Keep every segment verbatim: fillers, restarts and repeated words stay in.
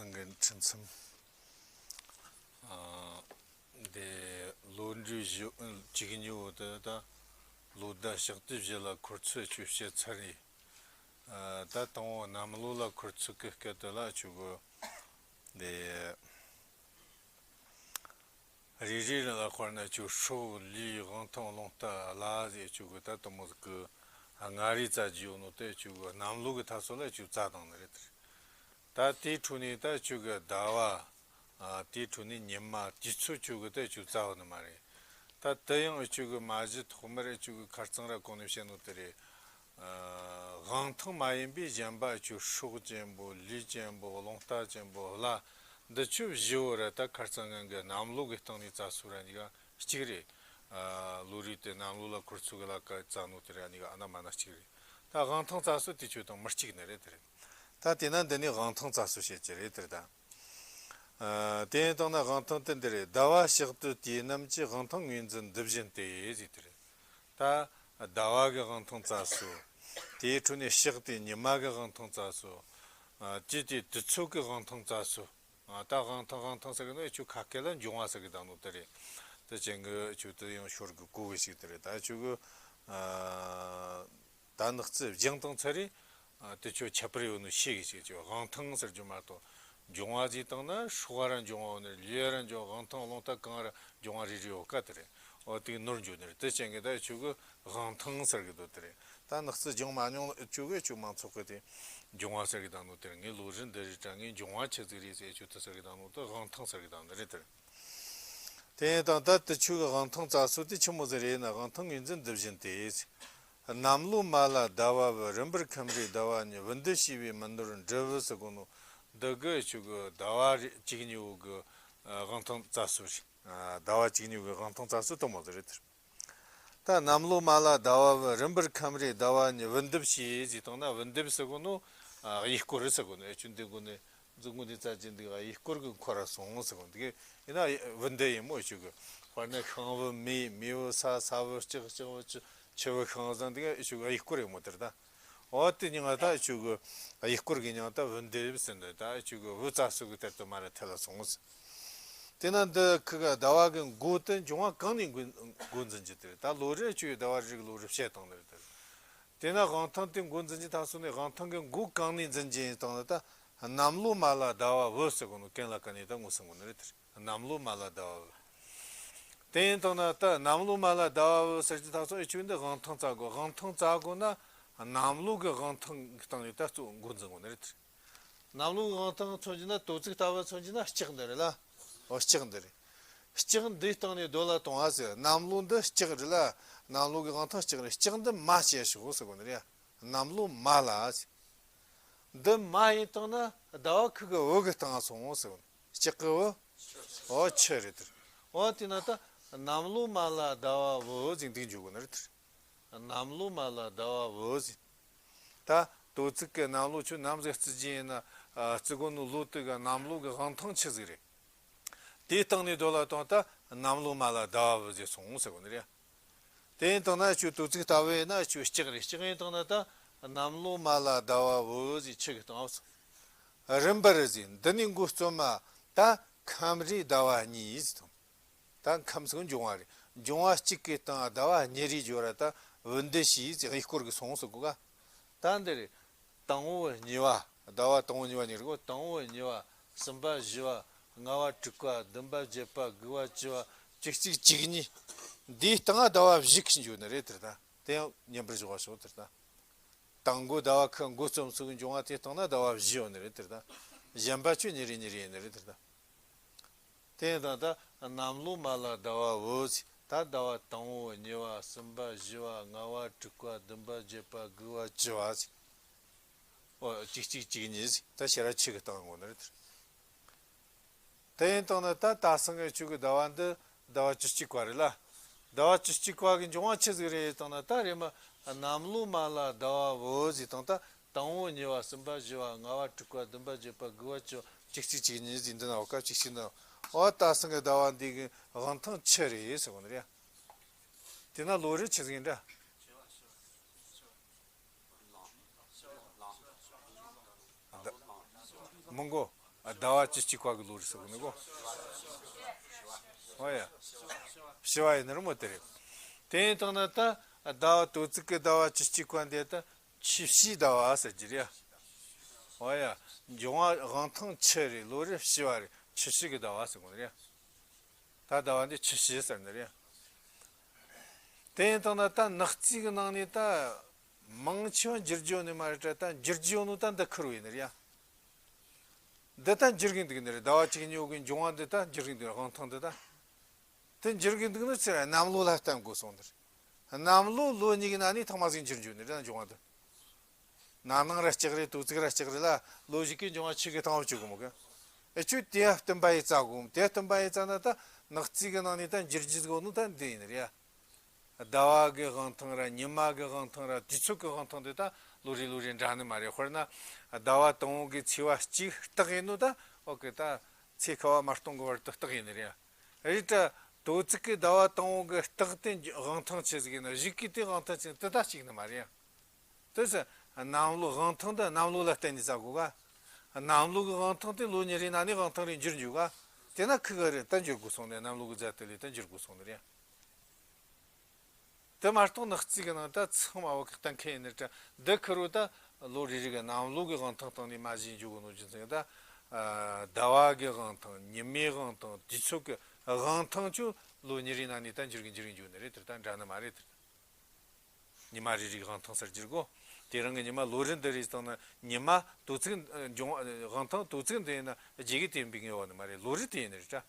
ནང་གི་འཕྲིན་མཚམས། ཨ། འདི་ལོ་འབྲས་བཞི་བཅུ་གཉིས་པོ་དེ་ད་ལོ་ཟླ་ཕྱག་དུས་བཞི་ལ་འཁོར་ཚུལ་ཅིག་བཤད་ཚར་ཡིན། ཨ། ད་དང་པོ་གནམ་ལོ་ལ་འཁོར་ཚུལ་གི་སྐད་དེ་ལ་ཆུ་གི་འདི། རེ་རེ་ལ་དཔེར་ན་ཆུ་སྲོག་ལུས་དབང་ཐང་རླུང་རྟ་ལ་ཟེར་ཆུ་གི་ད་དུ་མོ་གི་ང་རེ་རྩ་རྒྱུ་ནོ་དེ་ཆུ་གི་གནམ་ལོ་གི་ཐ་སོ་ལ་ཆུ་རྩ་དང་ནི་རེད་དེ། ད་དེའི་འཕྲོ་ནས་ད་ཆུ་གི་ཟླ་བ། ཨ། དེའི་འཕྲོ་ནས་ཉི་མ་དུས་ཚོད་ཆུ་གི་ད་ཆུ་རྩ་བ་ནི་མ་རེད། ད་དེ་ཡང་ཆུ་གི་མ་གཞི་ཐོག་མར་ཆུ་གི་ཁ་རྩང་ར་གོང་ནས་བཤད་ནོ་དེ་རེད། ཨ། དབང་ཐང་མ་ཡིན་པའི་གཞན་པ་ཆུ་སྲོག་ཅན་པོ་ལུས་ཅན་པོ་རླུང་རྟ་ཅན་པོ་ལ་འདི་ཆུ་བཞི་བོ་ར་ད་ཁ་རྩང་ངན་གི་གནམ་ལོ་གི་སྟེང་ནས་རྩ་སུ་ར་གཉིས་ཀ་གཅིག་རེད། ཨ། ལོ་རེ་དེ་གནམ་ལོ་ལ་འཁོར་ཚུལ་གི་ལ་ཀ་རྩ་ནོ་དེ་ར་གཉིས་ཀ་ཨ་ན་མ་ན་གཅིག་རེད། ད་དབང་ཐང་རྩ་སུ་དེ་ཆུ་དང་མི་གཅིག་ནི་རེད་དེ་རེད། ད་དེ་ན་འདི་ནས་དབང་ཐང་རྩ་སུ་བཤད་ཀྱི་རེད་དེ་རེད་ད། ཨ། དེ་ཡིན་དང་ན་དབང་ཐང་དེ་འདི་རེད། ཟླ་བ་ཕྱག་ཏུ་དུས་རྣམས་ཀྱི། དབང་ཐང་ངོས་འཛིན་འདི་བཞིན་ཏེ་ཟེར་དེ་རེད། ད་ཟླ་བ་གི་དབང་ཐང་རྩ་སོ། དེའི་འཕྲོ་ནས་ཕྱག་དེ་ཉི་མ་གི་དབང་ཐང་རྩ་སོ། ཨ། དུས་དེ་དུས་ཚོད་ཀྱི་དབང་ཐང་རྩ་སོ། ཨ། ད་དབང་ཐང་དབང་ཐང་ཟེར་གི་ནོ་ཆུ་ཁ་སྐད་ལ་འབྱུང་བ་ཟེར་གི་དང་ནོ་དེ་རེད། དེ་ཅན་གི་ཆུ་དེ་ཡང་ཤོར་གི་གོ་གི་ཞིག་དེ་རེད། ད་ཆུ་གི། ཨ། ད་ནག་རྩི་སྦྱང་དང་ཚེ་རེ། ཨ། དེ་ཆོ་ཁྱད་པར་ཡོད་ནོ་ཤེས་གི་ཞིག་ཆོ་དབང་ཐང་ཟེར་རྒྱུ་མ་གཏོགས། འབྱུང་བ་ཟེར་བཏང་ན་སྲོག་ར་འབྱུང་བ་ནི་ལུས་ར་འབྱུང་བ། དབང་ཐང་རླུང་རྟ་གང་ར་འབྱུང་བ་རེ་རེ་ཡོད་ཀ་དེ་རེད། འོ་དེ་ནོར་འགྱོ་ནི་རེད། དེ་ཅན་གི་ད་ཆོ་གི་དབང་ཐང་ཟེར་གི་དོ་དེ་རེད། ད་ནག་རྩི་སྦྱང་མ་མྱོང་ཆོ་གི་ཆོ་མང་ཚོགས་གི་དེ་འབྱུང་བ་ཟེར་གི་དང་ནོ་དེ་རེད། ངའི་ལོ་རེ་འདི་རེ་དྲ་ངའི་འབྱུང་བ་ཆི་ཟིག་རེད་ཟེར་ཆོ་དེ་ཟེར་གི་དང་ནོ་དེ་དབང་ཐང་ཟེར་གི་དང་ནི་རེད་དེ་རེད། དེ་ཡིན་དང་ད་དེ་ཆོ་གི་དབང་ཐང་རྩ་སོ་དེ་ཆི་མོ་ཟིག་རེད་ན། དབང་ཐང་ངོས་འཛིན་འདི་བཞིན་ཏེ། གནམ་ལོ་མ་ལ་ཟླ་བ་བུ། རིམ་པར་ཁམས་རེ་ཟླ་བ་གཉིས། བུ་འདི་ཕྱེ་བས་མི་ནོར་འབྲུ་བུ་ཟེར་གོ་ནོ། འདི་གི་ཆོ་གི་ཟླ་བ་རེ་བཅུ་གཉིས་པོ་གི་དབང་ཐང་རྩ་སོ་རེད། ཟླ་བ་བཅུ་གཉིས་པོ་གི་དབང་ཐང་རྩ་སོ་དེ་མོ་ཟིག་རེད་དེ། ད་གནམ་ལོ་མ་ལ་ཟླ་བ་བུ། རིམ་པར་ཁམས་རེ་ཟླ་བ་གཉིས། བུ་འདི་ཕྱེ་ཟེར་བཏང་ན་བུ་འདི་ཟེར་གོ་ནོ། ཨ། གཡས་སྐོར་ཟེར་གོ་ནོ། ཨེ་ཆུ་འདི་གོ་ནི་འཛུགས་ངོ་འདི་རྩ་ཅན་འདི་གཡས་སྐོར་གི་འཁོར་ར་སོང་ཟེར་གོ་ནོ། འདི་གི་ཡིན་ན་བུ་འདི་ཡིན་མོ་ཆུ་གི། དཔེར་ན་ཤིང་བུ་མེ། མེ་བུ་ས། ས་བུ་ལྕགས། ལྕགས་བུ་ཆུ། ཆུ་བུ་ཤིང་ཟེར་འདི་གི་ཆུ་གི་གཡས་སྐོར་ཡིན་མོ་དེ་རེད་ད། འོ་དེ་ཉིན་ང་ད་ཆུ་གི་གཡས་སྐོར་གི་ཉིན་ད་བུ་འདི་ཟེར་འདི་ད་ཆུ་གི་བུ་རྩ་སོ་གི་དེར་དུ་མ་ར་ཐལ་ལ་སོང་ཟེར། དེ་ན་འདི་ཁི་ག་ཟླ་བ་གི་མགོ་དེ་འབྱུང་བ་གང་ནས་མགོ་མགོ་འཛིན་གྱི་དེ་རེད། ད་ལོ་རེ་ཆུ་ཡི་ཟླ་བ་རེ་གི་ལོ་རེ་བཤད་བཏང་ནི་རེད་དེ། དེ་ན་དབང་ཐང་དེ་མགོ་འཛིན་གྱི་ཐ་སོ་ནས་དབང་ཐང་གི་མགོ་གང་ནས་འཛིན་གྱི་ཡིན་བཏང་ན་ད་གནམ་ལོ་མ་ལ་ཟླ་བ་བུ་ཟེར་གོ་ནོ་གན་ལ་གན་ནས་ད་ངོ་སྲུང་གོ་ནི་རེད་དེ། གནམ་ལོ་མ་ལ་ཟླ་བ་བུ། དེ་ཡིན་བཏང་ན་ད་གནམ་ལོ་མ་ལ་ཟླ་བ་བུ་ཟེར་གྱི་ཐ་སོ་ཡི་ཆུ་འདི་དབང་ཐང་རྩ་དགོས། དབང་ཐང་རྩ་དགོས་ན་གནམ་ལོ་གི་དབང་ཐང་གི་སྟེང་ནས་ད་གཙོ་མགོ་འཛིན་གོ་ནི་རེད་དེ། གནམ་ལོ་གི་དབང་ཐང་མཚོན་གྱི་ན་དོ་ཚིགས་ལྟ་བུ་མཚོན་གྱི་ན་ལྕགས་འདི་རེད་ལ། འོ་ལྕགས་འདི་རེད། ལྕགས་འདིའི་སྟེང་ནས་རྡོ་ལ་གཏོང་བ་ཟེར། གནམ་ལོ་འདི་ལྕགས་རེད་ལ། གནམ་ལོ་གི་དབང་ཐང་ལྕགས་རེད། ལྕགས་འདི་མ་བྱས་ཤོག་ཟེར་གོ་ནི་རེད། གནམ་ལོ་མ་ལ་ཟེར། འདི་མ་ཡིན་བཏང་ན་ཟླ་བ་ཁི་གི་བུ་གི་སྟེང་སོང་ཟེར་གོ་ནི། ལྕགས་ཀྱི་བུ། འོ་ཆུ་རེད་དེ། འོ་དེ་ན་ད་གནམ་ལོ་མ་ལ་ཟླ་བ་བུ་ཟེར་འདི་འཇུག་གོ་ནི་རེད་དེ། གནམ་ལོ་མ་ལ་ཟླ་བ་བུ་ཟེར། ད་དོ་ཚིགས་ཀྱི་གནམ་ལོ་ཆུ་ནམ་ཟིག་བརྩི་རྒྱུ་ཡིན་ན། ཨ། བརྩི་གོ་ནོ་ལོ་དེ་གི་གནམ་ལོ་གི་དབང་ཐང་ཆི་ཟིག་རེད། དེའི་སྟེང་ནས་རྡོ་ལ་གཏོང་ད་གནམ་ལོ་མ་ལ་ཟླ་བ་བུ་ཟེར་སོང་ཟེར་གོ་ནི་རེད། དེ་ཡིན་བཏང་ན་ཆུ་དོ་ཚིགས་ལྟ་བུ་ཡིན་ན་ཆུ་ལྕགས་རེད། ལྕགས་ཡིན་བཏང་ན་ད་གནམ་ལོ་མ་ལ་ཟླ་བ་བུ་ཟེར་ཆུ་གི་སྟེང་སོང་། རིམ་པར་ཟེར་འདི་ནས་འགོ་རྩོམ་མ་ད་ཁམས་རེ་ཟླ་བ་གཉིས་ཟེར་དང་། ད་ཁམས་སུ་འབྱུང་བ་རེད། འབྱུང་བ་གཅིག་གི་སྟེང་ཟླ་བ་གཉིས་རེ་སྦྱོར་ར་ད་བུ་འདི་ཕྱེ་ཟེར་གཡས་སྐོར་གི་སོང་ཟེར་གོ་ག། ད་འདི་རེད། དང་པོ་གཉིས་པ། ཟླ་བ་དང་པོ་གཉིས་པ་གཉིས་རེད་གོ། དང་པོ་གཉིས་པ། གསུམ་པ་བཞི་པ། ལྔ་པ་དྲུག་པ། བདུན་པ་བརྒྱད་པ། དགུ་པ་བཅུ་པ། བཅུ་གཅིག་བཅུ་གཉིས། འདིའི་སྟེང་ཟླ་བ་བཞི་གི་འབྱོར་ནི་རེད་དེ་ད། དེ་ཡང་མཉམ་པར་འཇོག་པ་ཞོག་དེ་ད། དང་པོ་ཟླ་བ་ཁི་འགོ་རྩོམ་སུ་གི་འབྱུང་བ་དེའི་སྟེང་ན་ཟླ་བ་བཞི་ཡོད་ནི་རེད་དེ་ད། གཞན་པ་ཆོ་གཉིས་རེ་གཉིས་རེ་ཡིན་ནི་རེད་དེ་ད། དེ་ཡིན་ད་ད་གནམ་ལོ་མ་ལ་ཟླ་བ་བུ་ཟེར། ད་ཟླ་བ་དང་པོ་གཉིས་པ། གསུམ་པ་བཞི་པ། ལྔ་པ་དྲུག་པ། བདུན་པ་བརྒྱད་པ། དགུ་པ་བཅུ་པ་ཟེར། ཨོ་བཅུ་གཅིག་བཅུ་གཉིས་ཟེར། ད་ཕྱི་ར་ཆུ་གི་སྟེང་ངོ་ནི་རེད། དེ་ཡིན་བཏང་ན་ད་ད་སང་གི་ཆུ་གི་ཟླ་བ་འདི་ཟླ་བ་བཅུ་གཅིག་པ་རེད་ལ། ཟླ་བ་བཅུ་གཅིག་པ་གི་འབྱུང་བ་ཆི་ཟིག་རེད་བཏང་ན་ད་རེད་མ། གནམ་ལོ་མ་ལ་ཟླ་བ་བུ་ཟེར་བཏང་ད། དང་པོ་གཉིས་པ། གསུམ་པ་བཞི་པ། ལྔ་པ་དྲུག་པ། བདུན་པ་བརྒྱད་པ། དགུ་པ་བཅུ་པ། བཅུ་གཅིག་བཅུ་གཉིས་ཟེར་འདི་ན་འོ་ཀ་བཅུ་གཅིག་ན། འོ་ད་སང་གི་ཟླ་བ་འདི་གི་དབང་ཐང་ཆུ་རེད་ཟེར་གོ་ནི་རེད། དེ་ན་ལོ་རེ་ཆི་ཟིག་ཡིན་འདྲ། མི་མགོ། ཟླ་བ་བཅུ་གཅིག་པ་གི་ལོ་རེད་ཟེར་གི་ནི་གོ། ཨོ་ཡ། བྱི་བ་ཡིན་ནི་རེད་མོ་དེ་རེད། དེ་ཡིན་དང་ན་ད་ཟླ་བ་དོ་ཚིགས་གི་ཟླ་བ་བཅུ་གཅིག་པ་འདི་ད་ཆུ་བྱའི་ཟླ་བ་ཟེར་གྱི་རེད། ཨོ་ཡ། འབྱུང་བ་དབང་ཐང་ཆུ་རེད། ལོ་རེད་བྱི་བ་རེད། ཆུ་བྱི་གི་ཟླ་བ་ཟེར་གོ་ནི་རེད། ད་ཟླ་བ་འདི་ཆུ་བྱི་ཟེར་ནི་རེད། དེ་ཡིན་དང་ན་ད་ནག་རྩིས་གི་ནང་ནས་ད་མང་ཆེ་བ་འགྱུར་རྒྱུ་ནི་མ་རེད་དྲ། ད་འགྱུར་རྒྱུ་ནི་ད་འདི་ཁུར་བོ་ཡིན་ནི་རེད་ཡ། འདི་ད་འགྱུར་གི་འདུག་ནི་རེད། ཟླ་བ་གཅིག་གཉིས་གི་འབྱུང་བ་འདི་ད་འགྱུར་གི་འདུག་དབང་ཐང་འདི་ད། དེ་འགྱུར་གི་འདུག་ནི་ཚེ་གནམ་ལོ་ལ་བརྟེན་དགོས་སོང་ནི་རེད། གནམ་ལོ་ལོ་གཉིས་ཀྱི་ནང་ནས་ཐེངས་མ་ཟིག་འགྱུར་འགྱུར་ནི་རེད་འབྱུང་བ་འདི། ན་ནིང་ར་ལྕགས་རེད། དོ་ཚིགས་ར་ལྕགས་རེད་ལ་ལོ་གཞུག་གི་འབྱུང་བ་ཆུ་གི་ཐང་བ་བཅུག་གི་མོ་གི། ཨེ་ཆུ་དེ་བསྟུན་པ་ཡི་རྩ་དགོས། དེ་བསྟུན་པ་ཡི་རྩ་ན་ད་ནག་རྩིས་གི་ནང་ནས་ད་འགྱུར་རྒྱུ་ཟིག་ཡོད་ནི་ད་འདི་ཡིན་ནི་རེད་ཡ། ཟླ་བ་གི་དབང་ཐང་ར་ཉི་མ་གི་དབང་ཐང་ར་དུས་ཚོད་ཀྱི་དབང་ཐང་དེ་ད་ལོ་རེ་ལོ་རེ་འདྲ་ནི་མ་རེད། དཔེར་ན་ཟླ་བ་དང་པོ་གི་ཚེས་པ་གཅིག་སྟག་ཡིན་ནོ་ད། ཨོ་ཀེ། ད་ཚེ་ཁ་བ་མ་སྟོང་གི་བར་དུ་སྟག་ཡིན་ནི་རེད། རེད་དྲ། དོ་ཚིགས་ཀྱི་ཟླ་བ་དང་པོ་གི་སྟག་དེ་དབང་ཐང་ཆི་ཟིག་ཡིན་ན་གཞུག་གི་དེ་དབང་ཐང་ཆི་དེ་ད་གཅིག་ནི་མ་རེད། དེ་ཟེར་གནམ་ལོ་དབང་ཐང་དེ་གནམ་ལོ་ལ་བརྟེན་ནས་བཙལ་དགོས་ག། གནམ་ལོ་གི་དབང་ཐང་དེ་ལོ་ཉེར་རེའི་ནང་ནས་དབང་ཐང་རེ་འགྱུར་འགྱུར་ག། དེ་ན་ཁི་ག་རེ་ད་འགྱུར་དགོས་སོང་ནས་གནམ་ལོ་གི་ཟླ་དེ་ལས་ད་འགྱུར་དགོས་སོང་ནི་རེད། དེ་མ་གཏོགས་ནག་རྩིས་གི་ནང་ད་ཚང་མ་བ་གི་གཏན་འཁེལ་ཡིན་ནི་དྲ། འདི་ཁུར་བོ་ད་ལོ་རེ་རེ་གི་གནམ་ལོ་གི་དབང་ཐང་སྟེང་ནས་མ་གཞི་འཇུག་གི་ནོ་རྒྱུ་མཚན་ད། ཟླ་བ་གི་དབང་ཐང་། ཉི་མའི་དབང་ཐང་། དུས་ཚོད་ཀྱི་དབང་ཐང་ཆུ་ལོ་ཉེར་རེའི་ནང་ནས་ད་འགྱུར་གི་འགྱུར་གི་འཇུག་ནི་རེད། དེ་ད་འདྲ་ནི་མ་རེད་དེ། ཉི་མ་རེ་རེའི་དབང་ཐང་ཟེར་རྒྱུ་གོ། དེ་རིང་གི་ཉི་མ་ལོ་རེ་འདི་རེད་བཏང་ན་ཉི་མ་དོ་ཚིགས་འབྱུང་དབང་ཐང་དོ་ཚིགས་འདི་ཡིན་ན་རྗེས་གི་དེ་འབིང་ཡོད་བ་ནི་མ་རེད། ལོ་རེ་དེ་ཡིན་ནི་རེད་དྲ།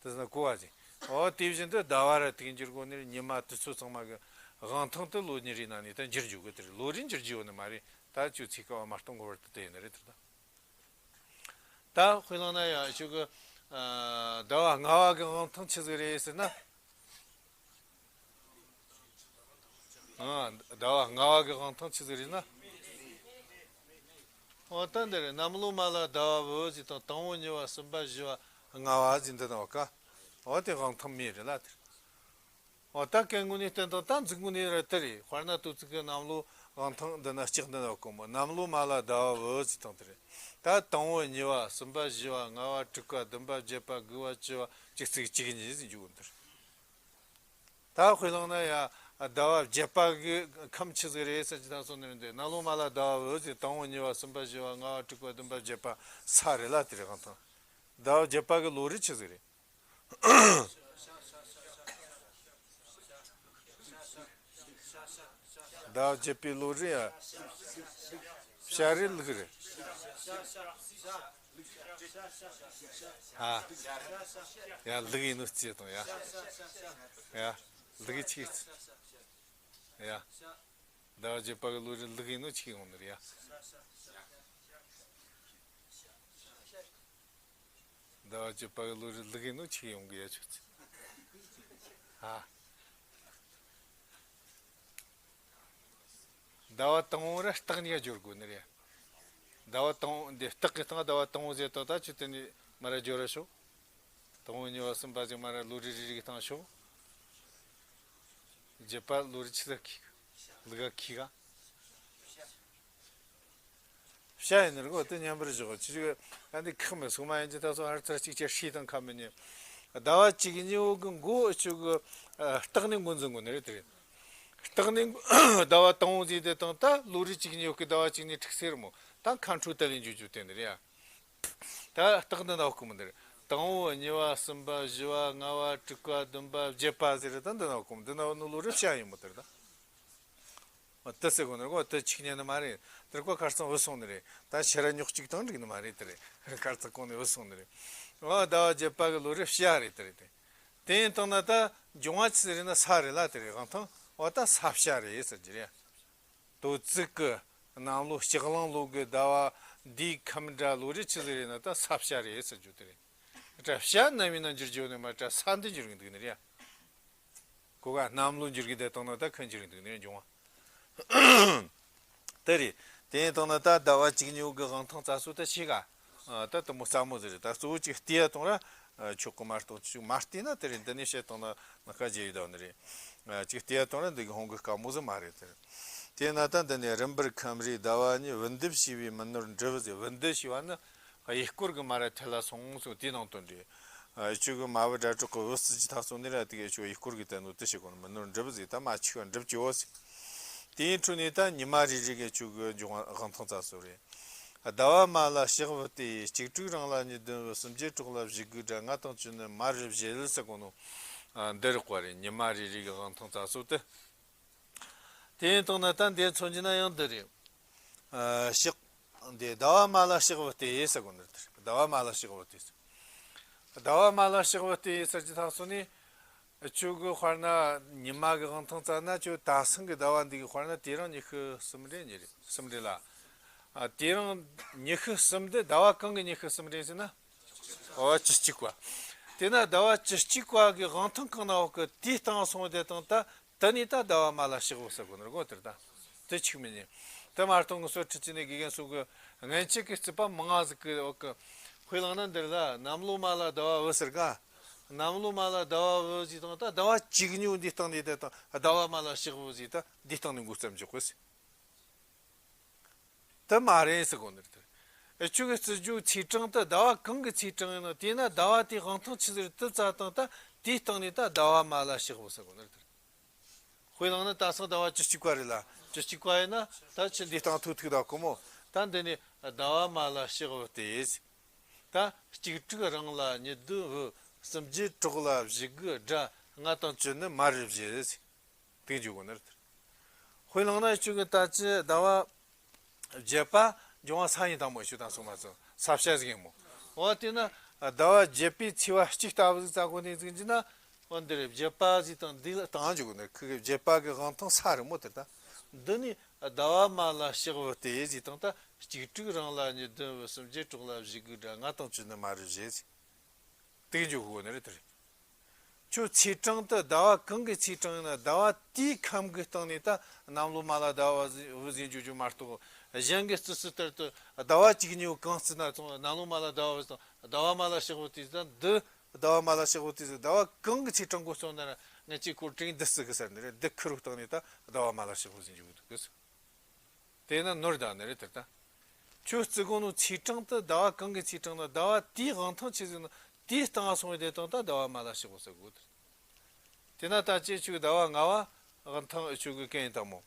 དེ་ན་གོ་བ་ཅིག་ཨོ་དེ་བཞིན་དུ་ཟླ་བ་ར་དེ་འགྱུར་གོ་ནི་རེད། ཉི་མ་དུས་ཚོད་ཚང་མ་གི་དབང་ཐང་དེ་ལོ་ཉེར་རེའི་ནང་ནས་ད་འགྱུར་འཇུག་གི་དེ་རེད། ལོ་རེ་འགྱུར་རྒྱུ་ཡོད་ནི་མ་རེད། ད་ཁྱོད་ཚེ་ཁ་བ་མ་སྟོང་གི་བར་དུ་དེ་ཡིན་ནི་རེད་དེ་ད། ད་དཔེ་བླངས་ན་ཡང་ཁྱོད་ཀྱི་ཟླ་བ་ལྔ་བ་གི་དབང་ཐང་ཆི་ཟིག་རེད་ཟེར་ན། ཟླ་བ་ལྔ་བ་གི་དབང་ཐང་ཆི་ཟིག་རེད་ན། འོ་ད་འདི་རེད། གནམ་ལོ་མ་ལ་ཟླ་བ་བོ་ཟིག་དང་དང་པོ་གཉིས་པ་གསུམ་པ་བཞི་བ་ལྔ་བ་ཟིག་འདི་དང་བ་ཀ། འོ་དེ་དབང་ཐང་མེད་རེད་ལ་དེ། འོ་ད་སྐད་ངོ་ནས་བསྟན་དང་ད་མཛུབ་ངོ་ནས་ར་དེ་རེད། དཔེར་ན་དུས་ཚིགས་ཀྱི་གནམ་ལོ་དབང་ཐང་འདི་ན་ལྕགས་འདི་ན་བ་ཀ་མོ། གནམ་ལོ་མ་ལ་ཟླ་བ་བོ་ཟིག་དང་དེ་རེད། ད་དང་པོ་གཉིས་པ་གསུམ་པ་བཞི་བ་ལྔ་བ་དྲུག་པ་བདུན་པ་བརྒྱད་པ་དགུ་བ་བཅུ་བ་བཅུ་གཅིག་བཅུ་གཉིས་ཟིག་འཇུག་འདི་རེད། ད་དཔེ་བླངས་ན་ཡ་ཟླ་བ་བརྒྱད་པ་གི་ཁམས་ཆི་ཟིག་རེད་ཟེར་གྱི་ད་སོང་ནི་རེད། འདི་གནམ་ལོ་མ་ལ་ཟླ་བ་བོ་ཟིག་དང་པོ་གཉིས་པ་གསུམ་པ་བཞི་བ་ལྔ་བ་དྲུག་པ་བདུན་པ་བརྒྱད་པ་ས་རེད་ལ་དེ་རེད། དབང་ཐང་ཟླ་བ་བརྒྱད་པ་གི་ལོ་རེ་ཆི་ཟིག་རེད། ཟླ་བ་བརྒྱད་པའི་ལོ་རེ་ཡ། བྱ་རེད་ལུག་རེད། ཨ། ཡ་ལུག་ཡིན་ནོ་རྩིས་དང་ཡ། ཡ། ལུག་ཡི་ཆིག་ཡ། ཟླ་བ་བརྒྱད་པ་གི་ལོ་རེ་ལུག་ཡིན་ནོ་ཆིག་ཡོང་ནི་རེད་ཡ། ཟླ་བ་བརྒྱད་པ་གི་ལོ་རེ་ལུག་ཡིན་ནོ་ཆིག་ཡོང་གི་ཡ་ཆོག་ཚེ། ཨ། ཟླ་བ་དང་པོ་ར་སྟག་གཉིས་ཀ་སྦྱོར་དགོས་ནི་རེད། ཟླ་བ་དང་པོ་འདི་སྟག་གི་སྟེང་ཟླ་བ་དང་པོ་ཟེར་དང་ད་ཆུ་དེ་ནི་མ་ར་སྦྱོར་ར་ཤོག་དང་པོ་གཉིས་པ་གསུམ་པ་ཟེར་མ་ར་ལོ་རེ་རེ་རེ་གི་སྟེང་ཤོག་བརྒྱད་པ་ལོ་རེ་ཆི་ཟིག་ཁི་གི་ལུག་ག་ཁི་ག་བྱ་ཡིན་ནི་རེད་གོ། དེ་མཉམ་པར་བཞག་ཅི་ཞིག་ཨ་འདི་ཁག་མེད། སོང་མ་ཡིན་གྱི་ད་སོ་ཧར་ཚར་གཅིག་ཅར་ཧྲི་དང་ཁ་མི་ཉན། ཟླ་བ་གཅིག་གཉིས་པོ་གི་མགོ་ཆུ་གི་སྟག་ནས་མགོ་འཛིན་དགོས་ནི་རེད་དེ་རེད། སྟག་ནས་ཟླ་བ་དང་པོ་ཟིག་དེ་དང་ད་ལོ་རེ་གཅིག་གཉིས་པོ་གི་ཟླ་བ་གཅིག་གཉིས་ཁྲིག་སེ་རེད་མོ། ད་ཁ་འཕྲོ་ད་ལེན་འཇུག་རྒྱུ་དེ་ནི་རེད་ཡ། ད་སྟག་འདི་ན་བ་ཀུ་མོ་འདིར། དང་པོ་གཉིས་པ་གསུམ་པ་བཞི་བ་ལྔ་བ་དྲུག་པ་བདུན་པ་བརྒྱད་པ་ཟེར་ད་འདི་ན་བ་ཀུ་མོ་འདི་ན་བ་ནུ་ལོ་རེ་བྱ་ཡིན་མོ་དེར་ད། འོ་དེ་ཟེར་གོ་ནི་གོ་དེ་ཆིག་ཉན་ནི་མ་རེད། དེར་ཀོ་ཁར་ཚང་བུད་སོང་ནི་རེད། ད་ཕྱི་ར་ཉོག་གཅིག་དང་འགྲིག་ནི་མ་རེད་དེ་རེད། ཁར་ཚང་གོང་ནས་བུད་སོང་ནི་རེད། འོ་ཟླ་བ་བརྒྱད་པ་གི་ལོ་རེ་བྱ་རེད་དེ་རེད་དེ། དེ་ཡིན་དང་ན་ད་འབྱུང་བ་ཆི་ཟེར་ན་ས་རེད་ལ་དེ་རེད། དབང་ཐང་འོ་ད་ས་བྱ་རེད་ཟེར་གྱི་རེད། དོ་ཚིགས་ཀྱི་གནམ་ལོ་ལྕགས་གླང་ལོ་གི་ཟླ་བ་འདིའི་ཁམས་འདྲ་ལོ་རེ་ཆི་ཟིག་རེད་ན་ད་ས་བྱ་རེད་ཟེར་རྒྱུ་དེ་རེད། ད་བྱ་ནམ་ཡིན་ན་འགྱུར་རྒྱུ་ནི་མ་ད་ས་འདི་འགྱུར་གི་འདུག་ནི་རེད། གོ་ག་གནམ་ལོ་འགྱུར་གི་བསྡད་བཏང་ན་ད་ཁ་འགྱུར་གི་འདུག་ནི་འབྱུང་བ། དེ་རེད། དེ་ཡིན་བཏང་ན་ད་ཟླ་བ་གཅིག་གཉིས་གི་དབང་ཐང་རྩ་སོ་ད་ཆི་ག་ད་དུ་མོ་རྩ་མོ་ཟིག་རེད། ད་གཙོ་བོ་གཅིག་བལྟས་ཡ་གཏོང་ར། ཆོག་གི་མ་གཏོགས་ཆོག་མ་བལྟས་ན་དེ་རིང་འདི་ནས་བཤད་བཏང་ན་ནི་ཁ་རྗེ་ཡི་ཟླ་ནི་རེད། གཅིག་བལྟས་ཡ་གཏོང་ར་འདི་གི་ཧོང་གི་དཀའ་མོ་ཟིག་མ་རེད་དེ། དེས་ན་ད་འདི་ནས་རིམ་པར་ཁམས་རེའི་ཟླ་བ་གཉིས་བུ་འདི་བྱས་པའི་མི་ནོར་འབྲི་བུ་ཟེར། བུ་འདི་བྱས་པ་ནི་ གཡས་སྐོར་གྱི་མར་ར་ཐལ་ལ་སོང་ཟེར་དེའི་ནང་དོན་རེད། ཨ་ཆོས་གི་མ་བུ་སྒྲ་སྒྲོགས་གི་བུ་ཟེར་གྱི་ཐག་སོང་ནི་ར་དེ་གའི་ཆོས་གཡས་སྐོར་གྱི་དོན་དུ་དེ་བྱེད་དགོས་ནི་མིན་ནོ། འགྲུབ་ཟེར་ད་མ་ཆིག་ག་འགྲུབ་ཀྱི་འོ་ཟེར། དེའི་འཕྲོ་ནས་ད་ཉི་མ་རེ་རེ་གའི་ཆོས་གི་འབྱུང་བ་དབང་ཐང་རྩ་སོ་རེད། ཟླ་བ་མ་ལ་ཕྱག་བུ་སྟེ། གཅིག་དྲུག་རང་ལ་ཉི་བདུན་བུ། སུམ་བརྒྱད་གྲོགས་ལ་བཞི་དགུ་སྒྲ། ལྔ་དང་བཅུ་ནི་མ་རུ་བཞེད་ཟེར་གོ་ནོ། ཨ་འདི་རེད་པ་རེད། ཉི་མ་རེ་རེ་གི་དབང་ཐང་རྩ་སོ་དེ། དེ་ཡིན་དང་ན་ད་འདི་མཚོན་རྒྱུ་ན་ཡང་འདི་རེད། ཨ་ཕྱག་འདི་ཟླ་བ་མ་ལ་ཕྱག་བུ་སྟེ་ཟེར་གོ་ནི་རེད། ཟླ་བ་མ་ལ་ཕྱག་བུ་སྟེ་ཟེར། ཟླ་བ་མ་ལ་ཕྱག་བུ་སྟེ་ཟེར་གྱི་ཐག་སོ་ནི། ཁྱོད་ཀྱི་དཔེར་ན་ཉི་མ་གི་དབང་ཐང་བཙལ་ན་ཁྱོད་ད་སང་གི་ཟླ་བ་འདི་གི་དཔེར་ན་དེ་རིང་ཉི་ཤུ་གསུམ་རེད། ཉི་རེད་གསུམ་རེད་ལ། ཨ་དེ་རིང་ཉི་ཤུ་གསུམ་དེ་ཟླ་བ་གང་གི་ཉི་ཤུ་གསུམ་རེད་ཟེར་ན། ཟླ་བ་བཅུ་གཅིག་པ། དེ་ན་ཟླ་བ་བཅུ་གཅིག་པ་གི་དབང་ཐང་གང་ན་འོག་གི་དེའི་སྟེང་སོང་བ་དེ་དང་ད་དེ་ནས་ད་ཟླ་བ་མ་ལ་ཕྱག་བུ་ཟེར་གོ་ནོ་གོ་དེར་ད། དེ་གཅིག་མིན་ནི། དེ་མ་གཏོགས་ངུ་སོ་ཁྲི་ཅི་ནས་དགེ་རྒན་སོ་གི་སྔན་ཆད་ཀྱི་རྩིས་པ་མང་ང་ཟིག་གི་འོག་གི། དཔེ་བླངས་ན་འདིར་ལ་གནམ་ལོ་མ་ལ་ཟླ་བ་བུ་ཟེར་ག། གནམ་ལོ་མ་ལ་ཟླ་བ་བུ་ཟིག་དང་ད་ཟླ་བ་བཅུ་གཉིས་འདི་སྟེང་ནས་དེ་དང་ཟླ་བ་མ་ལ་ཕྱག་བུ་ཟིག་ད་འདི་སྟེང་ནས་འགོ་བརྩམས་འཇོག་གི་ཟེར། དེ་མ་རེད་ཟེར་གོ་ནི་རེད། ཨེ་ཁྱོད་ཀྱི་རྩིས་རྒྱུག་ཚེས་གྲངས་དེ་ཟླ་བ་གང་གི་ཚེས་གྲངས་ཡིན་ན་དེས་ན་ཟླ་བ་དེའི་དབང་ཐང་ཆི་ཟིག་རེད་དེ་བཙལ་སྟངས་ད་དེའི་སྟེང་ནས་ད་ཟླ་བ་མ་ལ་ཕྱག་བུ་ཟེར་གོ་ནི་རེད། དཔེ་བླངས་ན་ད་སང་ཟླ་བ་བཅུ་གཅིག་པ་རེད་ལ། བཅུ་གཅིག་པ་ཡིན་ན་ད་ཁྱོད་འདི་སྟེང་ཐུག་ཐུག་ད་གོ་མོ། ད་འདི་ནས་ཟླ་བ་མ་ལ་ཕྱག་བུ་སྟེ། ད་གཅིག་དྲུག་རང་ལ་ཉི་བདུན་བུ། སུམ་བརྒྱད་གྲོགས་ལ་བཞི་དགུ་སྒྲ། ལྔ་དང་བཅུ་ནི་མ་རུ་བཞེད། དེ་འཇུག་གོ་ནི་རེད། དཔེ་བླངས་ན་ཁྱོད་ཀྱི་ད་ཅི་ཟླ་བ་བརྒྱད་པ་འབྱུང་བ་ས་ཡིན་དང་མོ་ཞུ་དང་སོང་མ་སོང་ས་བྱ་ཟིག་ཡིན་མོ། འོ་དེ་ན་ཟླ་བ་བརྒྱད་པའི་ཚེས་པ་གཅིག་ལྟ་བུ་ཟིག་བཙལ་གོ་ནི་ཟིག་འཇི་ན། འོ་འདིར་བརྒྱད་པ་ཟིག་དང་འདི་ལ་དང་འཇུག་གོ་ནི་ཁི་གི་བརྒྱད་པ་གི་དབང་ཐང་ས་རི་མོ་དེ་ད། འདི་ནི་ཟླ་བ་མ་ལ་ཕྱག་བུ་སྟེ་ཟིག་དང་ད་གཅིག་དྲུག་རང་ལ་ཉི་བདུན་བུ། སུམ་བརྒྱད་གྲོགས་ལ་བཞི་དགུ་སྒྲ། ལྔ་དང་བཅུ་ནི་མ་རུ་བཞེད་ཟིག་དེ་འཇུག་གོ་ནི་རེད་དེ་རེད། ཁྱོད་ཚེས་གྲངས་དེ་ཟླ་བ་གང་གི་ཚེས་གྲངས་ཡིན་ན་ཟླ་བ་དེའི་ཁམས་ཀྱི་སྟེང་ནས་ད་གནམ་ལོ་མ་ལ་ཟླ་བ་བུ་ཟིན་འཇུག་རྒྱུ་མ་གཏོགས། གཞན་གྱི་རྩིས་སུ་ལྟར་དུ་ཟླ་བ་གཅིག་གཉིས་གང་རྩིས་ན་ཚོང་གནམ་ལོ་མ་ལ་ཟླ་བ་བུ་དང་ཟླ་བ་མ་ལ་ཕྱག་བུ་དེ་ད་འདི་ཟླ་བ་མ་ལ་ཕྱག་བུ་དེ་ཟིན་ཟླ་བ་གང་གི་ཚེས་གྲངས་གོ་སོང་ན་ར་ངས་ཅིག་གོ་དྲིན་འདི་སྲིད་གི་ཟེར་ནི་རེད། འདི་ཁུར་བུ་སྟེང་ནས་ད་ཟླ་བ་མ་ལ་ཕྱག་བུ་ཟིན་འཇུག་གི་འདུག་གི་ཟེར། དེས་ན་ནོར་ད་ནི་རེད་དེ་ད། ཁྱོད་རྩི་གོ་ནོ་ཚེས་གྲངས་དེ་ཟླ་བ་གང་གི་ཚེས་གྲངས་ན་ཟླ་བ་དེའི་དབང་ཐང་ཆི་ཟིག་ན་དེའི་སྟེང་སོང་བའི་དེ་དང་ད་ཟླ་བ་མ་ལ་ཕྱག་བུ་ཟེར་གོ་དེ། དེ་ན་ད་ཅི་ཁྱོད་ཟླ་བ་ལྔ་བ་དབང་ཐང་ཨེ་ཁྱོད་གི་གན་ཡིན་དང་མོ།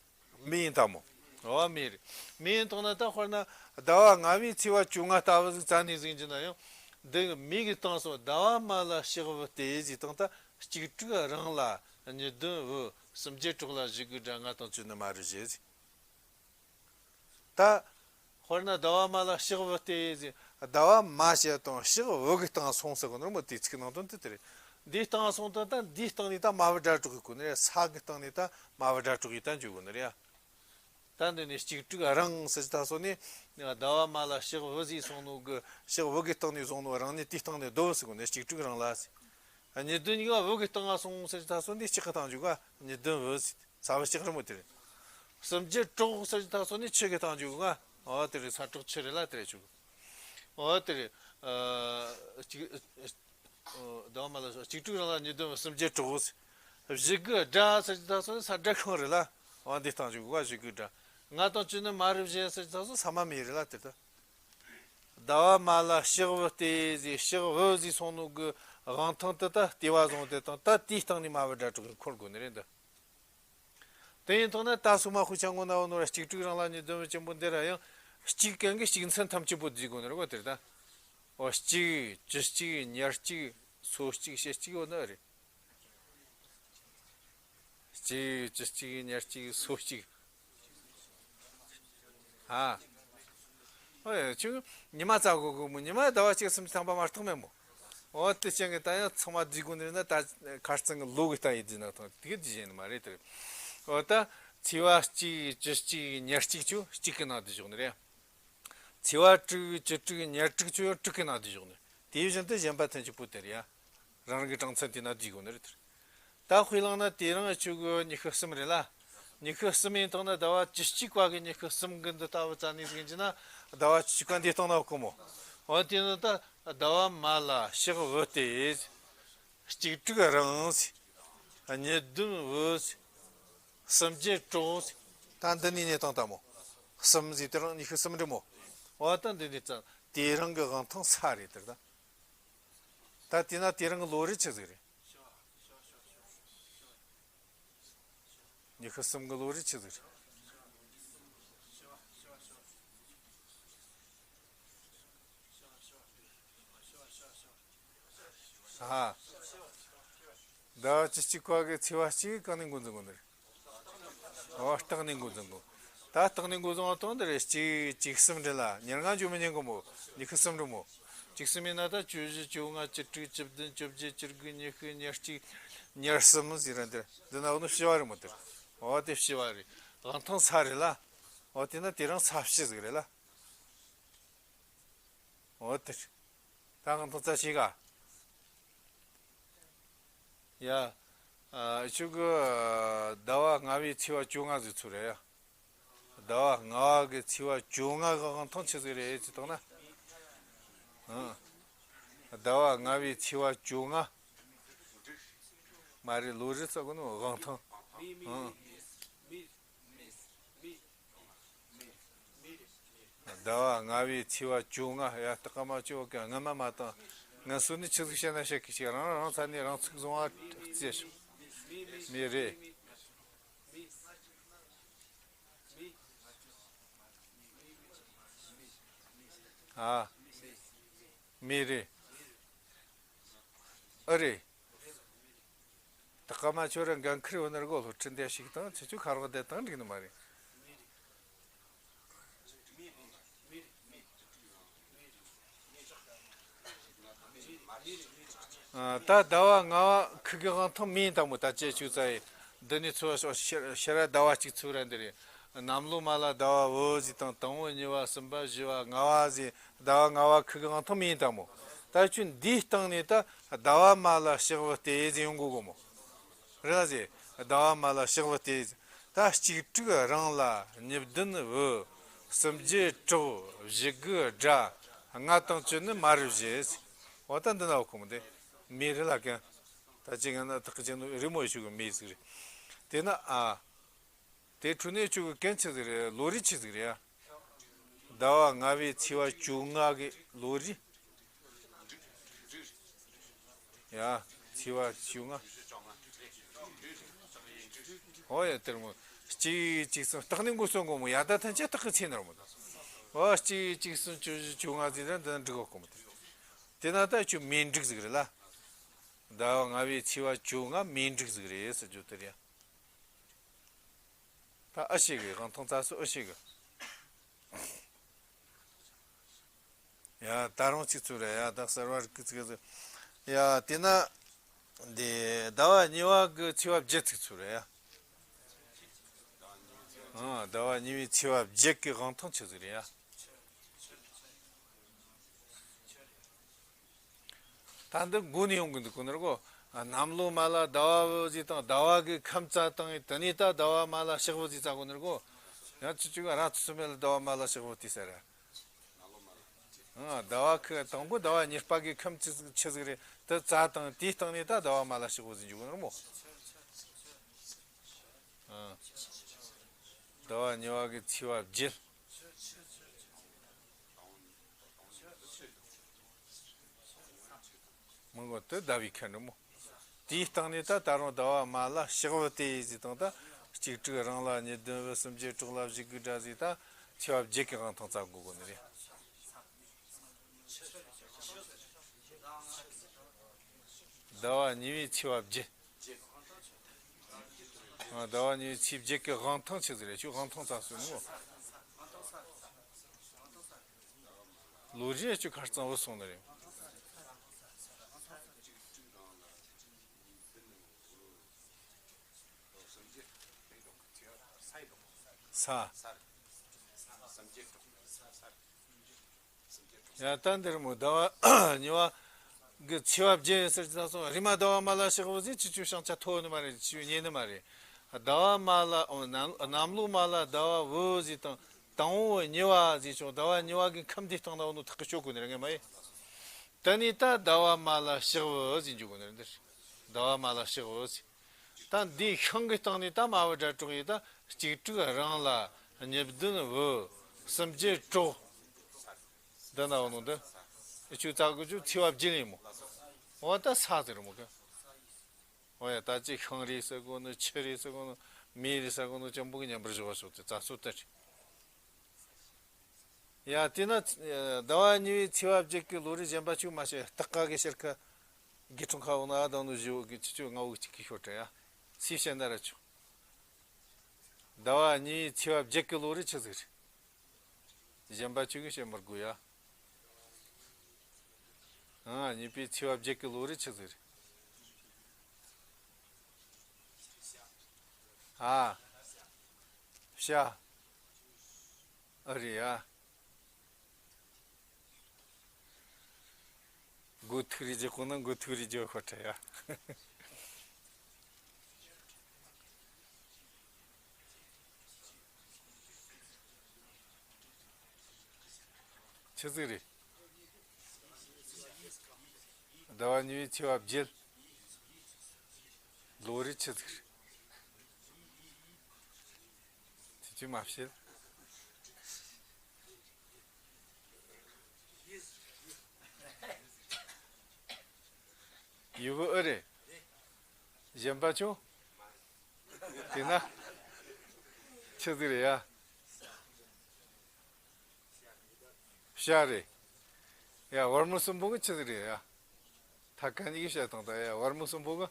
མི་ཡིན་དང་མོ། འོ་མི་རེད། མི་ཡིན་དང་ན་ད་དཔེར་ན་ཟླ་བ་ལྔ་བའི་ཚེས་པ་བཅོ་ལྔ་ལྟ་བུ་ཟིག་བཙལ་ནས་ཟིག་འཇི་ན་ཡང་། འདི་གི་མི་གི་སྟེང་སོང་ཟླ་བ་མ་ལ་ཕྱག་བུ་སྟེ་ཟིག་དང་ད་གཅིག་དྲུག་རང་ལ་ཉི་བདུན་བུ། སུམ་བརྒྱད་གྲོགས་ལ་བཞི་དགུ་སྒྲ། ལྔ་དང་བཅུ་ནི་མ་རུ་བཞེད་ཟིག་ད། དཔེར་ན་ཟླ་བ་མ་ལ་ཕྱག་བུ་སྟེ་ཟེར། ཟླ་བ་མ་ཞེས་དང་ཕྱག་བུ་གི་སྟེང་སོང་ཟེར་གོ་ནོ་མོ་དེའི་ཚིག་ནང་དོན་དེ་དེ་རེད། འདིའི་སྟེང་སོང་དང་ད་འདིའི་སྟེང་ནས་ད་མ་བུ་སྒྲ་སྒྲོགས་གི་གོ་ནི་རེད། ས་གི་སྟེང་ནས་ད་མ་བུ་སྒྲ་སྒྲོགས་ཡི་ད་འཇུག་གོ་ནི་རེད་ཡ། ད་འདི་ནས་གཅིག་དྲུག་རང་ཟེར་ད་སོ་ནི། ཟླ་བ་མ་ལ་ཕྱག་བུ་ཟིག་སོང་ནོ་གི་ཕྱག་བུ་གི་སྟེང་ནས་སོང་ནོ་རང་ནི་དེའི་སྟེང་ནས་སྡོད་ཟེར་གོ་ནི་གཅིག་དྲུག་རང་ལ་ཟེར། ཉི་བདུན་གཉིས་ཀ་བུ་གི་སྟེང་ང་སོང་ཟེར་ད་སོ་ནི་གཅིག་གི་སྟེང་འཇུག་ག་ཉི་བདུན་བུ་ཟེར། ས་བུ་གཅིག་རི་མོ་དེ་རེད། སུམ་བརྒྱད་གྲོགས་ཟེར་ད་སོ་ནི་ཆུ་གི་སྟེང་འཇུག་ག་འོ་དེ་རེད། ས་གྲོགས་ཆུ་རེད་ལ་དེ་རེད་ཆུ། འོ་དེ་རེད། ཨ་གཅིག་ཨ་ཟླ་བ་མ་ལ་གཅིག་དྲུག་རང་ལ་ཉི་བདུན་བུ། སུམ་བརྒྱད་གྲོགས་ཟེར། བཞི་དགུ་སྒྲ་ཟེར་ད་སོ་ནི་ས་སྒྲ་ཤིང་རེད་ལ། འོ་འདི་སྟེང་འཇུག་ག་བཞི་དགུ་སྒྲ། ལྔ་དང་བཅུ་ནི་མ་རུ་བཞེད་ཟེར་ད་སོ་ས་མ་མི་རེད་ལ་དེ་ད། ཟླ་བ་མ་ལ་ཕྱག་བུ་སྟེ་ཟེར། ཕྱག་བུ་ཟེར་སོང་ནོ་གི་དབང་ཐང་དེ་ད་ལྟེ་བ་བཟུང་དེ་དང་ད་དེའི་སྟེང་ནས་མ་བུ་སྒྲ་སྒྲོགས་འཁོར་དགོས་ནི་རེད་འདི། དེ་ཡིན་དང་ན་ད་སོ་མ་ཧུ་ཆ་ངོ་ན་བོ་ནོ་ར་གཅིག་དྲུག་རང་ལ་ཉི་བདུན་བུ་ཆེན་པོ་འདི་ར་ཡང་གཅིག་གན་གི་གཅིག་མཚན་ཐམས་ཅད་པོ་བསྡུས་དགོས་ནི་རེད་གོ་དེ་ད། འོ་གཅིག་བཅུ་གཅིག་ཉེར་གཅིག་སོ་གཅིག་ཞེ་གཅིག་ཡོད་ནི་རེད། གཅིག་བཅུ་གཅིག་ཉེར་གཅིག་སོ་གཅིག་ཨ། ཨོ་ཡ་ཁྱོད་ཉི་མ་བཙལ་དགོས་གོ་མོ། ཉི་མ་ཟླ་བ་གཅིག་སུམ་ཅུ་ཐམ་པ་མ་གཏོགས་མེད་མོ། འོ་དེ་ཅན་གི་ད་ཡང་ཚང་མ་བསྡུས་དགོས་ནི་ན་ད་ཁ་རྩང་གི་ལོ་གི་ལྟ་ཡི་བསྡུས་ན་ཐང་དེ་གི་བསྡུས་བཞིན་མ་རེད་དེ། འོ་ད་ཚེས་པ་གཅིག་བཅུ་གཅིག་ཉེར་གཅིག་ཆུ་གཅིག་གི་ནང་བསྡུས་བཞག་ནི་རེད། ཚེས་པ་དྲུག་བཅུ་དྲུག་ཉེར་དྲུག་ཆུ་ཡང་དྲུག་གི་ནང་བསྡུས་བཞག་ནི། དེ་བཞིན་དུ་གཞན་པ་ཐམས་ཅད་པོ་དེ་རེད་ཡ། རང་རང་གི་གྲངས་ཚད་དེ་ན་བསྡུས་དགོས་ནི་རེད་དེ། ད་དཔེ་བླངས་ན་དེ་རིང་ཆུ་གི་ཉི་ཤུ་གསུམ་རེད་ལ། ཉི་ཤུ་གསུམ་ཡིན་དང་ན་ཟླ་བ་བཅུ་གཅིག་པ་གི་ཉི་ཤུ་གསུམ་གི་འདི་ལྟ་བུ་བཙལ་ནས་ཟིན་གྱི་ན་ཟླ་བ་བཅུ་གཅིག་པ་འདི་སྟེང་ན་ཡོད་གི་མོ། འོ་དེ་ནི་ད་ཟླ་བ་མ་ལ་ཕྱག་བུ་སྟེ། གཅིག་དྲུག་རང་། ཉི་བདུན་བུ། སུམ་བརྒྱད་གྲོགས། ད་འདི་ནས་ནས་བཏང་ད་མོ། གསུམ་ཟིག་དེ་རིང་ཉི་ཤུ་གསུམ་རེད་མོ། འོ་ད་འདི་ནས་བཙལ། དེ་རིང་གི་དབང་ཐང་ས་རེད་དེ་ད། ད་དེས་ན་དེ་རིང་གི་ལོ་རེད་ཆི་ཟིག་རེད། ཉི་ཤུ་གསུམ་གི་ལོ་རེད་ཆི་ཟིག་རེད། ཨ། ཟླ་བ་བཅུ་གཅིག་པ་གི་ཚེས་པ་གཅིག་གང་ནས་འགོ་འཛིན་གོ་ནི་རེད། ཨོ་སྟག་ནས་འགོ་འཛིན་གོ། ད་སྟག་ནས་འགོ་བཟུང་བ་དང་འདི་རེད། གཅིག་གཅིག་གསུམ་འདྲ་ལ་ཉེར་ལྔ་འཇུ་མི་ཉན་གོ་མོ། ཉི་ཤུ་གསུམ་རེད་མོ། གཅིག་གསུམ་ཡིན་ན་ད་བཅུ་བཞི་བཅོ་ལྔ་བཅུ་དྲུག་བཅུ་བདུན་བཅོ་བརྒྱད་བཅུ་དགུ་ཉི་ཤུ་ཉེར་གཅིག་ཉེར་གསུམ་ཟེར་ར་འདིར་འདི་ན་འོ་ནི་བྱི་བ་རེད་མོ་དེར། ཨོ་དེ་བྱི་བ་རེད། དབང་ཐང་ས་རེད་ལ། ཨོ་དེ་ན་དེ་རིང་ས་བྱི་ཟིག་རེད་ལ། འོ་དེ། ད་གང་ཐོག་རྩ་ཞིག་ག་ཡ། ཨ་ཆུ་གི་ཟླ་བ་ལྔ་བའི་ཚེས་པ་བཅོ་ལྔ་ཟིག་ཚུར་རེད་ཡ། ཟླ་བ་ལྔ་བ་གི་ཚེས་པ་བཅོ་ལྔ་གི་དབང་ཐང་ཆི་ཟིག་རེད་ཅི་ཐོག་ན། ཨང་། ཟླ་བ་ལྔ་བའི་ཚེས་པ་བཅོ་ལྔ། མ་རེད་ལོ་རེད་ཚ་གོ་ནོ་དབང་ཐང་། ཨང་། ཟླ་བ་ལྔ་བའི་ཚེས་པ་བཅོ་ལྔ་ཡ་སྟག་མ་བཅོ་ག་སྔ་མ་མ་བཏང་། ངན་སོང་ནི་ཆི་ཟིག་བཤད་ན་བཤད་གི་ཞིག་རང་རང་ས་ནས་རང་ཚུགས་བཟུང་བ་རྩིས་ཤོག་མི་རེད། ཨ། མི་རེད། ཨ་རེད། ད་ཀ་མ་ཆོ་ར་འགན་ཁུར་ཡོད་ན་རྒོ་སློབ་ཁྲིད་འདེད་ཞིག་དང་ཆུ་ཆུ་ཁ་རོག་འདེད་དང་འགྲིག་ནི་མ་རེད། ད་ཟླ་བ་ལྔ་བ་ཁུ་གི་དབང་ཐང་མིན་དང་མོ་ད་ཅེ་ཆུ་ཙ་ཡི་འདི་ནི་ཚོ་ཤ་ར་ཟླ་བ་གཅིག་ཚུ་ར་འདི་རེད། གནམ་ལོ་མ་ལ་ཟླ་བ་བོ་ཟི་དང་དང་བོ་གཉིས་པ་གསུམ་པ་བཞི་བ་ལྔ་བ་ཟི་ཟླ་བ་ལྔ་བ་ཁུ་གི་དབང་ཐང་མིན་དང་མོ། ད་ཆུ་འདིའི་སྟེང་ནས་ད་ཟླ་བ་མ་ལ་ཕྱག་བུ་སྟེ་ཟི་ཡོང་གོ་གོ་མོ། རེད་ཟེ། ཟླ་བ་མ་ལ་ཕྱག་བུ་སྟེ། ད་གཅིག་དྲུག་རང་ལ་གཉིས་བདུན་བུ། གསུམ་བརྒྱད་གྲོགས་བཞི་དགུ་དགྲ། ལྔ་དང་བཅུ་ནི་མ་རུ་བཞེས། འོ་ད་འདི་ན་འོ་ཁོ་མོ་དེ། མི་རི་ལ་ཀན། ད་ཅི་ང་ན་ཐག་ཅི་ནོ་རི་མོ་ཞུ་གི་མི་ཟིག་རེད། དེ་ན་ཨ། དེ་འཕྲོ་ནས་ཆུ་གི་ཀན་ཆི་ཟིག་རེད། ལོ་རི་ཆི་ཟིག་རེད་ཡ། ཟླ་བ་ལྔ་བའི་ཚེས་པ་བཅོ་ལྔ་གི་ལོ་རི། ཡ། ཚེས་པ་བཅོ་ལྔ། ཨོ་ཡ་དེར་མོ། གཅིག་གཅིག་གསུམ་སྟག་ནི་མགོ་སོང་གོ་མོ་ཡ་ད་ཐན་ཆེ་སྟག་གི་ཚེ་ནར་མོ་ད། ཨོ་གཅིག་གཅིག་གསུམ་བཅུ་བཞི་བཅོ་ལྔ་ཟིག་ར་འདི་འགྲིག་གོ་གོ་མོ་དེ། དེ་ན་ད་ཆུ་མེ་འགྲིག་ཟིག་རེད་ལ། ཟླ་བ་ལྔ་བའི་ཚེས་པ་བཅོ་ལྔ་མེ་འགྲིག་ཟིག་རེད་ཟེར་རྒྱུ་དེ་རེད་ཡ། ད་ཨ་ཤེ་གི་དབང་ཐང་རྩ་སུ་ཨ་ཤེ་གི། ཡ་ད་རུང་གཅིག་ཚུར་རེད་ཡ་ད་གསར་བར་གི་ཚིག་ཡ་དེ་ན། འདི་ཟླ་བ་གཉིས་པ་གི་ཚེས་པ་བརྒྱད་ཚིག་ཚུར་རེད་ཡ། ཨ་ཟླ་བ་གཉིས་པའི་ཚེས་པ་བརྒྱད་གི་དབང་ཐང་ཆི་ཟིག་རེད་ཡ། ད་འདི་མགོ་ནས་ཡོང་གི་འདུག་གོ་ནོར་གོ། གནམ་ལོ་མ་ལ་ཟླ་བ་བུ་ཟིག་དང་ཟླ་བ་གི་ཁམས་རྩ་དང་དེ་ནས་ད་ཟླ་བ་མ་ལ་ཕྱག་བུ་ཟིག་རྩ་གོ་ནོར་གོ། ཡང་ཆུ་ཆུ་ག་རང་ཚོ་སུ་མེད་ལ་ཟླ་བ་མ་ལ་ཕྱག་བུ་དེ་ཟེར། ཨ་ཟླ་བ་ཁི་དང་པོ་ཟླ་བ་གཉིས་པ་གི་ཁམས་ཆི་ཆི་ཟིག་རེད་དེ་རྩ་དང་དེའི་སྟེང་ནས་ད་ཟླ་བ་མ་ལ་ཕྱག་བུ་ཟིག་འཇུག་གོ་ནོར་མོ། ཨ་ཟླ་བ་གཉིས་པ་གི་ཚེས་པ་བརྒྱད། མི་མགོ་དེ་ཟླ་བའི་ཁ་འགྲོ་མོ། དེའི་སྟེང་ནས་ད་ད་རུང་ཟླ་བ་མ་ལ་ཕྱག་བུ་སྟེ་ཡིས་ཟིག་དང་ད་གཅིག་དྲུག་རང་ལ་གཉིས་བདུན་བུ་གསུམ་བརྒྱད་གྲོགས་ལ་བཞི་དགུ་དགྲ་ཟིག་ད་ཚེས་པ་བརྒྱད་ཀྱི་དབང་ཐང་རྩ་དགོས་དགོས་ནི་རེད། ཟླ་བ་གཉིས་པའི་ཚེས་པ་བརྒྱད། ཟླ་བ་གཉིས་པའི་ཚེས་བརྒྱད་ཀྱི་དབང་ཐང་ཆི་ཟིག་རེད་ཁྱོད་དབང་ཐང་རྩ་སོ་ནི་མོ། ལོ་རྒྱུས་ཅིག་ཁར་གཙང་བོ་སོང་ནི་རེད། ས། ཡ་ད་འདིར་མོ་ཟླ་བ་གཉིས་པ་གི་ཚེས་པ་བརྒྱད་ཟེར་གྱི་ད་སོང་རི་མ་ཟླ་བ་མ་ལ་ཕྱག་བུ་ཟིག་ཅི་ཅུ་ཤང་ཆ་ཐོ་ནི་མ་རེད་ཅི་ཉེ་ནི་མ་རེད། ཟླ་བ་མ་ལ་ཨོ་གནམ་གནམ་ལོ་མ་ལ་ཟླ་བ་བུ་ཟིག་དང་དང་བོ་གཉིས་པ་ཟིག་ཆོག་ཟླ་བ་གཉིས་པ་གི་ཁམས་འདི་སྟེང་ན་འོ་ནོ་ཐག་གི་ཆོད་གོ་ནི་རེད་ངས་མ་ཡིན། དེ་ནས་ད་ཟླ་བ་མ་ལ་ཕྱག་བུ་ཟིག་འཇུག་གོ་ནི་རེད་འདིར། ཟླ་བ་མ་ལ་ཕྱག་བུ་ཟིག་ད་འདིའི་ཤིང་གི་སྟེང་ནས་ད་མ་བུ་དགྲ་གྲོགས་ཡིན་ད་གཅིག་དྲུག་རང་ལ་གཉིས་བདུན་བུ་གསུམ་བརྒྱད་གྲོགས། འདི་ན་འོ་ནོ་འདི། ཨེ་ཆུ་ཙག་གི་ཆུ་ཚི་བ་བརྒྱད་ཡིན་མོ། འོ་ད་ས་ཟེར་མོ་གི། འོ་ཡ་ད་ཅི་ཤིང་རེད་ཟེར་གོ་ནི་ཆུ་རེད་ཟེར་གོ་ནི་མེ་རེད་ཟེར་གོ་ནི་ཅན་པོ་གི་མཉམ་པར་བཞག་པ་ཞོག་དེ་རྩ་སོ་ལྟར། ཡ་དེ་ན་ཟླ་བ་གཉིས་པའི་ཚི་བ་བརྒྱད་ཀྱི་ལོ་རེ་གཞན་པ་ཆུ་མ་ཤེས་སྟག་ཀ་གི་ཤར་ཁ་དགེ་ཕྲུག་ཁ་འོ་ན་ཨ་དང་ནི་བཞི་བོ་གི་ཆུ་ཆུ་ལྔ་བོ་གཅིག་གི་ཤོར་དྲ་ཡ་ཚི་བཤད་ན་ར་ཆུ། ཟླ་བ་གཉིས་པའི་ཚི་བ་བརྒྱད་ཀྱི་ལོ་རེ་ཆི་ཟིག་རེད། གཞན་པ་ཆོས་གི་བཤད་མི་དགོས་ཡ། ཨང་གཉིས་པའི་ཚེས་པ་བརྒྱད་ཀྱི་ལོ་རེ་ཆི་ཟིག་རེད། ཨ། ཤ། ཨ་རེད་ཡ། མགོ་ཐུག་རེ་རྒྱག་གོ་ན་མགོ་ཐུག་རེ་རྒྱག་ཁོ་ཁྲ་ཡ། ཆི་ཟིག་རེད། ཟླ་བ་གཉིས་པའི་ཚེས་པ་བརྒྱད། ལོ་རེ་ཆི་ཟིག་རེད། ཆི་ཆི་མ་བཤད། ཡུ་བུ་ཨི་རེད། གཞན་པ་ཆུང་། དེ་ན། ཆི་ཟིག་རེད་ཡ། བྱ་རེད། ཡ་བར་མོ་གསུམ་པོ་གི་ཆི་ཟིག་རེད་ཡ། ཐ་ཀ་གཉིས་ཀྱི་བྱ་དང་ད་ཡ་བར་མོ་གསུམ་པོ་གི།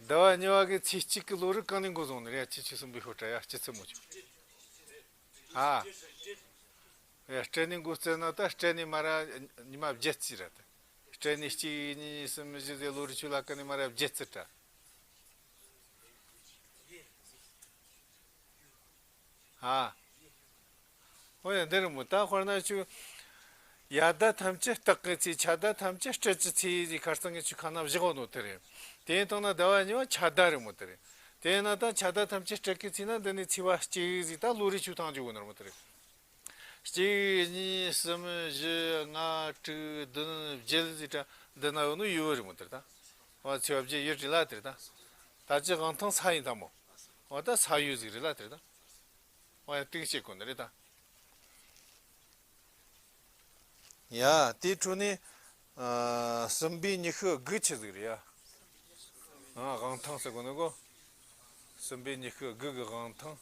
ཟླ་བ་གཉིས་པ་གི་ཚེས་གཅིག་གི་ལོ་རེ་གང་ནས་འགོ་བཟུང་ནི་རེད་ཡ་ཆི་ཆི་གསུམ་པོའི་ཤོ་ཏྲ་ཡ་སྤྱི་ཚེས་མོ་ཆུ། ཨ། ཡ་སྤྲད་ནས་འགོ་བཙལ་ན་ད་སྤྲད་ནས་མ་ར་ཉི་མ་བརྒྱད་ཙམ་ར་ད། སྤྲད་ནས་གཅིག་གཉིས་གསུམ་བཞི་ཟེར་ལོ་རེ་ཆུ་ལ་ཀ་ནས་མ་ར་བརྒྱད་ཙམ་ར། ཨ། ཨོ་ཡ་འདི་རེད་མོ་ད་དཔེར་ན་ཆུ། ཡ་ཟླ་ཐམས་ཅད་སྟག་གི་ཚེས་ཆ་ཟླ་ཐམས་ཅད་སྤྲད་ཀྱི་ཚེས་ཟེར་ཁར་སང་གི་ཆུ་ཁ་ན་བཞག་ནོ་དེ་རེད། དེ་ཡིན་དང་ན་ཟླ་བ་གཉིས་པ་ཆ་ཟླ་རེད་མོ་དེ་རེད། དེ་ཡིན་ན་ད་ཆ་ཟླ་ཐམས་ཅད་སྤྲད་ཀྱི་ཚེས་ན་འདི་ནས་ཚེས་པ་གཅིག་ཟིག་ད་ལོ་རེ་ཆུ་ཐང་འཇུག་གོ་ནོ་རེད་མོ་དེ་རེད། གཅིག་གཉིས་གསུམ་བཞི་ལྔ་དྲུག་བདུན་བརྒྱད་ཟིག་ད་འདི་ན་ཡོད་ནོ་ཡོད་རེད་མོ་དེ་རེད་ད། ཨོ་ཚེས་པ་བརྒྱད་ཡོད་རེད་ལ་དེ་རེད་ད། ད་ཅི་དབང་ཐང་ས་ཡིན་ད་མོ། ཨོ་ད་ས་ཡོད་ཟིག་རེད་ལ་དེ་རེད་ད། ཨོ་ཡ་དེ་གི་བཤད་དགོས་ནི་རེད་ད། ཡ་དེའི་འཕྲོ་ནས། ཨ་གསུམ་པའི་ཉི་ཤུ་དགུ་ཆི་ཟིག་རེད་ཡ། ཨ་དབང་ཐང་ཟེར་གོ་ནི་གོ། གསུམ་པའི་ཉི་ཤུ་དགུ་གི་དབང་ཐང་།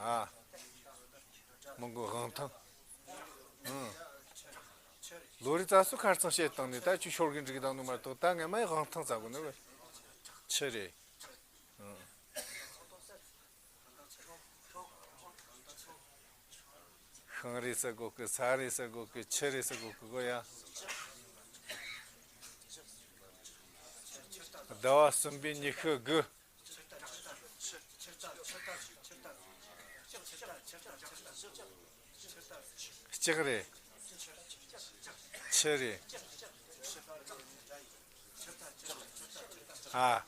ཨ། མི་མགོ་དབང་ཐང་། ཨང་། ལོ་རེ་རྩ་སུ་ཁར་ཚང་བཤད་བཏང་ནས་ད་ཆུ་ཤོར་གི་འགྲིག་དང་ནི་མ་གཏོགས་ད་ངས་མ་ཡི་དབང་ཐང་རྩ་དགོས་ནི་བས། ཆི་རེད། ཨང་། ཤིང་རེད་ཟེར་གོ་གི་ས་རེད་ཟེར་གོ་གི་ཆུ་རེད་ཟེར་གོ་གི་གོ་ཡ། ཟླ་བ་གསུམ་པའི་ཉི་ཤུ་དགུ། ལྕགས་རེད། ཆུ་རེད། ཨ།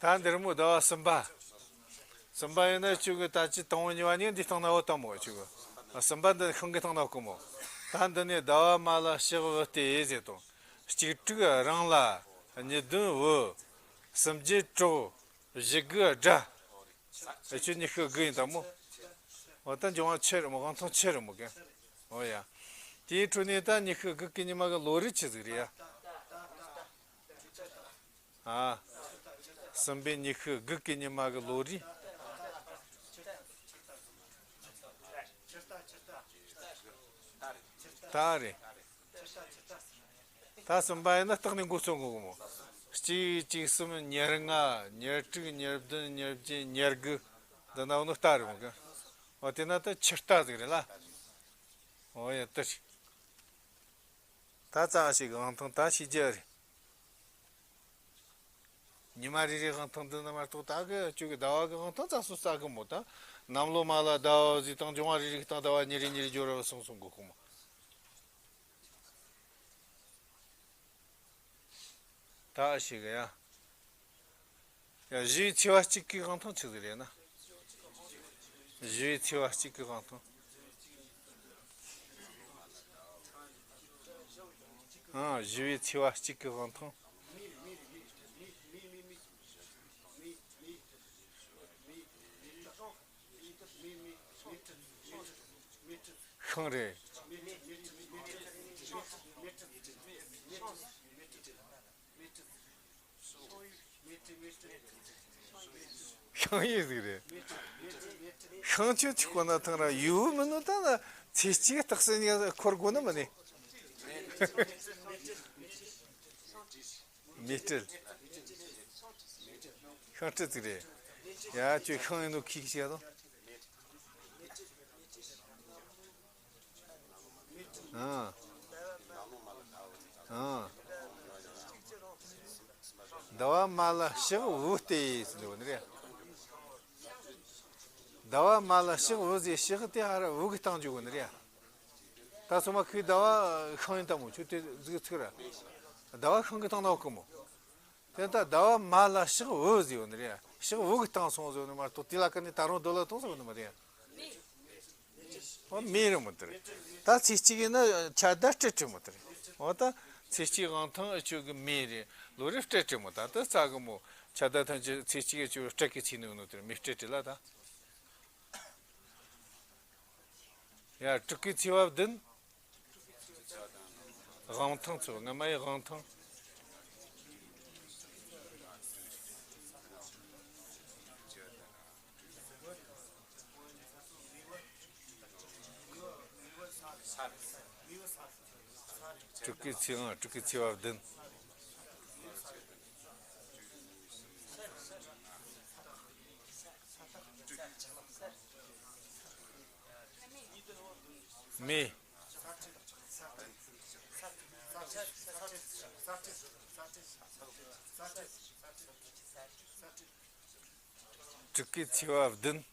ད་འདིར་མོ་ཟླ་བ་གསུམ་པ། གསུམ་པ་ཡིན་ན་ཁྱོད་ཀྱི་ད་ཅི་དང་པོ་གཉིས་པ་གཉིས་འདི་སྟེང་ན་འོ་དང་མོ་ཁྱོད་ཀྱི། གསུམ་པ་འདི་ཤིང་གི་སྟེང་ན་འོ་གི་མོ། ད་འདི་ནས་ཟླ་བ་མ་ལ་ཕྱག་བུ་སྟེ་ཟེར་དང་། གཅིག་དྲུག་རང་ལ། གཉིས་བདུན་བུ། གསུམ་བརྒྱད་གྲོགས། བཞི་དགུ་དགྲ། ཨེ་ཁྱོད་ཉི་ཤུ་དགུ་ཡིན་དང་མོ། འོ་ད་འབྱུང་བ་ཆུ་རེད་མོ་དབང་ཐང་ཆུ་རེད་མོ་གན། འོ་ཡ། དེའི་འཕྲོ་ནས་ད་ཉི་ཤུ་དགུ་གི་ཉི་མ་གི་ལོ་རེ་ཆི་ཟིག་རེད་ཡ། ཨ། གསུམ་པའི་ཉི་ཤུ་དགུ་གི་ཉི་མ་གི་ལོ་རེ། ད་རེད། ད་གསུམ་པ་ཡིན་ན་སྟག་ནས་འགོ་རྩོམ་དགོས་གི་མོ། གཅིག་གཅིག་གསུམ་ཉེར་ལྔ་ཉེར་དྲུག་ཉེར་བདུན་ཉེར་བརྒྱད་ཉེར་དགུ། འདི་ན་འོ་ནི་རྟ་རེད་མོ་གི། འོ་དེ་ན་ད་ཆུ་རྟ་ཟིག་རེད་ལ། འོ་ཡ་དེ་རེད། ད་རྩ་ཞིག་གི་དབང་ཐང་ད་ཤེས་རྒྱུ་རེད། ཉི་མ་རེ་རེ་དབང་ཐང་འདི་ན་མ་གཏོགས་ད་གི་ཁྱོད་ཀྱི་ཟླ་བ་གི་དབང་ཐང་རྩ་སུ་རྩ་གི་མོ་ད། གནམ་ལོ་མ་ལ་ཟླ་བ་ཟིག་དང་འབྱུང་བ་རེ་རེ་གི་དང་ཟླ་བ་ཉིན་རེ་ཉིན་རེ་འགྱུར་ར་སོང་སོང་དགོས་གི་མོ། ད་ཞིག་ཡ། ཡ་བཞི་བའི་ཚེས་པ་གཅིག་གི་དབང་ཐང་ཆི་ཟིག་རེད་ན། བཞི་བའི་ཚེས་པ་གཅིག་གི་དབང་ཐང་། ཨང་། བཞི་བའི་ཚེས་པ་གཅིག་གི་དབང་ཐང་། ཤིང་རེད། ཤིང་ཡོད་ཟིག་རེད། ཤིང་ཆུ་ཆུ་གོ་ན་ཐང་ར་ཡུ་མི་ནུ་ད་ན་ཚེ་གཅིག་རྟགས་སེ་ཉ་འཁོར་དགོ་ནི་མ་ནི། མེ་སྤྲེལ། ཤིང་སྤྲེལ་ཟིག་རེད། ཡ་ཁྱོད་ཤིང་ཡིན་ནོ་ཁིག་ཤིག་ཡ་དང་། ཨང་། ཨང་། ཟླ་བ་མ་ལ་ཕྱག་འོད་དེ་ཟེར་འདུག་ནི་རེད། ཟླ་བ་མ་ལ་ཕྱག་འོད་ཟེར་ཕྱག་དེ་ཧ་ར་འོད་ཀྱི་སྟེང་འཇུག་གི་ནི་རེད། ད་སོ་མ་ཁོས་ཟླ་བ་ཤིང་ཡིན་ད་མོ་ཁྱོད་དེ་ཟིག་ཚིག་ར། ཟླ་བ་ཤིང་གི་སྟེང་ན་འོག་གི་མོ། དེ་ལྟར་ཟླ་བ་མ་ལ་ཕྱག་འོད་ཟེར་ཡོད་ནི་རེད། ཕྱག་འོད་ཀྱི་སྟེང་སོང་ཟེར་ནི་མ་གཏོགས་དེ་ལ་ཀ་ནི་ད་རུང་རྡོ་ལ་ཐོང་ཟེར་ནི་མ་རེད། ཨོ་མེ་རེད་མོ་དེ་རེད། ད་ཚེས་གཅིག་ཡིན་ན་ཆ་ད་སྤྲེལ་སྤྲེལ་མོ་དེ་རེད། ཨོ་ད་ཚེས་གཅིག་དབང་ཐང་ཨ་ཆོས་ཀྱི་མེ་རེད། ལོ་རེ་སྤྲེལ་སྤྲེལ་མོ་ད་ད་རྩ་གི་མོ་ཆ་ད་ཐམས་ཅད་ཚེས་གཅིག་ཨ་ཆོས་སྤྲེལ་གི་ཚེས་ནི་ཡོད་ནོ་དེ་རེད། མེ་སྤྲེལ་སྤྲེལ་ལ་ད། ཡ་དྲུག་གི་ཚེས་པ་བདུན། དབང་ཐང་ཚོ་སྔ་མ་ཡི་དབང་ཐང་། དྲུག་གི་ཚེས་ཨང་། དྲུག་གི་ཚེས་པ་བདུན། མེ། དྲུག་གི་ཚེས་པ་བདུན།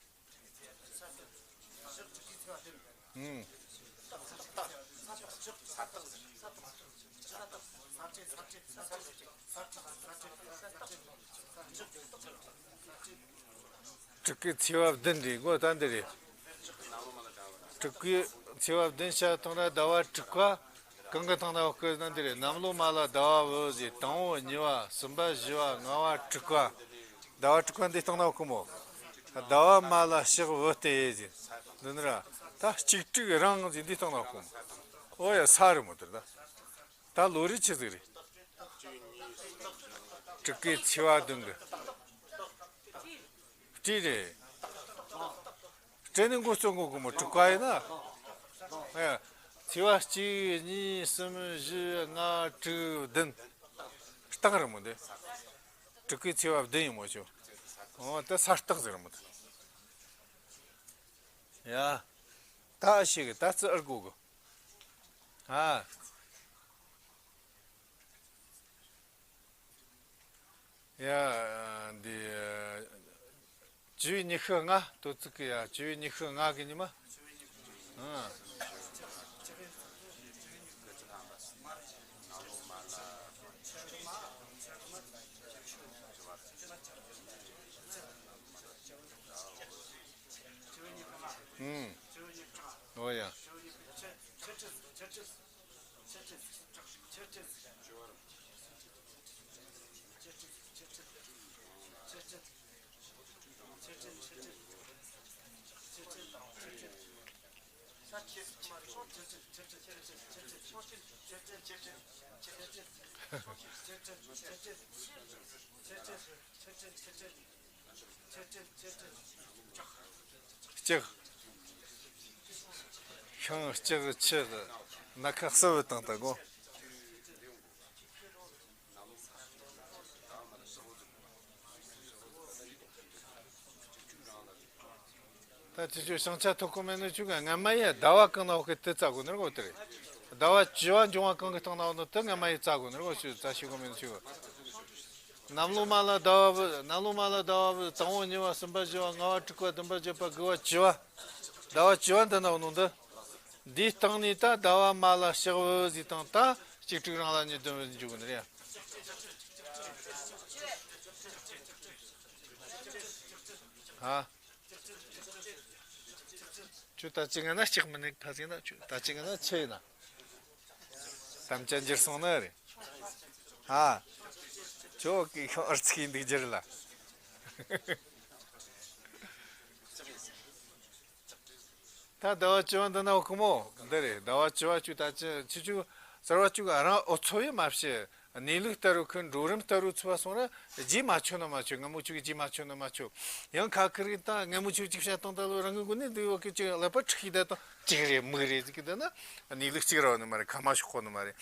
ཨུམ། དྲུག་གི་ཚེས་པ་བདུན་རེད་གོ། ད་འདི་རེད། དྲུག་གི་ཚེས་པ་བདུན་ཤར་ཐོང་ར་ཟླ་བ་དྲུག་པ། གང་གི་ཐང་ན་འོག་གི་ན་འདི་རེད། གནམ་ལོ་མ་ལ་ཟླ་བ་བུ་ཟེར། དང་པོ་གཉིས་པ་གསུམ་པ་བཞི་པ་ལྔ་པ་དྲུག་པ། ཟླ་བ་དྲུག་པ་འདི་ཐང་ན་འོག་གི་མོ། ཟླ་བ་མ་ལ་ཕྱག་འོད་དེ་ཟེར། འདི་ནི་ར་ད་གཅིག་དྲུག་རང་ཟེར་འདི་ཐང་ན་འོག་གི་མོ། ཨོ་ཡ་ས་རེད་མོ་དེར་ད། ད་ལོ་རེ་ཆི་ཟིག་རེད། དྲུག་གི་ཚེས་པ་བདུན་གི། སྤྲེལ་རེད། སྤྲེལ་ནི་འགོ་གཙོ་འགོ་གི་མོ་དྲུག་པ་ཡིན་ན། ཨེ། ཚེས་པ་གཅིག་གཉིས་གསུམ་བཞི་ལྔ་དྲུག་བདུན། སྟག་རེད་མོ་འདི། དྲུག་གི་ཚེས་པ་བདུན་ཡིན་མོ་ཆོ། ཨོ་ད་ས་སྟག་ཟེར་མོ་ད། ཡ། ད་ཨ་ཞིག་གི་ད་ཙི་ཨར་གོ་གི། ཨ། ཡ། འདི། བཅུ་བའི་ཉི་ཤུ་ལྔ་དོ་ཙི་གི་ཡ། བཅུ་བའི་ཉི་ཤུ་ལྔ་གི་ཉི་མ། ཨང་། ཨང་། ཨོ་ཡ། ལྕགས། ཤིང་ལྕགས་ཆུ་སྣ་ཁ་གསུམ་བཏང་ད་གོ། ད་ཁྱེད་ཚོས་ཞིང་ཆ་ཐོབ་ཁོ་མེད་ནོ་ཆུ་ག་སྔ་མ་ཡ་ཟླ་བ་གང་ན་འོག་གི་དེ་རྩ་དགོས་ནོ་གོ་དེ་རེད། ཟླ་བ་བཅུ་བ་འབྱུང་བ་གང་གི་སྟེང་ན་འོག་ནོ་དེ་སྔ་མ་ཡ་རྩ་དགོས་ནོ་གོ་ཆུ་རྩ་ཤེས་གོ་མེད་ནོ་ཆུ་ག་གནམ་ལོ་མ་ལ་ཟླ་བ་བུ། གནམ་ལོ་མ་ལ་ཟླ་བ་བུ། དང་པོ་གཉིས་པ་གསུམ་པ་བཞི་པ་ལྔ་པ་དྲུག་པ་བདུན་པ་བརྒྱད་པ་དགུ་པ་བཅུ་པ། ཟླ་བ་བཅུ་པ་འདི་ན་འོ་ནོ་འདི། འདིའི་སྟེང་ནས་ད་ཟླ་བ་མ་ལ་ཕྱག་བུ་ཟིག་དང་ད་གཅིག་དྲུག་རང་ལ་ཉི་བདུན་བུ་འཇུག་ནི་རེད། ཧ། ཁྱོད་ད་ཅི་ང་ན་ལྕགས་མི་ནུག་ཕ་ཟིག་ན་ཁྱོད་ད་ཅི་ང་ན་ཆི་ཡིན་ན། དམ་བཅའ་འགྱུར་སོང་ནི་རེད། ཨ། ཁྱོད་ཀྱིས་ཤོག་ཨར་ཚིག་འདུག་འགྱུར་ལ། ད་ཟླ་བ་བཅུ་བ་འདི་ན་འོ་ཁོ་མོ་འདི་རེད། ཟླ་བ་བཅུ་བ་བཅུ་ད་ཅི་ཅི་ཅུ་གསར་བ་བཅུ་ག་རང་འོ་ཚོ་ཡི་མ་བྱེད། གནས་ལུགས་ལྟ་རུ་ཁུ་འགྲོ་རིམ་ལྟ་རུ་ཚུ་བ་སོང་ར་རྗེས་མ་ཆོད་ནི་མ་ཆོད། སྔ་མོ་ཆོད་གི་རྗེས་མ་ཆོད་ནི་མ་ཆོད། ཡང་ཁ་ཁི་རིག་ད་སྔ་མོ་ཆོད་ཅིག་བྱ་སྟངས་ད་ལོ་རང་གི་མགོ་ནས་འདི་བ་གི་ཅིག་ཀླད་པ་ཁྲིག་ད་དང་ཅིག་རེད་མིག་རེད་ཟིག་གི་ད་ན་གནས་ལུགས་གཅིག་ར་བ་ནི་མ་རེད། ཁ་མ་ཤོག་ཁོ་ནི་མ་རེད།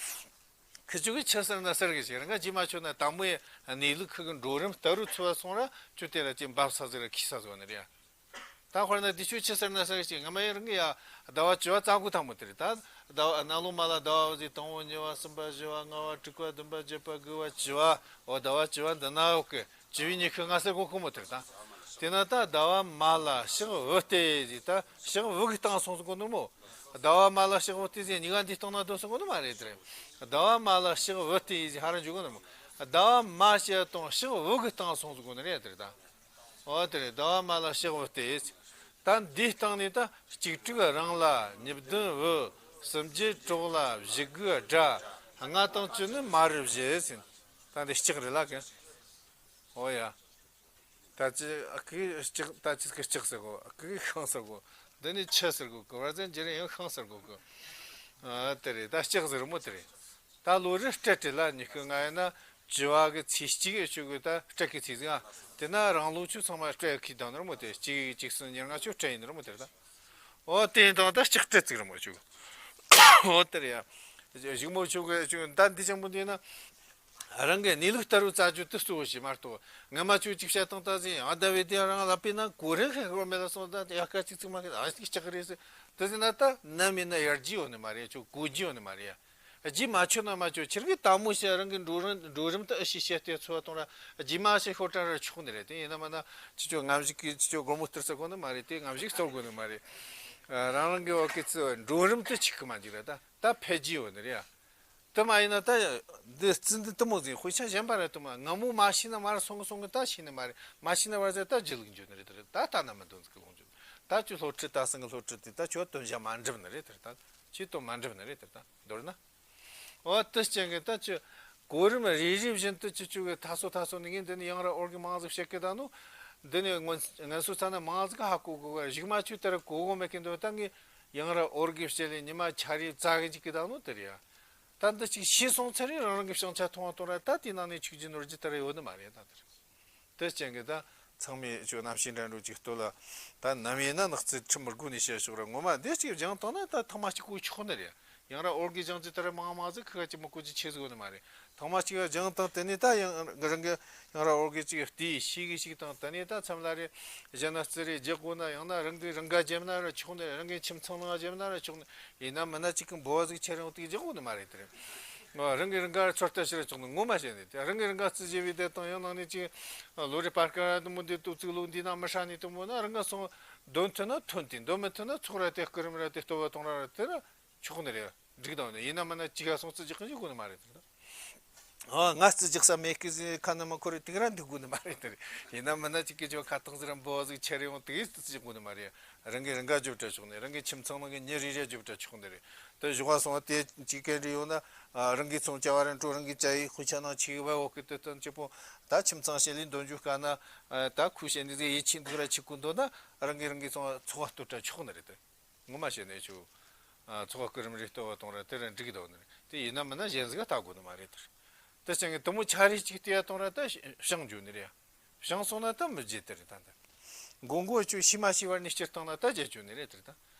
ཁི་ཆོ་གི་ཆི་ཟེར་ན་ཟེར་གི་ཞིག་རང་ག་རྗེས་མ་ཆོད་ན་དང་མོ་ཡི་གནས་ལུགས་ཁི་གི་འགྲོ་རིམ་ལྟ་རུ་ཚུ་བ་སོང་ར་ཆོད་དེ་ལ་ཅིག་འབབ་ས་ཟིག་ར་ཁི་ས་ཟིག་བ་ནི་རེད། ད་དཔེར་ན་འདི་ཆོས་ཆི་ཟེར་ན་ཟེར་ཅིག་སྔ་མ་ཡི་རིང་གི་ཡ་ཟླ་བ་བཅུ་བ་རྩ་འགོ་ཐང་མོ་དེ་རེད། ད་ཟླ་བ་གནམ་ལོ་མ་ལ་ཟླ་བ་ཟིག་དང་བོ་གཉིས་པ་གསུམ་པ་བཞི་བ་ལྔ་བ་དྲུག་པ་བདུན་པ་བརྒྱད་པ་དགུ་བ་བཅུ་བ། འོ་ཟླ་བ་བཅུ་བ་འདི་ན་འོ་གི་བཅུ་བའི་ཉི་ཤུ་ལྔ་ཟེར་གོ་ཁོ་མོ་དེ་རེད། ད་དེ་ན་ད་ཟླ་བ་མ་ལ་ཕྱག་བུ་སྟེ་ཟིག་ད་ཕྱག་བུ་གི་སྟེང་སོང་ཟིག་གོ་ནོ་མོ། ཟླ་བ་མ་ལ་ཕྱག་བུ་སྟེ་ཟིག་གཉིས་ཀ་འདི་སྟེང་ན་སྡོད་སོང་གོ་ནོ་མ་རེད་དེ་རེད། ཟླ་བ་མ་ལ་ཕྱག་བུ་སྟེ་ཟིག་ཧ་ར་འཇུག་གོ་ནོ་མོ། ཟླ་བ་མ་ཞེས་དང་ཕྱག་བུ་གི་སྟེང་སོང་ཟིག་གོ་ནི་རེད་དེ་རེད་ད། འོ་དེ་རེད། ཟླ་བ་མ་ལ་ཕྱག་བུ་སྟེ། ད་འདིའི་སྟེང་ནས་ད་གཅིག་དྲུག་རང་ལ་གཉིས་བདུན་བུ། སུམ་བརྒྱད་གྲོགས་ལ་བཞི་དགུ་དགྲ། ལྔ་དང་བཅུ་ནི་མ་རུ་བཞེད་ཟེར། ད་འདི་ལྕགས་རེད་ལ་གན། འོ་ཡ། ད་ཅི་ཨ་ཁུའི་ལྕགས། ད་ཅི་ཁུ་ལྕགས་ཟེར་གོ། ཨ་ཁུའི་ཤིང་ཟེར་གོ། འདི་ནི་ཆུ་ཟེར་གོ། གི་བར་ཙན་འཇིར་ཡང་ཤིང་ཟེར་གོ་གི། ཨ་དེ་རེད། ད་ལྕགས་ཟེར་མོ་དེ་རེད། ད་ལོ་རེ་སྤྲད་སྤྲད་ལ་ཉི་ཤུ་ལྔ་ཡིན་ན་བཅུ་བ་གི་ཚེས་གཅིག་གི་ཆུ་གི་ད་སྤྲད་གི་ཚེས་ཟིག་ཨ། དེ་ན་རང་ལོ་ཆུ་ཚང་མ་སྤྲད་ཁི་དང་ནོར་མོ་དེ་གཅིག་གཅིག་གསུམ་ཉེར་ལྔ་ཆུ་སྤྲད་ཡིན་ནོར་མོ་དེ་རེད་ད། འོ་དེ་ཡིན་དང་ད་ལྕགས་སྤྲད་ཚིག་རེད་མོ་ཆུ། འོ་དེ་རེད་ཡ། གཞུག་མོ་ཆུ་གི་ཆུ་ད་འདི་ཅང་མོ་འདི་ན། རང་གི་གནས་ལུགས་ལྟར་རུ་རྩ་རྒྱུ་དེ་གཙོ་བོ་ཞིག་མ་གཏོགས་ངན་མ་ཆོས་གཅིག་བཤད་སྟངས་ད་ཟིན་ཨ་ད་བེ་དེ་རང་ལ་པེ་ན་གོ་རིན་ཧེ་ཧོ་མེ་ལ་སོང་ད་ཡ་ཀ་གཅིག་ཚིག་མ་གི་ཨ་གཅིག་ལྕགས་རེད་ཟེར། དེ་ཟིན་ན་ད་ནམ་ཡིན་ན་ཡར་རྒྱས་ཡོང་ནི་མ་རེད། ཆོ་གོ་རྒྱས་ཡོང་ནི་མ་རེད། རྗེས་མ་ཆོད་ན་མ་ཆོད་ཕྱིར་གི་དལ་མོ་བཤད་རང་གི་འགྲོ་རིམ་འགྲོ་རིམ་དུ་ཨི་ཤི་བཤད་དེ་འཚོ་བ་གཏོང་ར་རྗེས་མ་ཞིག་ཤོར་དྲ་ར་ཆོག་ནི་རེད། དེ་ཡིན་ན་མ་ན་ཅི་ཆོ་ངམ་ཞིག་གི་ཅི་ཆོ་སྒོར་མོ་སྟེར་ས་གོ་ནི་མ་རེད། དེ་ངམ་ཞིག་སྟེར་དགོ་ནི་མ་རེད། རང་རང་གི་བ་གི་ཚི་འགྲོ་རིམ་དུ་ཆིག་གི་མ་འཇིག་ར་ད་ད་ཕལ་རྒྱས་ཡོད་ནི་རེད། དེ་མ་ཡིན་ན་ད་འདི་རྩི་འདི་དེ་མོ་ཟིན་དཔེ་ཆ་གཞན་པ་རེད་དུ་མ། སྔ་མོ་མ་ཤེས་ན་མར་སོང་གི་སོང་གི་ད་ཤེས་ནི་མ་རེད། མ་ཤེས་ན་བར་ཟད་ད་རྒྱུ་ལུགས་འཇོན་ནི་རེད། དེ་རེད་ད་ལྟ་ན་མི་འདོན་ཟིག་ལོང་འཇོན། ད་ཁྱོད་སློབ་ཁྲིད་ད་སང་གི་སློབ་ཁྲིད་དེ་ད་ཁྱོད་དོན་བྱ་མ་འགྲུབ་ནི་རེད། དེ་རེད་ད་ཁྱེད་དོན་མ་འགྲུབ་ནི་རེད། དེ་རེད་ད་མདོར་ན། འོ་དེ་རྐྱེན་གི་ད་ཁྱོད་གོ་རིམ་རེ་རེ་བཞིན་དུ་ཁྱེད་ཆོ་གི་ད་སོ་ད་སོ་ནི་ངས་འདི་ནི་ཡང་ར་འོར་གི་མང་ཟིག་བཤད་གི་ད་ནོ། འདི་ནི་ངན་ངན་སོ་ཚ་ན་མང་ཟིག་ཧ་གོ་གོ་གི་གཞུག་མ་ཁྱོད་དེ་ར་གོ་གོ་མེད་གི་འདུག་ད་ངས་ཡང་ར་འོར་གི་བཤད་ལས་ཉི་མ་ཆ་རེ་རྩ་གི་འཇིག་གི་ད་ནོ་དེ་རེད་ཡ། ད་འདི་ཅིག་ཤེས་སོང་ཚེ་རིང་རང་རང་གི་བྱང་ཆ་མཐོང་བ་གཏོང་ར་ད་དེའི་ནང་ནས་ཆིག་རྒྱུ་ནོར་རྒྱུ་དེ་ར་ཡོད་ནི་མ་རེད་ད་དེར། དེ་རྐྱེན་གི་ད་ཚང་མས་ཅོ་རྣམ་ཤེས་འདྲ་འགྲོ་ཅིག་ལྟོས་ལ། ད་ནམ་ཡིན་ན་ནག་རྩི་ཁྲི་མི་དགོས་ནས་བཤད་ཕྱོགས་ར་ངོ་མ་འདི་ཅིག་སྦྱང་བཏང་ན་ད་ཐེངས་མ་གཅིག་གོ་ཆོག་ནི་རེད། ཡང་ར་འོར་གི་སྦྱང་རྒྱུ་དེ་ར་མང་མང་ཟིག་ཁི་ག་ཅིག་མི་གོ་ཅིག་ཆེ་ཟིག་ཡོད་ནི་མ་རེད། ཐེངས་མ་གཅིག་སྦྱང་བཏང་དེ་ནས་ད་ཡང་རང་གི་ཡང་ར་འོར་གི་ཅིག་བལྟས་ཤེས་གི་ཞིག་དང་དེ་ནས་ད་མཚམས་ལ་རེ་གཞན་ན་རྩི་རེ་རྒྱག་དགོས་ན་ཡང་ན་རང་གི་རང་ག་རྒྱབ་ན་ར་ཆོག་ནི་རེད། རང་གི་ཁྱིམ་ཚང་ནང་རྒྱབ་ན་ར་ཆོག་ནི། ཡིན་ན་མིན་ན་གཅིག་གི་འབོ་བ་ཟིག་ཁྱེར་ཡོང་དེ་རྒྱག་དགོས་ནི་མ་རེད་དེ་རེད། ཨ། རང་གིས་རང་ག་ཚོད་ལྟ་ཞིག་ར་ཆོག་ནི་ངོ་མ་བཤད་ནས་དེ་རང་གིས་རང་ག་རྩི་བྱས་པའི་དེ་དང་ཡང་ནང་ནས་ཅིག་ལོ་རེ་སྤར་ཀ་ར་དུ་མོ་འདི་ཏུ་ཙིག་ལུག་འདི་ན་མི་ཧྲ་ནི་དུ་མོ་ན་རང་ག་སོང་འདོན་ཐུབ་ན་ཐོན་ཏེ་འདོན་མི་ཐུབ་ན་ཚོགས་ར་དེ་སྐུ་རིམ་ར་དེ་ལྟོ་བ་གཏོང་ར་ར་དེ་ར་ཆོག་ནི་རེད། འགྲིག་དང་ནི་ཡིན་ན་མིན་ན་ཅིག་ག་སོང་རྩི་རྒྱག་གི་འཇུག་དགོས་ནི་མ་རེད་དེ་ར། ཨ། ང་རྩི་རྒྱག་ས་མེད་ཀི་ཟིག་ཁ་ན་མ་འཁོར་རེ་དེ་ག་ར་འདུག་དགོས་ནི་མ་རེད་དེ་ར། ཡིན་ན་མིན་ན་ཅིག་གི་ཅོ་ཁ་ཐག་ཟིག་ར་འབོ་བ་ཟིག་ཁྱེར་ཡོང་དེ་རྩི་རྒྱག་དགོས་ནི་མ་རེད། རང་གིས་རང་ག་རྒྱོབ་དྲ་ཆོག་ནི། རང་གི་ཁྱིམ་ཚང་ནང་གི་མྱི་རེ་རེ་རྒྱོབ་དྲ་ཆོག་ནི་རེད། དེ་ཞོགས་པ་སོང་བ་དེ་ཅིག་ག་རེ་ཡོང་ན། ཨ། རང་གི་ཚོང་བྱ་བ་རང་འགྲོ་རང་གི་བྱ་ཡི་དཔེ་ཆ་ནང་ཆེ་བ་འོག་གི་དེ་དོན་གཅིག་པོ། ད་ཁྱིམ་ཚང་ཞལ་ལས་འདོན་རྒྱུ་དཀའ་ན། ཨ། ད་ཁུ་ཞལ་ནི་ཟིག་ཡིད་ཆེས་འདུག་ར་ཆེ་ཀུ་འདོད་ན་རང་གིས་རང་གི་ཚོང་ཚོགས་པ་གཏོད་དྲ་ཆོག་ནི་རེད་དེ། ངོ་མ་བཤད་ནས་ཆུ། ཨ། ཚོགས་པ་སྐུ་རིམ་རེ་གཏོད་པ་གཏོང་ར་དེ་ར་འགྲིག་གི་འདུག་ནི་རེད། དེ་ཡིན་ན་མིན་ན་གཞན་ཟིག་ལྟ་དགོས་ནི་མ་རེད་དེ་ར། དེ་ཅང་གི་དུ་མོ་ཆ་རེ་གཅིག་བལྟས་ཡ་གཏོང་ར་ད་བྱང་འགྱོ་ནི་རེད། བྱང་སོང་ན་ད་མི་བརྗེད་དེ་རེད་ད་འདི། མགོ་མགོ་ཆུ་ཤི་མ་ཤི་བར་ནས་སྤྱིར་བཏང་ན་ད་བརྗེད་འགྱོ་ནི་རེད་དེ་ད།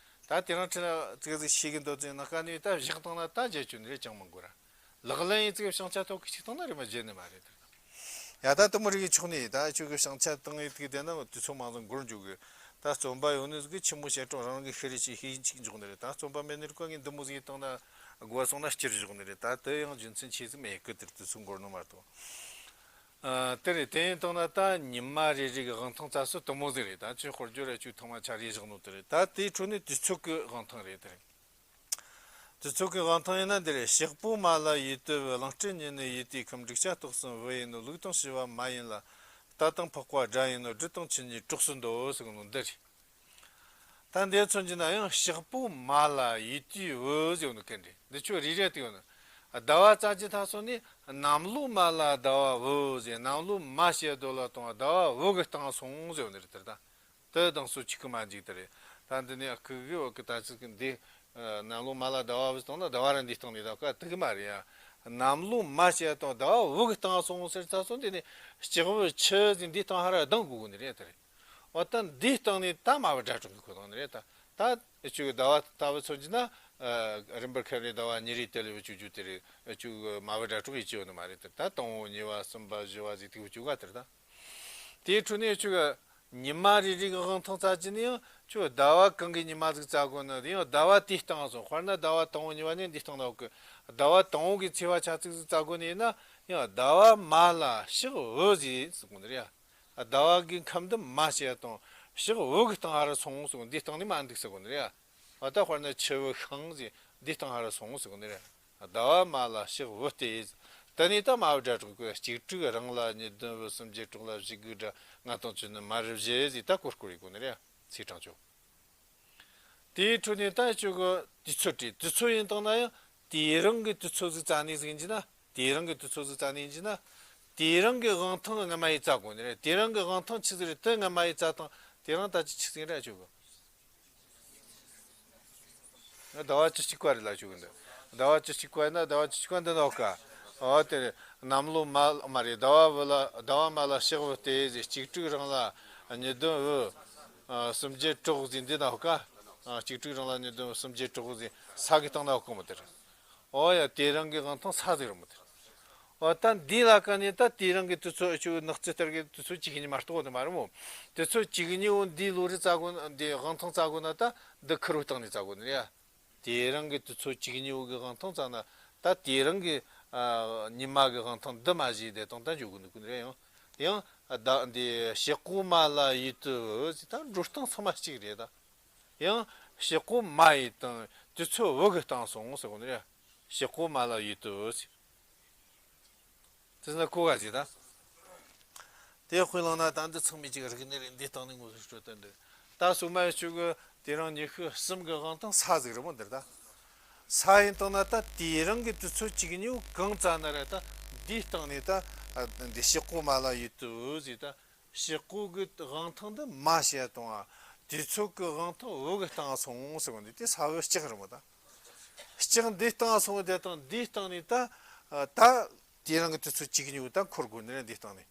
ད་དེ་རིང་ཁྲི་ལ་ཙིག་ཙིག་ཤི་གི་འདོད་ཙིག་ནག་ཀ་ནས་ད་བཞག་བཏང་ན་ད་བརྗེད་འགྱོ་ནི་རེད་ཅང་མི་འགོར་ར། ལག་ལེན་ཡིན་ཙིག་བྱང་ཆ་ཐོག་གི་ཆིག་བཏང་ན་རེད་མ་བརྗེད་ནི་མ་རེད་དེ། ཡ་ད་དུ་མོ་རིག་ཆོག་ནི་ད་ཆུ་གི་བྱང་ཆ་བཏང་ཡི་ཐིག་དེ་ན་དུས་ཚོད་མང་ཙམ་འགོར་འཇུག་གི། ད་རྩོམ་པ་ཡོད་ནི་ཟིག་གི་ཆི་མོ་བཤད་གྲོགས་རང་གི་ཤི་རེ་ཆི་ཤེས་ཡིན་ཅིག་འཇོག་ནི་རེད། ད་རྩོམ་པ་མེད་ནི་རིག་ག་ངས་འདི་མོ་ཟིག་ཡིན་བཏང་ན་དགོས་སོང་ན་སྤྱིར་འཇོག་ནི་རེད། ད་དེ་ཡང་རྒྱུ་མཚན་ཆེ་ཟིག་མེད་གི་དེར་དུས་ཚོད་འགོར་ནོ་མ་གཏོགས། ཨ། དེ་རེད། དེ་ཡིན་བཏང་ན་ད་ཉི་མ་རེ་རེ་གི་དབང་ཐང་རྩ་སུ་དུ་མོ་ཟིག་རེད། ད་ཆུ་དཔེར་བརྗོད་ར་ཆུ་ཐང་མ་ཆ་རེ་བཞག་ནོ་དེ་རེད། ད་དེའི་ཁྲོད་ནས་དུས་ཚོད་ཀྱི་དབང་ཐང་རེད་དེ་རེད། དུས་ཚོད་ཀྱི་དབང་ཐང་ཡིན་ན་འདི་རེད། ཕྱག་པོ་མ་ལ་ཡིད་དུ་བུ། གླང་སྤྲུལ་ཉི་ནི་ཡིད་དུ་ཁམས། འབྲུག་སྐྱ་སྟག་གསུམ་བུ་ཡིན་ནོ། ལུག་དང་ཕྱུ་པ་མ་ཡིན་ལ། རྟ་དང་ཕག་པ་དགྲ་ཡིན་ནོ། སྦྲུལ་དང་ཁྱི་གཉིས་གྲོགས་སུ་འདོད་ཟེར་གི་ནོ་འདི་རེད། ད་འདི་མཚོན་གྱི་ན་ཡང་ཕྱག་པོ་མ་ལ་ཡིད་དུ་བུ་ཟེར་ནོ་གན་རེད། འདི་ཆོ་རེ་རེ་དུ་ཡོད་ནོ། ཟླ་བ་ཙམ་གྱི་མཐའ་སོང་ནས་གནམ་ལོ་མ་ལ་ཟླ་བ་བུ་ཟེར། གནམ་ལོ་མ་ཞེས་འདོད་ལ་གཏོང་བ་ཟླ་བ་བུ་གི་སྟེང་སོང་ཟེར་བ་ནི་རེད་དེ་ད། དེ་དང་སུ་གཅིག་གི་མ་འཇིག་དེ་རེད། ད་འདི་ནས་ཨ་ཁུ་གི་བ་གི་ད་ཅིག་གི་འདི་གནམ་ལོ་མ་ལ་ཟླ་བ་བུ་སྟེང་ན་ཟླ་བ་ར་འདི་སྟེང་ནས་ད་ཀ་དེ་གི་མ་རེད་ཡ། གནམ་ལོ་མ་ཞེས་དང་ཟླ་བ་བུ་གི་སྟེང་སོང་ཟེར་ཚ་སོང་དེ་ནས་ལྕགས་བུ་ཆུ་ཟེར་འདི་སྟེང་ཧ་ར་ལྡང་དགོས་གི་ནི་རེད་དེ་རེད། འོ་ད་འདི་སྟེང་ནས་ད་མ་བུ་སྒྲ་སྒྲོགས་གི་ཁོ་ཐང་ནི་རེད་ད། ད་ཨེ་ཆུ་གི་ཟླ་བ་ལྟ་བུ་མཚོན་གྱི་ན་རིམ་པར་ཁ་རེ་ཟླ་བ་ཉི་རེ་དེ་ལས་བུ་ཆུ་རྒྱུ་དེ་རེད། ཨེ་ཆུ་གི་མ་བུ་སྒྲ་སྒྲོགས་ཡེ་ཅི་ཡོད་ནི་མ་རེད་དེ་ད། དང་བོ་གཉིས་པ་གསུམ་པ་བཞི་པ་ཟེར་དེ་བུ་ཆུ་ག་དེ་རེད་ད། དེའི་འཕྲོ་ནས་ཆུ་གི་ཉི་མ་རེ་རེ་གི་དབང་ཐང་ཚ་གྱི་ནི་ཡང་ཆུ་ཟླ་བ་གང་གི་ཉི་མ་ཟིག་བཙལ་དགོས་ན་ཡང་ཟླ་བ་དེའི་སྟེང་སོང་། དཔེར་ན་ཟླ་བ་དང་བོ་གཉིས་པ་ནས་འདི་སྟེང་ན་འོག་གི་ཟླ་བ་དང་བོ་གི་ཚེས་པ་ཆ་ཚིག་ཟིག་བཙལ་དགོས་ནི་ཡིན་ན་ཡང་ཟླ་བ་མ་ལ་ཞག་བུ་ཟིག་ཟེར་དགོས་ནི་རེད་ཡ། ཟླ་བ་གི་ཁམས་འདི་མ་ཞེས་དང་ཞག་བུ་གི་སྟེང་ཧ་ར་སོང་ཟེར་དགོས། འདི་སྟེང་ནས་མ་འདུག་ཟེར་དགོས་ནི་རེད་ཡ། འོ་ད་དཔེར་ན་ཆུ་བོ་ཤིང་ཟེར་འདི་སྟེང་ཧ་ར་སོང་ཟེར་དགོས་ནི་རེད། ཟླ་བ་མ་ལ་ཞག་བུ་སྟེ། དེ་ནས་ད་མ་བུ་སྒྲ་སྒྲོགས་གི་གཅིག་དྲུག་རང་ལ་གཉིས་བདུན་བུ། སུམ་བརྒྱད་དྲུག་ལ་བཞི་དགུ་སྒྲ། ལྔ་དང་བཅུ་ནི་མ་རུ་བཞི་ཟེར་ད་སྐོར་སྐོར་ཡེ་དགོས་ནི་རེད། ཚིག་གྲངས་བཅུ། དེའི་འཕྲོ་ནས་ད་ཆུ་གི་དུས་ཚོད་བྲིས། དུས་ཚོད་ཡིན་དང་ན་ཡང་དེ་རིང་གི་དུས་ཚོད་ཟིག་བཙལ་ནས་ཟིག་ཡིན་གྱི་ན། དེ་རིང་གི་དུས་ཚོད་ཟིག་བཙལ་ནས་ཡིན་གྱི་ན། དེ་རིང་གི་དབང་ཐང་སྔ་མ་ཡི་བཙལ་དགོས་ནི་རེད། དེ་རིང་གི་དབང་ཐང་ཆི་ཟིག་རེད། དེ་སྔ་མ་ཡི་བཙལ་སྟངས་དེ་རིང་ད་ཅི་ཆི་ཟིག་རེད་ཆུ་གི། ཟླ་བ་བཅུ་གཅིག་པ་རེད་ལ་ཆུ་གི་འདི། ཟླ་བ་བཅུ་གཅིག་པ་ཡིན་ན་ཟླ་བ་བཅུ་གཅིག་པ་འདི་ན་འོག་ག་འོ་དེ་རེད། གནམ་ལོ་མ་མ་རེད། ཟླ་བ་བུ་ལ་ཟླ་བ་མ་ལ་ཞག་བུ་སྟེ་ཟེར། གཅིག་དྲུག་རང་ལ་གཉིས་བདུན་བུ། ཨ་སུམ་བརྒྱད་དྲུག་ཟེར་འདི་ན་འོག་ག་ཨ་གཅིག་དྲུག་རང་ལ་གཉིས་བདུན་བུ། སུམ་བརྒྱད་དྲུག་ཟེར་ས་གི་སྟེང་ན་འོག་གི་མོ་དེ་རེད། འོ་ཡ་དེ་རིང་གི་དབང་ཐང་ས་ཟིག་རེད་མོ་དེ་རེད། འོ་ད་འདི་ལ་ཀ་ནས་ད་དེ་རིང་གི་དུས་ཚོད་ཆུ་ནག་རྩི་ལྟར་གི་དུས་ཚོད་གཅིག་གཉིས་མ་གཏོགས་དེ་མ་རེད་མོ། དུས་ཚོད་གཅིག་གཉིས་བོ་འདི་ལོ་རེ་བཙལ་དགོས་ན། འདི་དབང་ཐང་བཙལ་དགོས་ན་ད་འདི་ཁུར་བོ་སྟེང་ནས་བཙལ་དགོས་ནི་རེད་ཡ། དེ་རིང་གི་དུས་ཚོད་གཅིག་གཉིས་བོ་གི་དབང་ཐང་བཙལ་ན་ད་དེ་རིང་གི་ཨ་ཉི་མ་གི་དབང་ཐང་འདི་མ་བཞེས་དེ་དང་ད་འཇུག་གི་འདུག་གི་རེད། ཡང་ཡང་ཨ་ད་འདི་ཞག་པོ་མ་ལ་ཡུལ་དུ་བུ་ཟེར་ད་འགྲོ་སྟངས་ཚང་མ་གཅིག་རེད་ད། ཡང་ཞག་པོ་མ་ཡི་དང་དུས་ཚོད་བུ་གི་སྟེང་སོང་ཟེར་གོ་ནི་རེད། ཞག་པོ་མ་ལ་ཡུལ་དུ་བུ་ཟེར། དེ་ན་གོ་ག་ཟིག་ད། དེ་དཔེ་བླངས་ན་ད་འདི་ཚང་མས་ཅིག་རིག་ནི་རེད། འདི་སྟེང་ནས་ངོ་སྤྲོད་དེ་འདི། ད་སོ་མ་ཡི་ཆུ་གི་དེ་རིང་ཉི་ཤུ་གསུམ་གི་དབང་ཐང་ས་ཟིག་རེད་མོ་འདིར་ད། ས་ཡིན་དང་ན་ད་དེ་རིང་གི་དུས་ཚོད་གཅིག་གཉིས་གང་བཙལ་ན་རེད་ད། འདིའི་སྟེང་ནས་ད་འདི་ཞག་པོ་མ་ལ་ཡུལ་དུ་བུ་ཟིག་ད། ཞག་པོ་གི་དབང་ཐང་འདི་མ་ཞེས་དང་། དུས་ཚོད་ཀྱི་དབང་ཐང་བུ་གི་སྟེང་སོང་ཟེར་བ་འདི་དེ་ས་བུ་ལྕགས་རེད་མོ་ད། ལྕགས་འདི་སྟེང་སོང་དེ་དང་འདིའི་སྟེང་ནས་ད། ད་དེ་རིང་གི་དུས་ཚོད་གཅིག་གཉིས་ད་འཁོར་དགོས་ནི་རེད་འདིའི་སྟེང་ནས།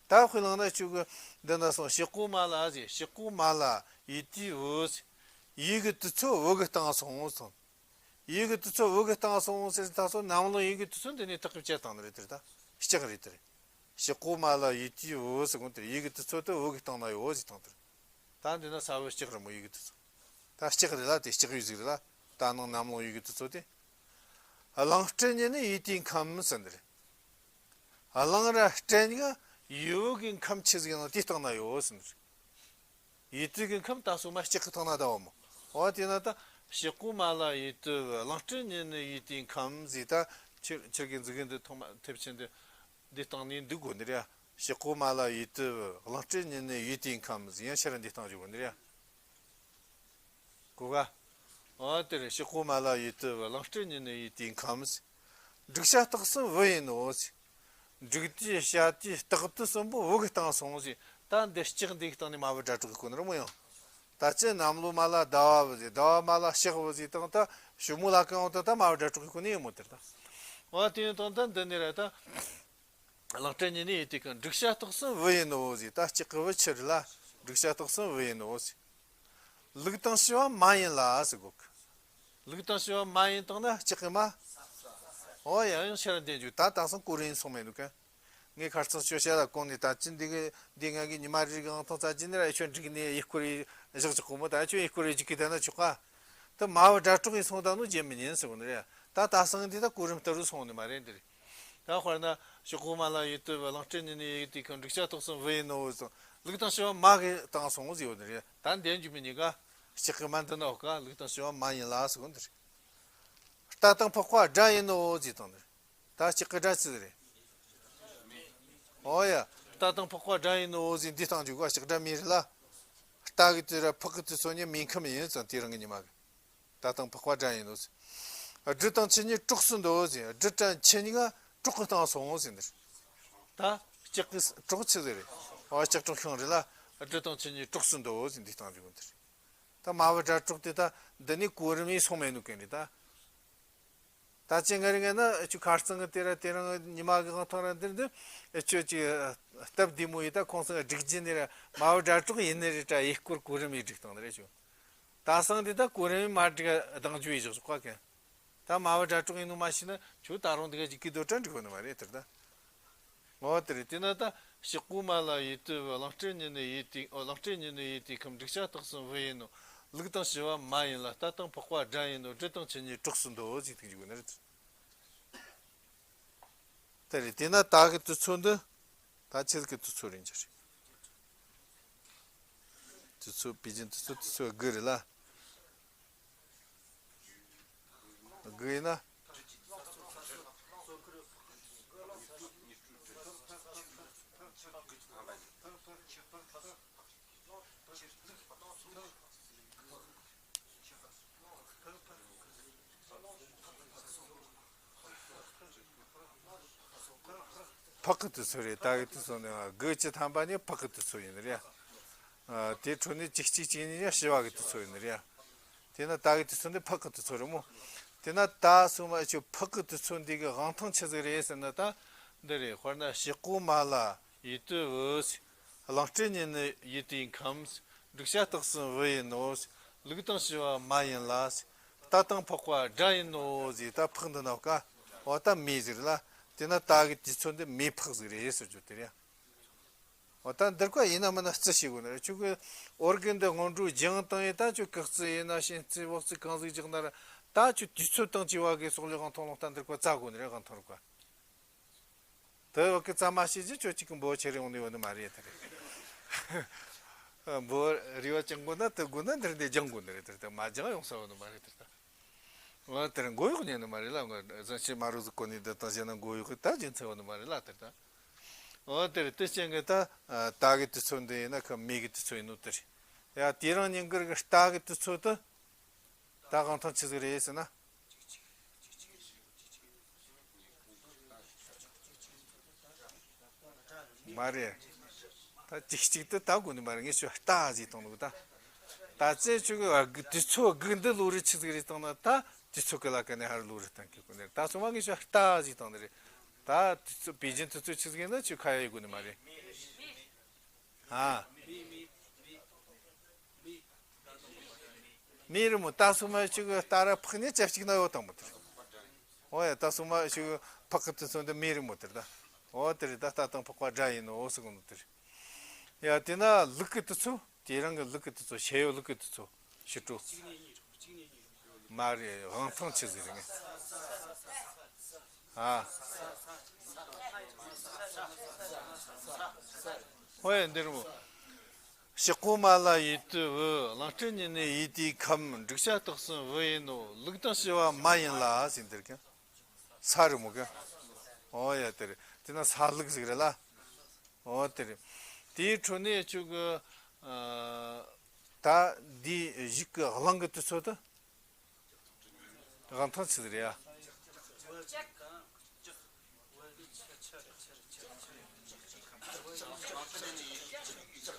ད་དཔེ་བླངས་ན་ཆུ་གི་འདི་ན་སོང་ཞག་པོ་མ་ལ་ཟེར། ཞག་པོ་མ་ལ་ཡུལ་དུ་བུ་ཟེར། ཡུལ་གི་དུས་ཚོད་བུ་གི་སྟེང་སོང་སོང་། ཡུལ་གི་དུས་ཚོད་བུ་གི་སྟེང་སོང་ཟེར་ད་སོང་གནམ་ལོ་ཡུལ་གི་དུས་ཚོད་འདི་ནས་ཐག་གི་བཅད་བཏང་ནི་རེད་དེ་རེད་ད། ལྕགས་རེད་དེ་རེད། ཞག་པོ་མ་ལ་ཡུལ་དུ་བུ་ཟེར་གོ་དེ་རེད། ཡུལ་གི་དུས་ཚོད་དེ་བུ་གི་སྟེང་ན་ཡོད་ཟེར་བཏང་དེ་རེད། ད་འདི་ན་ས་བུ་ལྕགས་རེད་མོ་ཡུལ་གི་དུས་ཚོད། ད་ལྕགས་རེད་ལ་དེ་ལྕགས་ཡུལ་ཟིག་རེད་ལ། ད་ནང་གནམ་ལོ་ཡུལ་གི་དུས་ཚོད་དེ། གླང་སྤྲུལ་ཉིད་ནི་ཡུལ་དུའི་ཁམས་ཟེར་འདི་རེད། གླང་ར་སྤྲུལ་གཉིས་ཀ་ཡུལ་གི་ཁམས་ཆི་ཟིག་ཡིན་ན་དེའི་སྟེང་ན་ཡོད་ཟེར་འདི་རེད། ཡུལ་དུས་ཀྱི་ཁམས་ད་སོ་མ་ལྕགས་ཀྱི་ཐང་ན་ད་བ་མོ། འོ་དེ་ན་ད་ཞག་པོ་མ་ལ་ཡུལ་དུ་བུ། གླང་སྤྲུལ་ཉིད་ནི་ཡུལ་དུའི་ཁམས་ཟེར་ད། ཁྱེད་ཁྱེད་ཀྱི་མཛུབ་གུ་འདི་ཐོག་མ་ཐེབས་ཆེན་འདི་འདི་སྟེང་ནས་འདུག་དགོས་ནི་རེད། ཞག་པོ་མ་ལ་ཡུལ་དུ་བུ། གླང་སྤྲུལ་ཉིད་ནི་ཡུལ་དུའི་ཁམས་ཟེར་ཡང་ཤར་འདི་སྟེང་བཞུགས་དགོས་ནི་རེད། གོ་ག་འོ་དེ་རེད། ཞག་པོ་མ་ལ་ཡུལ་དུ་བུ། གླང་སྤྲུལ་ཉིད་ནི་ཡུལ་དུའི་ཁམས། འབྲུག་ཤ་སྟག་གསུམ་བུ་ཡིན་ནོ་ཟེར། འབྲུག་དུས་ཤ་དུས་སྟག་དུས་གསུམ་པོ་བུ་གི་སྟེང་སོང་ཟེར། ད་འདི་ལྕགས་འདི་གི་སྟེང་ནས་མ་བུ་སྒྲ་སྒྲོགས་གི་གོ་ནི་རེད་མོ་ཡང་། ད་ཅི་གནམ་ལོ་མ་ལ་ཟླ་བ་བུ་ཟེར། ཟླ་བ་མ་ལ་ཞག་བུ་ཟེར་དང་ད་ཞུ་མོ་ལ་གང་འོང་དང་ད་མ་བུ་སྒྲ་སྒྲོགས་གི་གོ་ནི་ཡིན་མོ་དེར་ད། འོ་དེ་ཡིན་དང་ད་འདི་ནི་རེད་ད། གླང་སྤྲུལ་ཉིད་ནི་ཡུལ་དུའི་ཁམས། འབྲུག་ཤ་སྟག་གསུམ་བུ་ཡིན་ནོ་ཟེར། ད་ལྕགས་ཀྱི་བུ་ཆི་རེད་ལ། འབྲུག་ཤ་སྟག་གསུམ་བུ་ཡིན་ནོ་ཟེར། ལུག་དང་ཕྱུ་པ་མ་ཡིན་ལ་ཟེར་གོ་གི། ལུག་དང་ཕྱུ་པ་མ་ཡིན་དང་ན་ལྕགས་ཀྱི་མ། འོ་ཡ་ཡང་ཤར་འདི་འཇུག་ད་ད་སང་ཀུ་རེ་ཡིན་སོང་མེད་འདུག་ག་ངས་ཁར་ཚང་ཤོ་ཤ་ལ་གོང་ནས་ད་ཅི་འདི་གི་འདི་ང་གི་ཉི་མ་རེ་གི་ཨང་ཐང་རྩ་ཅི་འདི་ར་ཨེ་ཆོ་འགྲིག་ནས་ཡི་ཁུ་རེ་བཞག་ཅིག་གོ་མོ། ད་ཨེ་ཆོ་ཡི་ཁུ་རེ་འཇིག་གི་ད་ན་ཆོག་ག་ད་མ་བུ་སྒྲ་སྒྲོགས་ཡིན་སོང་ད་ནོ་བརྗེད་མི་ཉན་ཟེར་གོ་ནི་རེད། ད་ད་སང་འདི་ད་ཀུ་རེ་ལྟ་རུ་སོང་ནི་མ་རེད་འདི་རེད། ད་དཔེར་ན་ཞག་པོ་མ་ལ་ཡུལ་དུ་བུ། གླང་སྤྲུལ་ཉིད་ནི་ཡུལ་དུའི་ཁམས། འབྲུག་ཤ་སྟག་གསུམ་བུ་ཡིན་ནོ་ཟེར། ལུག་དང་ཕྱུ་པ་མ་གི་སྟེང་སོང་ཟེར་ཡོད་ནི་རེད། ད་འདི་འཇུག་མི་ཉན་ག་ལྕགས་ཀྱི་མ་འདི་ན་འོག་ག་ལུག་དང་ཕྱུ་པ་མ་ཡིན་ལ་ཟེར་གོ་འདི་རེད། རྟ་དང་ཕག་པ་སྒྲ་ཡིན་ནོ་ཟེར་དང་ནི་རེད། ད་ལྕགས་ཀྱི་སྒྲ་ཅི་ཟིག་རེད། འོ་ཡ། རྟ་དང་ཕག་པ་སྒྲ་ཡིན་ནོ་ཟེར་འདི་སྟེང་འཇུག་ག་ལྕགས་སྒྲ་མེད་རེད་ལ། རྟ་གི་དུས་ར་ཕག་གི་དུས་སོ་ཉི་མིང་ཁམས་ཡིན་ཙང་དེ་རིང་གི་ཉི་མ་གི། རྟ་དང་ཕག་པ་སྒྲ་ཡིན་ནོ་ཟེར། སྦྲུལ་དང་ཁྱི་གཉིས་གྲོགས་སུ་འདུག་ཟེར། སྦྲུལ་དང་ཁྱི་གཉིས་ཀ་གྲོགས་གི་སྟེང་སོང་ཟེར་འདིར། ད་ལྕགས་ཀྱི་གྲོགས་ཆི་ཟིག་རེད། ཨ་ལྕགས་སྲེག་ཤིང་རེད་ལ། སྦྲུལ་དང་ཁྱི་གཉིས་གྲོགས་སུ་འདུག་ཟེར་འདི་སྟེང་བཞུགས་འདིར། ད་མ་བུ་དགྲ་གྲོགས་དེ་ད་འདི་ནས་གོ་རིམ་ཡིན་སོང་མེད་ནུ་གན་རེད་ད། ད་ཅི་ང་རེ་ང་ན་ཁྱོད་ཁ་རྩང་གི་དེ་ར་དེ་རང་ཉི་མ་གི་གང་ཐང་ར་འདིར་འདི་ཁྱོད་ཀྱི་སྟབས་བདེ་མོ་ཡིན། ད་ཁོང་ཚང་སྒྲིག་རྒྱུ་ནི་ར་མ་བུ་དགྲ་གྲོགས་ཡིན་ནི་རེད། ད་ཡིག་སྐོར་གོ་རིམ་ཡིན་སྒྲིག་སྟངས་ནི་རེད་ཁྱོད། ད་སང་འདི་ད་གོ་རིམ་མ་སྒྲིག་གདང་འཇུ་ཡིན་བཞག་ཆོག་ག་གན། ད་མ་བུ་དགྲ་གྲོགས་ཡིན་ནོ་མ་ཤེས་ན་ཁྱོད་ད་རུང་འདི་ག་ཅིག་གི་དོ་དྲན་འགྲིག་གོ་ནི་མ་རེད་དེར་ད། འོ་དེ་རེད། དེས་ན་ད་ཕྱི་ཀུ་མ་ལ་ཡིད་དུ་འོང་། གླིང་ཕྲན་ཉིད་ནི་ཡིད་དུ་འོང་། གླིང་ཕྲན་ཉིད་ནི་ཡིད་དུ་ཁམས། འབྲུག་ཤ་སྟག་གསུམ་བུ་ཡིན་ནོ། ལུག་དང་བྱི་བ་མ་ཡིན་ལ། རྟ་དང་ཕག་པ་དགྲ་ཡིན་ནོ། སྦྲུལ་དང་ཁྱི་གཉིས་གྲོགས་སུ་འདུག་ཟེར་ཐུག་འཇུག་ནི་རེད། དེ་རེད། དེས་ན་ད་གི་དུས་ཚོད་འདི་ད་ཆེད་ཀྱི་དུས་ཚོད་རེད་འགྱུར། དུས་ཚོད་པེ་ཅིན་དུས་ཚོད་དུས་ཚོད་དགུ་རེད་ལ། དགུ་ཡིན་ན། ཕག་གི་དུས་ཚོད་རེད། ད་གི་དུས་ཚོད་ནི་དགུ་བཅུ་ཐམ་པ་ནི་ཕག་གི་དུས་ཚོད་ཡིན་རེད། ཨ། དེའི་འཕྲོ་ནས་གཅིག་གཅིག་གཅིག་ནི་ཡང་བྱི་བ་གི་དུས་ཚོད་ཡིན་རེད། དེས་ན་ད་གི་དུས་ཚོད་འདི་ཕག་གི་དུས་ཚོད་རེད་མོ། དེས་ན་ད་སོ་མ་ཁྱོད་ཕག་གི་དུས་ཚོད་འདི་གི་དབང་ཐང་ཆི་ཟིག་རེད་ཟེར་ན་ད་འདི་རེད། དཔེར་ན་ཕྱི་ཀུ་མ་ལ་ཡིད་དུ་འོང་། གླིང་ཕྲན་ཉིད་ནི་ཡིད་དུ་ཁམས། འབྲུག་ཤ་སྟག་གསུམ་བུ་ཡིན་ནོ། ལུག་དང་བྱི་བ་མ་ཡིན་ལ། རྟ་དང་ཕག་པ་དགྲ་ཡིན་ནོ་ཟེར། ད་ཕག་འདི་ན་ཀ་འོ་ད་མེ་ཟིག་རེད་ལ། དེས་ན་ད་གི་དུས་ཚོད་འདི་མེ་ཕག་ཟིག་རེད་ཟེར་རྒྱུ་དེ་རེད། འོ་ད་འདིར་ཀ་ཡིན་ན་མིན་ན་རྩི་ཤེས་དགོས་ནི་རེད། ཁྱོད་ཀྱི་ཨོར་གན་འདི་སྔོན་འགྲོ་སྦྱང་བཏང་ཡིན། ད་ཁྱོད་སྐག་རྩི་ཡིན་ན་ཤིང་རྩི་འོག་རྩི་གང་ཟིག་རྒྱག་ན་ར་ད་ཁྱོད་དུས་ཚོད་དང་བཅས་པ་གི་སོག་ལེ་དབང་ཐང་ལོག་ལྟ་འདིར་ཀ་རྩ་དགོས་ནི་རེད། དབང་ཐང་རུ་ཀ་དེ་འོག་གི་རྩ་མ་ཤེས་ཀྱི་ཁྱོད་གཅིག་གི་འབོ་ཆེ་རིང་འོང་ནི་ཡོད་ནི་མ་རེད་དེ་རེད། འབོ་རི་བ་སྦྱང་དགོས་ན་དེ་དགོས་ན་འདིར་འདི་སྦྱང་དགོས་ནི་རེད། དེར་ད་མ་སྦྱང་ཡོང་ས་ཡོད་ནི་མ་རེད་དེར་ད། འོ་དེར་མགོ་གཡོག་ཉན་ནི་མ་རེད་ལ། འོ་གཟན་ཆི་མ་རུ་ཟིག་གོ་ནི་འདི་དང་བྱས་ན་མགོ་གཡོག་གི་ད་རྒྱུ་མཚན་ཡོད་ནི་མ་རེད་ལ་དེར་ད། འོ་དེར་དེ་ཅན་གི་ད་ད་གི་དུས་ཚོད་འདི་ཡིན་ན་ཁ་མེ་གི་དུས་ཚོད་ཡིན་ནོ་དེ་རེད། ཡ་དེ་རིང་ཉིན་དཀར་གི་རྟ་གི་དུས་ཚོད་དུ་ད་དབང་ཐང་ཆི་ཟིག་རེད་ཟེར་ན། མ་རེད། ད་ཅིག་ཅིག་ཏུ་ད་དགོས་ནི་མ་རེད། ངས་ཁྱོད་རྟ་ཟིག་བཏང་འདུག་ད། ད་ཅི་ཁྱོད་ཀྱི་དུས་ཚོད་དགུ་འདི་ལོ་རེ་ཆི་ཟིག་རེད་བཏང་ན་ད་དུས་ཚོད་ཀྱི་ལ་ཀ་ནས་ཧར་ལོ་རེ་བཏང་གི་དགོས་ནི་རེད། ད་སོ་མ་ངས་ཁྱོད་རྟ་ཟིག་བཏང་ནི་རེད། ད་དུས་ཚོད་པེ་ཅིན་དུས་ཚོད་ཆི་ཟིག་ཡིན་ན་ཁྱོད་ཁ་ཡ་ཡི་དགོས་ནི་མ་རེད། ཨ། མེ་རེད་མོ། ད་སོ་མ་ཁྱོད་ཀྱི་རྟ་ར་ཕག་ནི་ཅབ་ཅིག་ན་ཡོད་དང་མོ་དེར། འོ་ཡ་ད་སོ་མ་ཁྱོད་ཀྱི་ཕག་གི་དུས་ཚོད་འདི་མེ་རེད་མོ་དེར་ད། འོ་དེ་རེད། ད་རྟ་དང་ཕག་པ་དགྲ་ཡིན་ནོ་ཟེར་གོ་ནོ་དེ་རེད། ཡ་དེ་ན་ལུག་གི་དུས་ཚོད་དེ་རིང་གི་ལུག་གི་དུས་ཚོད་ཕྱི་ཡོ་ལུག་གི་དུས་ཚོད་ཕྱི་དྲོ། མ་རེད། དབང་ཐང་ཆི་ཟིག་རེད་ངས། ཨ། འོ་ཡ་འདིར་མོ། ཕྱི་ཀུ་མ་ལ་ཡིད་དུ་འོང་། གླིང་ཕྲན་ཉིད་ནི་ཡིད་དུ་ཁམས། འབྲུག་ཤ་སྟག་གསུམ་བུ་ཡིན་ནོ། ལུག་དང་བྱི་བ་མ་ཡིན་ལ་ཟེར་འདིར་གན། ས་རེད་མོ་གན། འོ་ཡ་དེ་རེད། དེ་ན་ས་ལུག་ཟིག་རེད་ལ། འོ་དེ་རེད། དེའི་འཕྲོ་ནས་ཁྱོད་ཀྱི་ཨ་ད་འདི་གཞུག་གི་གླིང་གི་དུས་ཚོད་དུ་དབང་ཐང་ཆི་ཟིག་རེད་ཡ།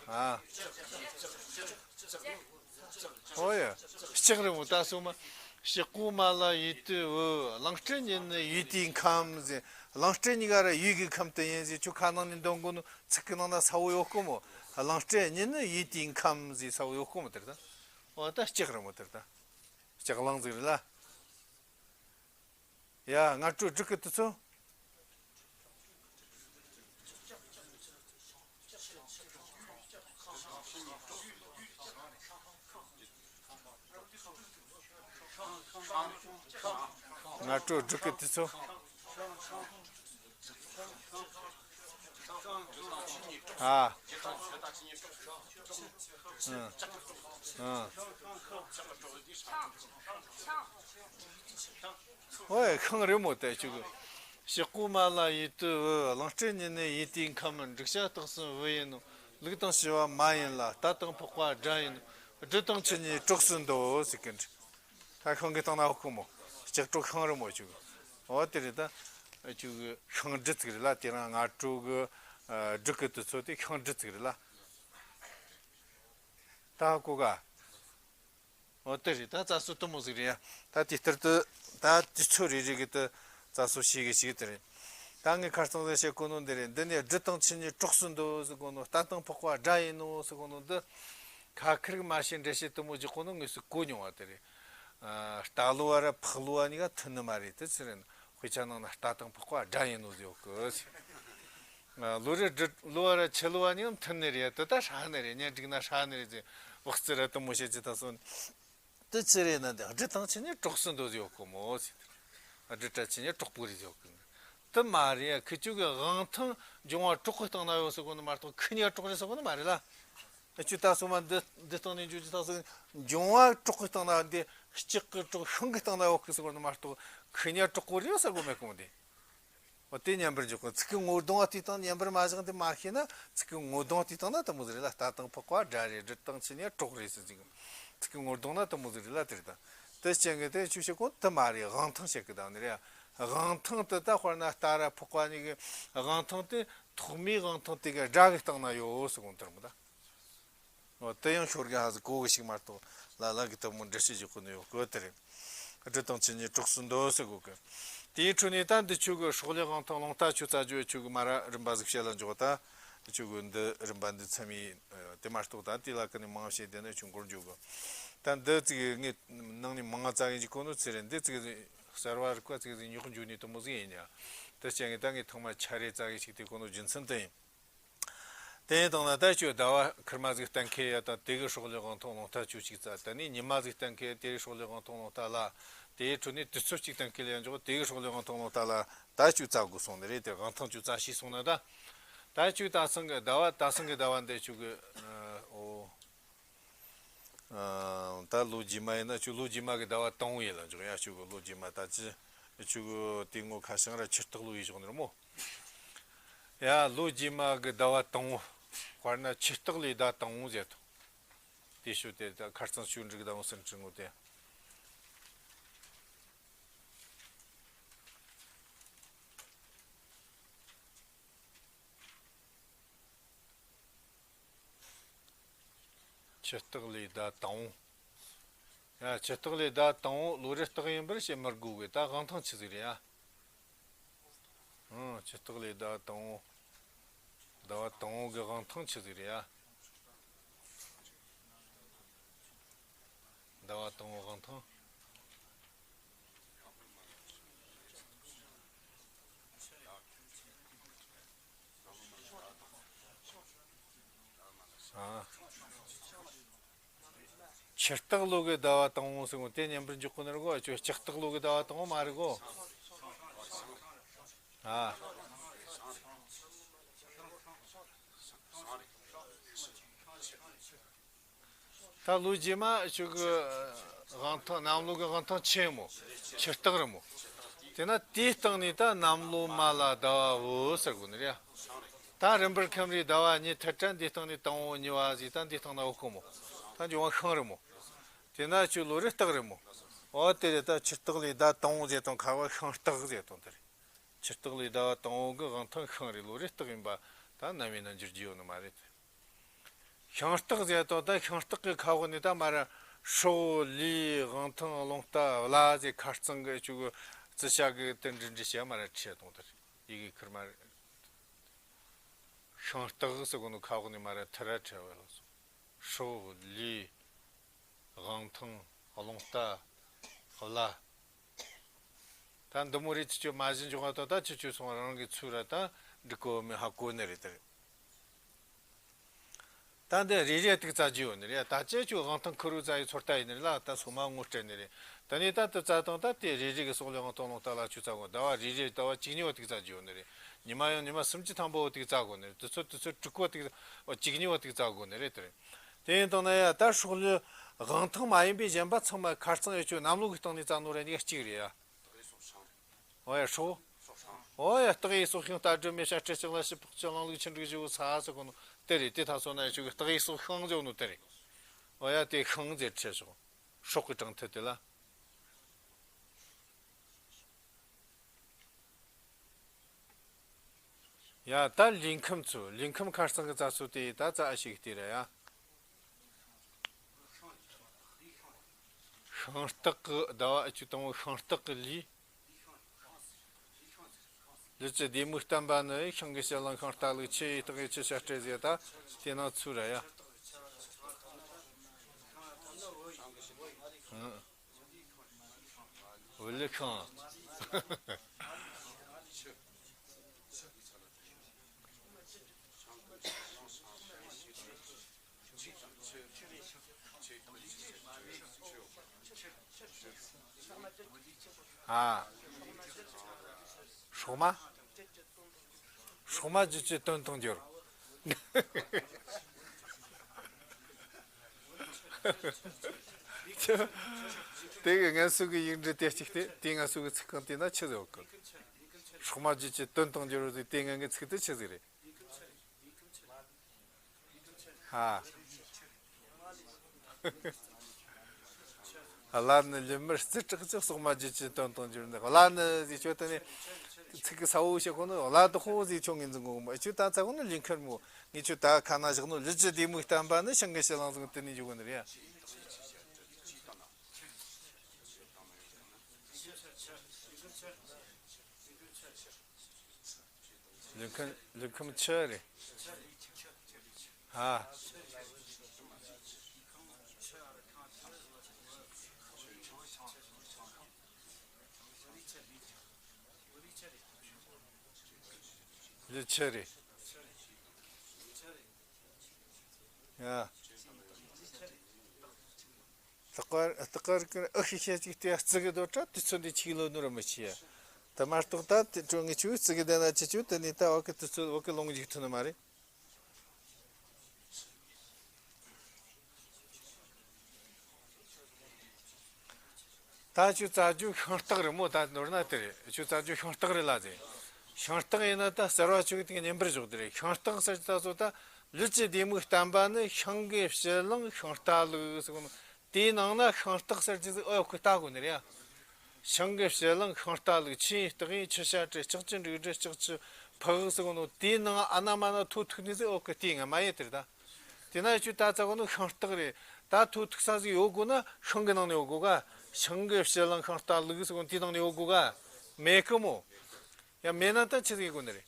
ཨ། ཨོ་ཡ། ལྕགས་རི་མོ་ད་སོ་མ། ཕྱི་ཀུ་མ་ལ་ཡིད་དུ་འོང་། གླིང་ཕྲན་ཉིད་ནི་ཡིད་དུ་ཁམས་ཟེར། གླིང་ཕྲན་གཉིས་ཀ་ར་ཡིད་ཀྱི་ཁམས་དེ་ཡིན་ཟེར། ཁྱོད་ཁ་ནང་ནས་འདོན་དགོས་ནོ་ཚིག་གི་ནང་ན་ས་བོ་ཡོད་གོ་མོ། གླིང་ཕྲན་ཉིད་ནི་ཡིད་དུ་ཁམས་ཟེར་ས་བོ་ཡོད་གོ་མོ་དེར་ད། ཨོ་ད་ལྕགས་རི་མོ་དེར་ད། ལྕགས་གླང་ཟིག་རེད་ལ། ཡ། སྔ་དྲོ་སྒྲིག་གི་དུས་ཚོད། སྔ་དྲོ་སྒྲིག་གི་དུས་ཚོད། ཨ། ཨ། ཨ། ཨོ་ཡ། ཤིང་རི་མོ་དེ་ཁྱོད་ཀྱི། ཕྱི་ཀུ་མ་ལ་ཡིད་དུ་འོང་། གླིང་ཕྲན་ཉིད་ནི་ཡིད་དུ་ཁམས། འབྲུག་ཤ་སྟག་གསུམ་བུ་ཡིན་ནོ། ལུག་དང་བྱི་བ་མ་ཡིན་ལ། རྟ་དང་ཕག་པ་དགྲ་ཡིན་ནོ། སྦྲུལ་དང་ཁྱི་གཉིས་གྲོགས་སུ་འདུག་ཟེར་གི་འདྲ། ད་ཤིང་གི་སྟེང་ན་འོག་གི་མོ། ལྕགས་སྒྲོག་ཤིང་རི་མོ་ཆུ་གི། འོ་དེ་རེད་ད། ཆུ་གི་ཤིང་འབྲུ་ཚིག་རེད་ལ། དེ་རང་སྔ་དྲོ་གི་ཨ་འབྲུ་གི་དུས་ཚོད་དེ་ཤིང་འབྲུ་ཚིག་རེད་ལ། ད་གོ་ག་འོ་དེ་རེད་ད། རྩ་སོ་དུ་མོ་ཟིག་རེད་ཡ། ད་དེ་ལྟར་དུ་ད་དུས་ཚོད་རེ་རེ་གི་དུ་རྩ་སོ་ཤེས་གི་ཞིག་དེ་རེད། ད་ངས་ཁ་རྩང་ཟེར་བཤད་གོ་ནོ་འདི་རེད། འདི་ནས་སྦྲུལ་དང་ཁྱི་གཉིས་གྲོགས་སུ་འདུག་ཟེར་གོ་ནོ། རྟ་དང་ཕག་པ་དགྲ་ཡིན་ནོ་ཟེར་གོ་ནོ་འདི། ཁ་ཁེར་གི་མ་ཤེས་འགྲེལ་བཤད་དུ་མོ་རྒྱག་གོ་ནོ་ངས་སུ་གོ་མྱོང་བ་དེ་རེད། ཨ། རྟ་ལོ་བ་ར་ཕག་ལོ་བ་གཉིས་ཀ་མཐུན་ནི་མ་རེད། དེ་ཚེ་རིང་དཔེ་ཆ་ནང་ན་རྟ་དང་ཕག་པ་དགྲ་ཡིན་ནོ་ཟེར་གི། ཨ། ལོ་རེ་སྦྲུལ་ལོ་བ་ར་ཁྱི་ལོ་བ་གཉིས་ཀ་མཐུན་ནི་རེད། དེ་ད་ཧྲ་ནི་རེད། གཉེན་སྒྲིག་ན་ཧྲ་ནི་རེད་ཟེར། བག་རྩི་ར་དུ་མོ་བཤད་ཅི་ད་སོང་། དེ་ཚེ་རིང་ན་འདི་སྦྲུལ་དང་ཁྱི་གཉིས་གྲོགས་སུ་འདུག་ཟེར་གི་མོ་ཟེར། སྦྲུལ་དང་ཁྱི་གཉིས་གྲོགས་པོ་རེད་ཟེར་གི། དེ་མ་རེད་ཡ། ཁི་ཆོ་གི་དབང་ཐང་འབྱུང་བ་གྲོགས་ཀྱི་སྟེང་ན་ཡོད་ཟེར་གོ་ནི་མ་གཏོགས་ཁི་གཉིས་གྲོགས་རེད་ཟེར་གོ་ནི་མ་རེད་ལ། ཨ་ཆུ་ད་སོ་མ་འདི་འདི་སྟེང་ནས་འཇུ་ཅི་ད་སོ། འབྱུང་བ་གྲོགས་ཀྱི་སྟེང་ན་འདི་ལྕགས་ཀྱི་སྒྲོག་ཤིང་གི་སྟེང་ན་ཡོད་གི་ཟེར་གོ་ནི་མ་གཏོགས་ཁི་གཉིས་གྲོགས་པོ་རེད་ཟེར་གོ་མེད་གོ་འདི། འོ་དེ་ཉམས་པར་འཇུག་གོ། ཚིག་གི་ངོ་གདོང་བ་དེའི་སྟེང་ཉམས་པར་མ་བཞག་འདི་མ་ཤེས་ན། ཚིག་གི་ངོ་གདོང་དེའི་སྟེང་ན་དུ་མོ་ཟིག་རེད་ལ། རྟ་དང་ཕག་པ་དགྲ་རེད། སྦྲུལ་དང་ཁྱི་གཉིས་གྲོགས་རེད་ཟེར་ཟིག། ཚིག་གི་ངོ་གདོང་ན་དུ་མོ་ཟིག་རེད་ལ། དེ་རེད་ད། དེ་རྐྱེན་གི་དེ་ཆུ་བཤད་གོ་དུ་མ་རེད། དབང་ཐང་བཤད་གི་ད་ནི་རེད། དབང་ཐང་དེ་ད་དཔེར་ན་རྟ་ར་ཕག་པ་གཉིས་ཀྱི་དབང་ཐང་དེ་ཐོག་མའི་དབང་ཐང་དེ་གི་དགྲ་གི་སྟེང་ན་ཡོད་ཟེར་གོ་དེ་རེད་མོ་ད། འོ་དེ་ཡང་ཤོར་གི་ཧ་ཟིག་གོ་གི་ཞིག་མ་གཏོགས་ལ་ལ་གི་དུ་མོ་འགྲེལ་བཤད་རྒྱག་གོ་ནི་ཡོད་གི་དེ་རེད། སྦྲུལ་དང་ཁྱི་གཉིས་གྲོགས་སུ་འདུག་ཟེར་གོ་གི། དེའི་འཕྲོ་ནས་ད་འདི་ཆོ་གི་སྲོག་ལས་དབང་ཐང་རླུང་རྟ་ཆོ་རྩ་རྒྱུ་ཆོ་གི་མ་ར་རིམ་པ་ཟིག་བཤད་ལ་འཇོག་ད། ཆོ་གི་འདི་རིམ་པ་འདི་མཚམས་ཡིན། དེ་མ་གཏོགས་ད་དེ་ལ་ཀི་ནས་མང་བཤད་དེ་ནས་ཆུ་འགོར་འཇུག་གི། ད་འདི་ཙིག་ངས་ནང་ནས་མང་ཙག་གི་འཇུག་གོ་ནོ་ཚེ་རེད། འདི་ཙིག་གསར་བ་རིག་པ་ཙིག་ཟིག་ཉོག་འཇུག་ནས་དུ་མོ་ཟིག་ཡིན་ཡ། དེ་རྐྱེན་གི་ད་ངས་ཐོག་མ་ཆ་རེ་ཙག་གི་ཞིག་དེ་གོ་ནོ་རྒྱུ་མཚན་དེ་ཡིན། དེ་ཡིན་དང་ན་ད་ཆོས་ཟླ་བ་ཁེར་མ་ཟིག་གཏན་འཁེལ་ཡ་ད་དེ་གི་སྲོག་ལས་དབང་ཐང་རླུང་རྟ་ཆོ་གཅིག་རྩ། དེ་ནས་ཉི་མ་ཟིག་གཏན་འཁེལ་དེ་གི་སྲོག་ལས་དབང་ཐང་རླུང་རྟ་ལ། དེའི་འཕྲོ་ནས་དུས་ཚོད་གཅིག་གཏན་འཁེལ་ཡ་འཇོག་དེ་གི་སྲོག་ལས་དབང་ཐང་རླུང་རྟ་ལ་ད་ཆོས་རྩ་དགོས་སོང་ནི་རེད། དེ་དབང་ཐང་ཆོས་རྩ་ཤེས་སོང་ན་ད། ད་ཆོས་ད་སང་གི་ཟླ་བ་ད་སང་གི་ཟླ་བ་འདི་ཆོ་གི་ཨོ། ཨ། ད་ལོ་རྗེས་མ་ཡིན་ན་ཆོས་ལོ་རྗེས་མ་གི་ཟླ་བ་དང་པོ་ཡིན་ལ་འཇོག་ཡ། ཆོས་གི་ལོ་རྗེས་མ་ད་ཅི་ཆོས་གི་དེ་ངོ་ཁ་བྱང་ར་ཆུ་སྟག་ལོ་ཡི་ཞོག་ནི་རེད་མོ། ཡ། ལོ་རྗེས་མ་གི་ཟླ་བ་དང་པོ། དཔེར་ན་ཆུ་སྟག་ལོའི་ཟླ་དང་པོ་ཟེར་དོ། དེ་ཤོད་དེ་ད་ཁ་རྩང་ཆོས་འབྲུག་ཟླ་བོ་ཟེར་འབྲི་ངོ་དེ། ཆུ་སྟག་ལོའི་ཟླ་དང་པོ། ཡ། ཆུ་སྟག་ལོའི་ཟླ་དང་པོ་ལོ་རེ་སྟག་ཡིན་པར་བྱེད་མི་དགོས་གི། ད་དབང་ཐང་ཆི་ཟིག་རེད་ཡ། ཨང་། ཆུ་སྟག་ལོའི་ཟླ་དང་པོ། ཟླ་བ་དང་པོ་གི་དབང་ཐང་ཆི་ཟིག་རེད་ཡ། ཟླ་བ་དང་པོ་དབང་ཐང་། ཨ། ཆུ་སྟག་ལོ་གི་ཟླ་བ་དང་པོ་ཟེར་གོ་དེ་མཉམ་པར་འཇོག་གོ་ནི་རེད་གོ། ཆུ་སྟག་ལོ་གི་ཟླ་བ་དང་པོ་མ་རེད་གོ། ཨ། ད་ལོ་རྗེས་མ་ཆོས་གི་དབང་ཐང་གནམ་ལོ་གི་དབང་ཐང་ཆེ་མོ། ཆུ་སྟག་རེད་མོ། དེ་ན་དེའི་སྟེང་ནས་ད་གནམ་ལོ་མ་ལ་ཟླ་བ་བོ་ཟེར་དགོས་ནི་རེད། ད་རིམ་པར་ཁམས་རེ་ཟླ་བ་གཉིས་ཐད་ཀྲ་འདི་སྟེང་ནས་དང་པོ་གཉིས་པ་ཟིག་ད་འདི་སྟེང་ན་འོ་ཁོ་མོ། ད་འབྱུང་བ་ཤིང་རེད་མོ། དེ་ན་ཆུ་ལོ་རེ་སྟག་རེད་མོ། འོ་དེ་རེད། ད་ཆུ་སྟག་ལོའི་ཟླ་དང་པོ་ཟེར་དང་ཁ་བ་ཤིང་སྟག་ཟེར་དང་དེ་རེད། ཆུ་སྟག་ལོའི་ཟླ་བ་དང་པོ་གི་དབང་ཐང་ཤིང་རེད། ལོ་རེ་སྟག་ཡིན་པ་ད་ནམ་ཡིན་ན་འགྱུར་རྒྱུ་ཡོད་ནི་མ་རེད། ཤིང་སྟག་ཟེར་དང་ད་ཤིང་སྟག་གི་ཁ་འོག་ནས་ད་མར་སྲོག་ལུས་དབང་ཐང་རླུང་རྟ་བླ་ཟེར་ཁ་རྩང་གི་ཆུ་གི་རྩི་ཤ་གི་དེ་འདྲི་འདྲི་བྱས་མར་ཁྲིད་དང་དེར་ཡི་གེ་ཁུར་མར། ཤིང་སྟག་ཟེར་གོ་ནོ་ཁ་འོག་ནས་མར་ཐི་ར་ཁྲིད་བ་ལ་སོང་། སྲོག་ལུས་དབང་ཐང་རླུང་རྟ་བླ། ད་འདི་མོ་རེ་ཅི་ཅོ་མ་གཞི་འཇོག་པ་དང་ད་ཅི་ཅོ་སོང་རང་གི་ཚུལ་ར་ད་འགྲིག་གོ་མི་ཧ་གོ་ནི་རེད་དེ། ད་འདི་རེ་རེ་ཏིག་ཙ་རྒྱུ་ཡོད་ནི་རེད། ད་ཅི་ཅོ་དབང་ཐང་ཁུ་རུ་ཙ་ཡི་ཚོད་ལྟ་ཡིན་ནི་རེད་ལ། ད་སོ་མ་ངོ་སྤྲད་ནི་རེད། ད་ནི་ད་དུ་ཙ་དང་ད་དེ་རེ་རེ་གི་སྲོག་ལས་དབང་ཐང་རླུང་རྟ་བླ་ཆོས་ཙ་གོ། ཟླ་བ་རེ་རེ་ཟླ་བ་གཅིག་གཉིས་པ་ཏིག་ཙ་རྒྱུ་ཡོད་ནི་རེད། ཉི་མ་ཡང་ཉི་མ་སུམ་ཅུ་ཐམ་པོ་ཏིག་ཙ་གོ་ནི་རེད། དུས་ཚོད་དུས་ཚོད་དྲུག་པོ་ཏིག་ཙ་གཅིག་གཉིས་པ་ཏིག་ཙ་གོ་ནི་རེད་དེ་རེད། དེ་ཡིན་དང་ན་ཡ་ད་སྲོག་ལུས་དབང་ཐང་མ་ཡིན་པའི་གཞན་པ་ཚང་མ་ཁ་རྩང་ཡོད་ཆོག་གནམ་ལོ་གི་སྟེང་ནས་རྩ་ནོ་རེ་གཉིས་གཅིག་རེད་ཡ། འོ་ཡ་སྲོག་འོ་ཡ་སྟག་ཡི་སྲོག་ཤིང་རྟ་སྦྲུལ་མེ་བྱ་སྤྲེལ་ལྕགས་ལ་ཕྱི་ཕག་ཕྱི་གླང་ལུག་ཆུ་འབྲུག་བཞི་བོ་ས་ཟེར་གོ་ནོ་དེ་རེད། དེ་ད་སོ་ན་ཡ་ཆོག་གི་སྟག་ཡི་སྲོག་ཤིང་ཟེར་ནོ་དེ་རེད། འོ་ཡ་དེ་ཤིང་ཟེར་ཁྲིད་ཆོག་སྲོག་གི་གྲངས་ཐད་དེ་ལ། ཡ་ད་ལུས་ཁམས་ཚོ་ལུས་ཁམས་ཁ་རྩང་གི་རྩ་ཚོ་དེ་ད་རྩ་ཨ་ཞིག་དེ་ར་ཡ། ཤིང་སྟག་གི་ཟླ་བ་ཨ་ཅུ་དང་པོ་ཤིང་སྟག་གི་ལུས། ལུས་ཀྱི་ལྡེ་མིག་བརྟན་པ་ནི་ཤིང་གི་ཕྱི་གླིང་ཤིང་རྟ་ལུག་ཆུ་ཡི་སྟག་གི་ཆུ་བྱ་སྤྲེལ་ཟེར་ད་དེ་ནང་ཚུར་ར་ཡ། ཨང་། བོད་ལུགས་ཤིང་། ཨ། སྲོག་མ། སྲོག་མ་རྒྱུད་ཀྱི་དོན་དང་འགྱུར། དེ་གི་ངལ་གསོ་གི་ཡིག་འབྲུ་དེ་གཅིག་སྟེ་དེའི་ངལ་གསོ་གི་ཚིག་རྐང་དེ་ན་ཆི་ཟེར་བ་གི། སྲོག་མ་རྒྱུད་ཀྱི་དོན་དང་འགྱུར་བ་ཟེར་དེ་ངན་གི་ཚིག་དེ་ཆི་ཟིག་རེད། ཧ། བླ་ན་ལུས་མེར་བརྩི་དྲག་ཅིང་སྲོག་མ་རྒྱུད་ཀྱི་དོན་དང་འགྱུར་ནི། བླ་ན་ཟེར་ཆོ་དེ་ནི་ཚིག་གི་ས་བོ་ཞེས་གོ་ནི་བླ་དོ་ཧོ་ཟེར་ཆོ་ངན་འཛིན་གོ་མོ་ཨེ་ཆོ་ད་ཚ་གོ་ནི་ལུས་ཁར་མོ་ངེ་ཆོ་ད་ཁ་ན་བཞག་ནོ་ལུས་ཀྱི་ལྡེ་མིག་བརྟན་པ་ནི་ཤིང་གི་ཕྱི་གླིང་ཟིག་དེ་ནི་འཇུག་གོ་ནི་རེད་ཡ། ལུས་ཁམས་ལུས་ཁམས་ཆུ་རེད། ཧ། ལུས་ཆུ་རེད། ཡ། ལྟག་པར་ལྟག་པར་ཀྱི་ཨ་ཤི་ཤ་ཅིག་དེ་རྩི་གི་དོ་ཏྲ་དུས་ཚོད་འདི་ཆིག་ལོ་ནོར་མི་ཆི་ཡ། དེ་མ་གཏོགས་ད་དེ་ཀྲུང་ངི་ཆུ་རྩི་གི་དེ་ན་ཅི་ཆུ་དེ་ནི་ད་བ་གི་དུས་ཚོད་བ་གི་ལོང་འཇིག་ཐུབ་ནི་མ་རེད། ད་ཆུ་རྩ་རྒྱུ་ཤིང་སྟག་རེད་མོ། ད་ནོར་ན་དེ་རེད། ཆུ་རྩ་རྒྱུ་ཤིང་སྟག་རེད་ལ་ཟེར། ཤིང་སྟག་ཡིན་ན་ད་གསར་བ་ཆུ་གི་དེ་གཉན་པར་བཞག་དེ་རེད། ཤིང་སྟག་ཟེར་ད་ཚོ་ད་ལུས་ཀྱི་ལྡེ་མིག་བརྟན་པ་ནི་ཤིང་གི་ཕྱི་གླིང་ཤིང་རྟ་ལུག་ཟེར་གོ་ནོ། དེའི་ནང་ན་ཤིང་སྟག་ཟེར་གྱི་ཟིག་ཨོ་ཁོ་ལྟ་དགོས་ནི་རེད་ཡ། ཤིང་གི་ཕྱི་གླིང་ཤིང་རྟ་ལུག་ཆུ་ཡི་སྟག་ཡི་ཆུ་བྱ་སྤྲེལ་ལྕགས་ཀྱི་འབྲུག་སྦྲུལ་ལྕགས་ཀྱི་ཕག་ཟེར་གོ་ནོ། དེའི་ནང་ཨ་ན་མ་ན་ཐོ་ཐུག་ནི་ཟིག་ཨོ་ཁོ་ལྟས་ང་མ་ཡེ་དེ་རེད་ད། དེ་ན་ཁྱོད་ད་ཚ་གོ་ནོ་ཤིང་སྟག་རེད། ད་ཐོ་ཐུག་ས་ཟིག་ཡོད་དགོས་ན་ཤིང་གི་ནང་ནས་ཡོད་དགོས་ག་ཤིང་གི་ཕྱི་གླིང་ཤིང་རྟ་ལུག་ཟེར་གོ་ནོ་དེའི་ནང་ནས་ཡོད་དགོས་ག་མེད་གི་མོ། ཡང་མེད་ན་ད་ཆི་ཟིག་དགོས་ནི་རེད།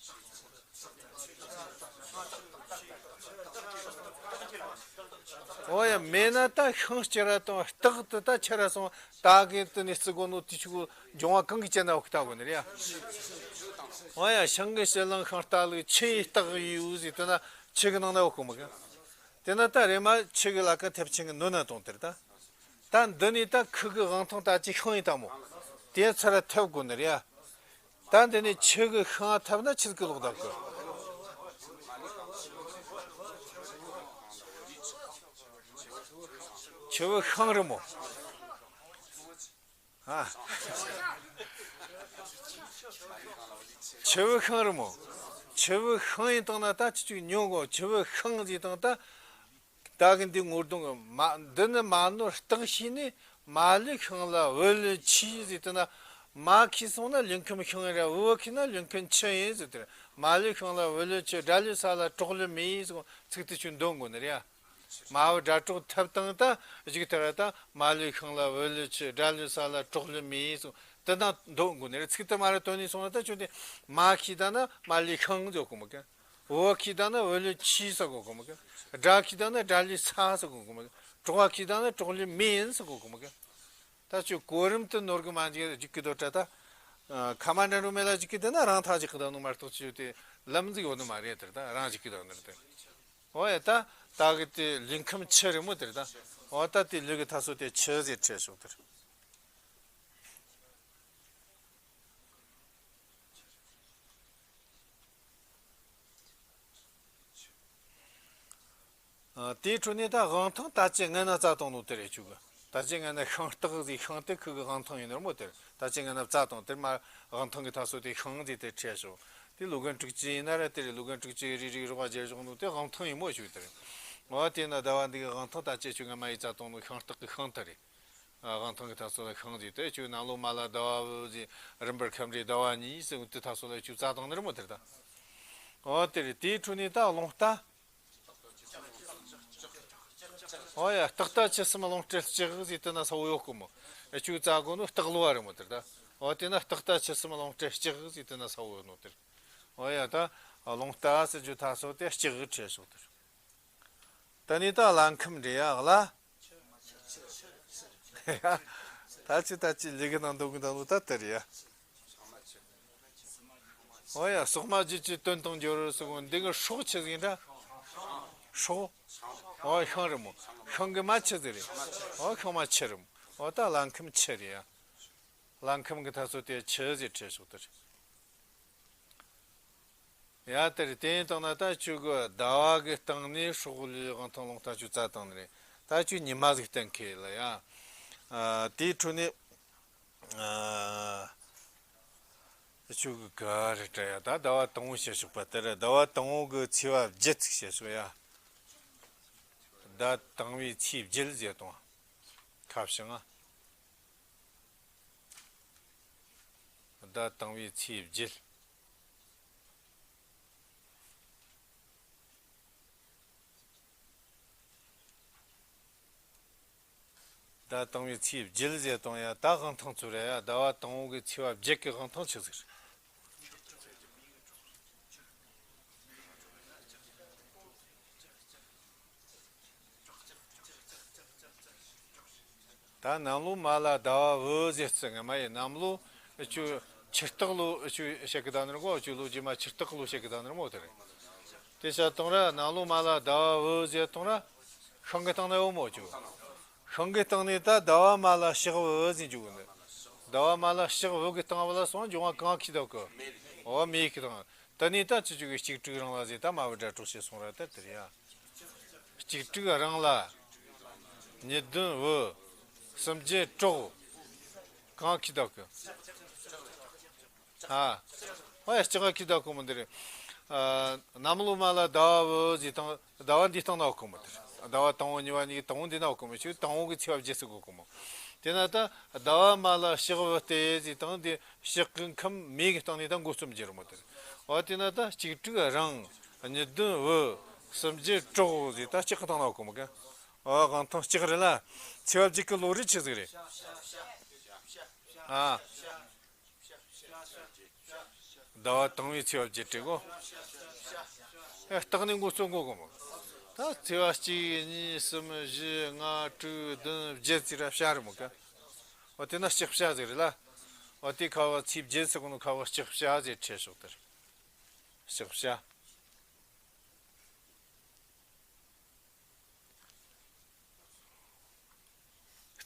ཨོ་ཡ་མེད་ན་ད་ཤིང་སྐྱེ་ར་དང་སྟག་ཏུ་ད་ཆི་ར་སོང་ད་གི་དུ་ནི་རྩི་གོ་ནོ་དུ་ཆུ་གོ་འབྱུང་བ་གང་གི་ཅན་ན་འོག་ལྟ་དགོས་ནི་རེད་ཡ། ཨོ་ཡ་ཤིང་གི་ཕྱི་གླིང་ཤིང་རྟ་ལུག་ཆུ་ཡི་སྟག་ཡི་འུ་ཟིག་དུ་ན་ཆུ་གི་ནང་ན་འོག་གོ་མི་གི། དེ་ན་ད་རེ་མ་ཆུ་གི་ལ་ཀ་ཐེབས་ཆེན་གི་ནོ་ན་དོང་དེར་ད། ད་འདི་ནི་ད་ཁུ་གི་དབང་ཐང་ད་ཅི་ཤིང་ཡིན་ད་མོ། དེ་ཚར་ཐེབས་དགོས་ནི་རེད་ཡ། ད་འདི་ནི་ཆུ་གི་ཤིང་ཐེབས་ན་ཆུ་གི་ལོག་ད་གི། ཆུ་བོ་ཤིང་རི་མོ། ཨ། ཆུ་བོ་ཤིང་རི་མོ། ཆུ་བོ་ཤིང་ཡིན་དང་ན་ད་ཅི་ཅིག་ཉོ་གོ་ཆུ་བོ་ཤིང་ཟིག་དང་ད། ད་གི་འདི་ངོ་གདོང་གི་མ་འདི་ནི་མ་ནོར་སྟག་ཤི་ནི་མ་ལུས་ཤིང་ལ་བུ་ལུས་ཆི་ཟེར་དུ་ན། མ་ཁི་སོང་ན་ལུས་ཁམས་ཤིང་ར་བུ་ཁི་ན་ལུས་ཁམས་ཆུ་ཡིན་ཟེར་དུ། མ་ལུས་ཤིང་ལ་བུ་ལུས་ཆུ་དགྲ་ལུས་ས་ལ་གྲོགས་ལུས་མེ་ཡིན་ཟེར་ཚིག་དེ་ཆུ་འདོན་དགོས་ནི་རེད་ཡ། མ་བུ་དགྲ་གྲོགས་ཐབས་དང་ད་གཞུག་ཐར་ད་མ་ལུས་ཤིང་ལ་བུ་ལུས་ཆུ་དགྲ་ལུས་ས་ལ་གྲོགས་ལུས་མེ་ཡིན་ཟེར་དེ་ན་འདོན་དགོས་ནི་རེད། ཚིག་དེ་མ་ར་དོན་ནི་སོང་ན་ད་ཆུ་དེ་མ་ཁི་ད་ན་མ་ལུས་ཤིང་ཟེར་གོ་མི་གི། བུ་ཁི་ད་ན་བུ་ལུས་ཆི་ཟེར་གོ་གོ་མ་གི། དགྲ་ཁི་ད་ན་དགྲ་ལུས་ས་ཟེར་གོ་གོ་མ་གི། གྲོགས་ཁི་ད་ན་གྲོགས་ལུས་མེ་ཡིན་ཟེར་གོ་གོ་མ་གི། ད་ཆུ་གོ་རིམ་དུ་ནོར་གི་མ་འཇིག་འཇིག་གི་དོ་ཏྲ་ད། ཁ་མ་འདྲ་འགྲོ་མེ་ལ་འཇིག་གི་དེ་ན་རང་ཐག་འཇིག་གི་དོ་ནོ་མ་གཏོགས་ཆུ་དེ་ལམ་འཛིག་ཡོད་ནི་མ་རེད་དེར་ད་རང་འཇིག་གི་དོ་ནོ་རེད་དེ། འོ་ཡ་ད་ད་གི་དེ་ལུས་ཁམས་ཆུ་རི་མོ་དེར་ད། འོ་ད་དེ་ལུས་གི་ཐ་སོ་དེ་ཆུ་ཟེར་ཁྲེལ་ཤོག་དེར། དེའི་ཁྲོད་ནས་ད་དབང་ཐང་ད་ཅི་ངན་ན་རྩ་དང་ནོ་དེ་རེད་ཆུ་གི། ད་ཅི་ངན་ན་ཤིང་སྟག་ཟིག་ཤིང་དེ་ཁུ་གི་དབང་ཐང་ཡིན་ནོ་མོ་དེར་ད་ཅི་ངན་ན་རྩ་དང་དེར་མ་དབང་ཐང་གི་ཐ་སོ་དེ་ཤིང་ཟིག་དེ་ཁྲེལ་ཤོག་དེ་ལུ་གན་དྲུག་ཅུ་ཡིན་ན་ར་དེ་རེད་ལུ་གན་དྲུག་ཅུ་རིགས་རིགས་རོགས་པ་རྒྱལ་ཤོག་ནོ་དེ་དབང་ཐང་ཡིན་མོ་ཆུ་དེ་རེད། འོ་དེ་ན་ཟླ་བ་འདི་གི་དབང་ཐང་ད་ཅི་ཆུ་ངན་མ་ཡི་རྩ་དང་ནོ་ཤིང་སྟག་གི་ཤིང་དེ་རེད། དབང་ཐང་གི་ཐ་སོ་ལ་ཤིང་ཟིག་དེ་ཆུ་ནང་ལོ་མ་ལ་ཟླ་བ་བུ་ཟིག་རིམ་པར་ཁམས་རེ་ཟླ་བ་གཉིས་ཟིག་དེ་ཐ་སོ་ལ་ཆུ་རྩ་དང་ནི་རི་མོ་དེར་ད། ཨོ་དེ་རེད། དེའི་འཕྲོ་ནས་ད་རླུང་རྟ། ཨོ་ཡ། སྟག་རྟ་ཆུ་གསུམ་རླུང་རྟའི་ལྕགས་ཟེར་དེ་ན་ས་བོ་ཡོད་གི་མོ། ཨ་ཅུ་རྩ་གོ་ནོ་སྟག་ལོ་བ་རེད་མོ་དེར་ད། ཨོ་དེ་ན་སྟག་རྟ་ཆུ་གསུམ་རླུང་རྟའི་ལྕགས་ཟེར་དེ་ན་ས་བོ་ཡོད་ནོ་དེར། ཨོ་ཡ། ད་རླུང་རྟ་ཟེར་རྒྱུ་ད་སོ་དེ་ལྕགས་ཁྲེ་སོ་དེར། ད་ནི་ད་ལ་ཁམས་འདྲེ་ཡ་ལ། ད་ཅི་ད་ཅི་ལས་ཀྱི་ནང་འདུག་གི་འདུག་ད་དེ་རེད་ཡ། ཨོ་ཡ། སོག་མ་རྒྱུད་ཀྱི་དོན་དང་འབྱོར་སོགས་འདི་གི་སྲོག་ཆི་ཟིག་འདྲ། སྲོག་ཨོ་ཤིང་རེད་མོ། ཤིང་གི་མ་ཆི་ཟིག་རེད། ཨོ་ཤིང་མ་ཆི་རེད་མོ། ཨོ་ད་ལ་ཁམས་ཆི་རེད་ཡ། ལ་ཁམས་གི་ད་སོ་དེ་ཆི་ཟེར་ཁྲེ་སོ་དེ་རེད། ཡ་དེར་དེ་ཡིན་དང་ན་ད་ཁྱོད་ཀྱི་ཟླ་བ་གི་སྟེང་ནས་སྲོག་ལུས་དབང་ཐང་རླུང་རྟ་ཁྱོད་རྩ་བཏང་ནི་རེད། ད་ཁྱོད་ཉི་མ་ཟིག་བསྟན་ཁེལ་ལ་ཡ། ཨ་དེའི་འཕྲོ་ནས་ཨ་ཁྱོད་ཀྱི་ག་རེ་དྲ་ཡ། ད་ཟླ་བ་དང་བོ་བཤད་ཆོག་པ་དེར་ཟླ་བ་དང་བོ་གི་ཚེས་པ་བརྒྱད་ཅིག་བཤད་ཆོག་ཡ། ཟླ་དང་བའི་ཚེས་བརྒྱད་ཟེར་དང་ཁ་བྱང་ང་། ཟླ་དང་བའི་ཚེས་བརྒྱད། ཟླ་དང་བའི་ཚེས་བརྒྱད་ཟེར་དང་ཡ། ད་དབང་ཐང་ཚུར་ར་ཡ། ཟླ་བ་དང་བོ་གི་ཚེས་པ་བརྒྱད་ཀྱི་དབང་ཐང་ཆི་ཟིག་རེད། ད་གནམ་ལོ་མ་ལ་ཟླ་བ་བུ་ཟེར་ཚུལ་ངེས་མ་ཡིན། གནམ་ལོ་ཨ་ཅུ་ཆུ་སྟག་ལོ་ཨ་ཅུ་བཤད་གི་ད་ནི་རེད་གོ། ཨ་ཅུ་ལོ་རྗེས་མ་ཆུ་སྟག་ལོ་བཤད་གི་ད་ནི་རེད་མོ་དེ་རེད། དེ་བཤད་དང་ར་གནམ་ལོ་མ་ལ་ཟླ་བ་བུ་ཟེར་དང་ར་ཤིང་གི་སྟེང་ན་ཡོད་མོ་ཨ་ཅུ། ཤིང་གི་སྟེང་ནས་ད་ཟླ་བ་མ་ལ་ཞག་བུ་ཟེར་འཇུག་གི་ནི། ཟླ་བ་མ་ལ་ཞག་བུ་གི་སྟེང་བུ་ལ་སོང་འབྱུང་བ་གང་ཁྱི་དག་གི། འོ་མེ་གི་སྟེང་། ད་ནི་ད་ཅི་ཅུ་གི་གཅིག་དྲུག་རང་ལ་ཟེར་ད་མ་བུ་སྒྲ་གྲོགས་བྱེད་སོང་ར་ད་དེ་རེད་ཡ། གཅིག་དྲུག་རང་ལ། གཉིས་བདུན་བུ། གསུམ་བརྒྱད་གྲོགས། གང་ཁྱི་དག་གི། ཨ། ཨ་ཡ་ལྕགས་ཁྱི་དག་གོ་མོ་འདི་རེད། ཨ་གནམ་ལོ་མ་ལ་ཟླ་བ་བུ་ཟེར་དང་ཟླ་བ་འདི་སྟེང་ན་གོ་མོ་འདི་རེད། ཟླ་བ་དང་བོ་གཉིས་པ་གཉིས་ཀྱི་དང་བོ་འདི་ན་གོ་མོ། ཆུ་དང་བོ་གི་ཚེས་པ་བརྒྱད་ཟེར་གོ་གོ་མོ། དེ་ན་ད་ཟླ་བ་མ་ལ་ཞག་བུ་སྟེ་ཟེར་དང་འདི་ཞག་གི་ཁམས་མེ་གི་སྟེང་ནས་ད་འགོ་རྩོམ་རྒྱུ་རེད་མོ་འདི་རེད། འོ་དེ་ན་ད་གཅིག་དྲུག་རང་། གཉིས་བདུན་བུ། གསུམ་བརྒྱད་གྲོགས་ཟེར་ད་ལྕགས་གི་སྟེང་ན་གོ་མོ་ག། འོ་དབང་ཐང་ལྕགས་རེད་ལ། ཚེས་པ་བརྒྱད་ཀྱི་ལོ་རེད་ཆི་ཟིག་རེད། ཨ། ཟླ་བ་དང་བའི་ཚེས་པ་བརྒྱད་དྲུག་གོ། ཨེ་སྟག་ནི་འགོ་རྩོམ་གོ་གོ་མོ། ད་ཚེས་པ་གཅིག་གཉིས་གསུམ་བཞི་ལྔ་དྲུག་བདུན་བརྒྱད་ཟེར་ར་བྱ་རེད་མོ་ག། འོ་དེ་ན་ལྕགས་བྱ་ཟེར་རེད་ལ། འོ་དེ་ཁ་བ་ཚེས་བརྒྱད་ཟེར་གོ་ནོ་ཁ་བ་ལྕགས་བྱ་ཟེར་ཁྲེ་ཤོག་དེར། ལྕགས་བྱ།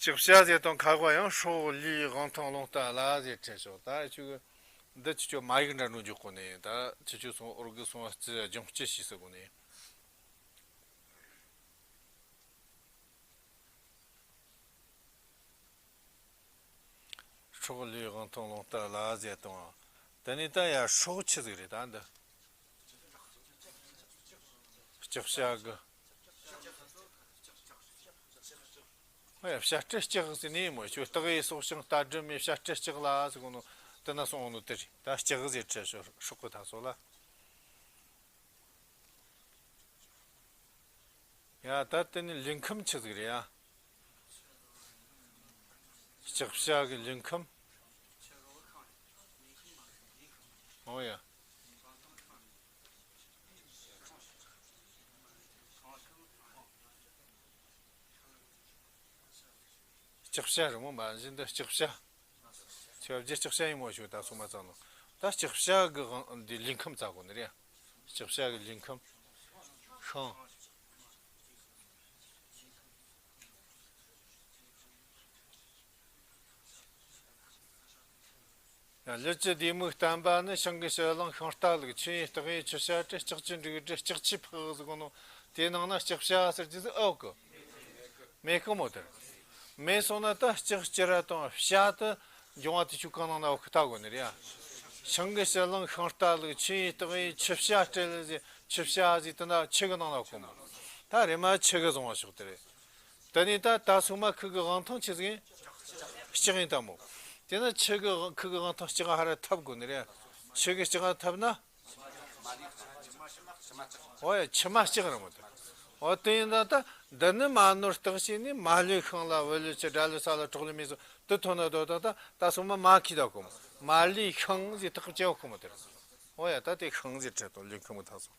ལྕགས་བྱ་ཟེར་དང་ཁ་བ་ཡང་སྲོག་ལུས་དབང་ཐང་རླུང་རྟ་ལ་ཟེར་ཁྲེ་ཤོག་ད་ཁྱོད་འདི་ཁྱོད་ཆོ་མ་ཡིག་འདྲ་འགྲོ་འཇུག་གོ་ནས་ད་ཁྱོད་ཆོ་སོང་ཨོར་གི་སོང་རྩི་ལྗོངས་སྤྱི་ཞིག་ཟེར་གོ་ནས། སྲོག་ལུས་དབང་ཐང་རླུང་རྟ་ལ་ཟེར་དང་། དེ་ནས་ད་ཡ་སྲོག་ཆི་ཟིག་རེད་ད་འདི། ལྕགས་བྱ་གི། ཨེ་བྱ་སྤྲེལ་ལྕགས་ཟེར་ནས་མོ་ཆུ་སྟག་ཡི་སྲོག་ཤིང་རྟ་སྦྲུམ་མའི་བྱ་སྤྲེལ་ལྕགས་ལ་ཟེར་གོ་ནོ་དེ་ན་སོང་ནོ་དེ་རེད་ད་ལྕགས་ཟེར་ཁྲེ་ཤོག་སྲོག་གི་ད་སོ་ལ། ཡ་ད་དེ་ནི་ལུས་ཁམས་ཆི་ཟིག་རེད་ཡ། ལྕགས་བྱ་གི་ལུས་ཁམས། འོ་ཡ། ལྕགས་བྱ་རེད་མོ་མ་གཞི་འདི་ལྕགས་བྱ། ཚེས་པ་བརྒྱད་ལྕགས་བྱ་ཡིན་མོ་ཞུ་ད་སོ་མ་ཙང་ནོ། ད་ལྕགས་བྱ་གི་དབང་འདི་ལུས་ཁམས་རྩ་གོ་ནི་རེད། ལྕགས་བྱ་གི་ལུས་ཁམས། ཤིང་། ལུས་ཀྱི་ལྡེ་མིག་བརྟན་པ་ནི་ཤིང་གི་དཔྱད་གླིང་ཤིང་རྟ་ལུག་ཆུ་ཡི་སྟག་ཡི་ཆུ་བྱ་སྤྲེལ་ལྕགས་ཀྱི་འབྲུག་སྦྲུལ་ལྕགས་ཀྱི་ཕག་ཟེར་གོ་ནོ། དེའི་ནང་ན་ལྕགས་བྱ་ཟེར་རྒྱུ་ཟིག་ཨོ་གི། མེད་གི་མོ་དེར། མེད་སོང་ན་ད་ལྕགས་ཀྱི་ར་དང་བྱ་དེ་འབྱུང་བ་དེ་ཆུ་གང་ནང་ན་ཨོ་གི་ལྟ་དགོས་ནི་རེད་ཡ། ཤིང་གི་དཔྱད་གླིང་ཤིང་རྟ་ལུག་ཆུ་ཡི་སྟག་ཡི་ཆུ་བྱ་སྤྲེལ་ཟེར་ཆུ་བྱ་ཟེར་དེ་ན་ཆུ་གི་ནང་ན་ཨོ་གི་མོ། ད་རེ་མ་ཆུ་གི་བཟུང་བ་ཤོག་དེ་རེད། དེ་ནས་ད་ད་སོ་མ་ཁུ་གི་དབང་ཐང་ཆི་ཟིག་ཡིན། ལྕགས་ཡིན་ད་མོ། དེ་ན་ཆུ་གི་ཁུ་གི་དབང་ཐང་ལྕགས་ཧ་ར་ཐབ་དགོས་ནི་རེད། ཆུ་གི་ལྕགས་ཐབ་ན། འོ་ཡ། ཕྱི་མ་ལྕགས་རེད་མོ་དེ། འོ་དེ་ཡིན་ད་ད། འདི་ནི་མ་ནོར་རྟགས་ཤེས་ནི། མ་ལུས་ཤིང་ལ་བུ་ལུས་ཆུ། དགྲ་ལུས་ས་ལ་གྲོགས་ལུས་མེ་སོགས། དེ་ཐོན་ན་དོ་ད་ད་ད་སོ་མ་མ་ཁི་ད་གོ་མོ། མ་ལུས་ཤིང་ཟེར་ཐག་བཅད་གོ་མོ་དེ་རེད། འོ་ཡ། ད་དེ་ཤིང་ཟེར་ཁྲིད་དོ། ལུས་ཁམས་ཀྱི་ཐག་སོ།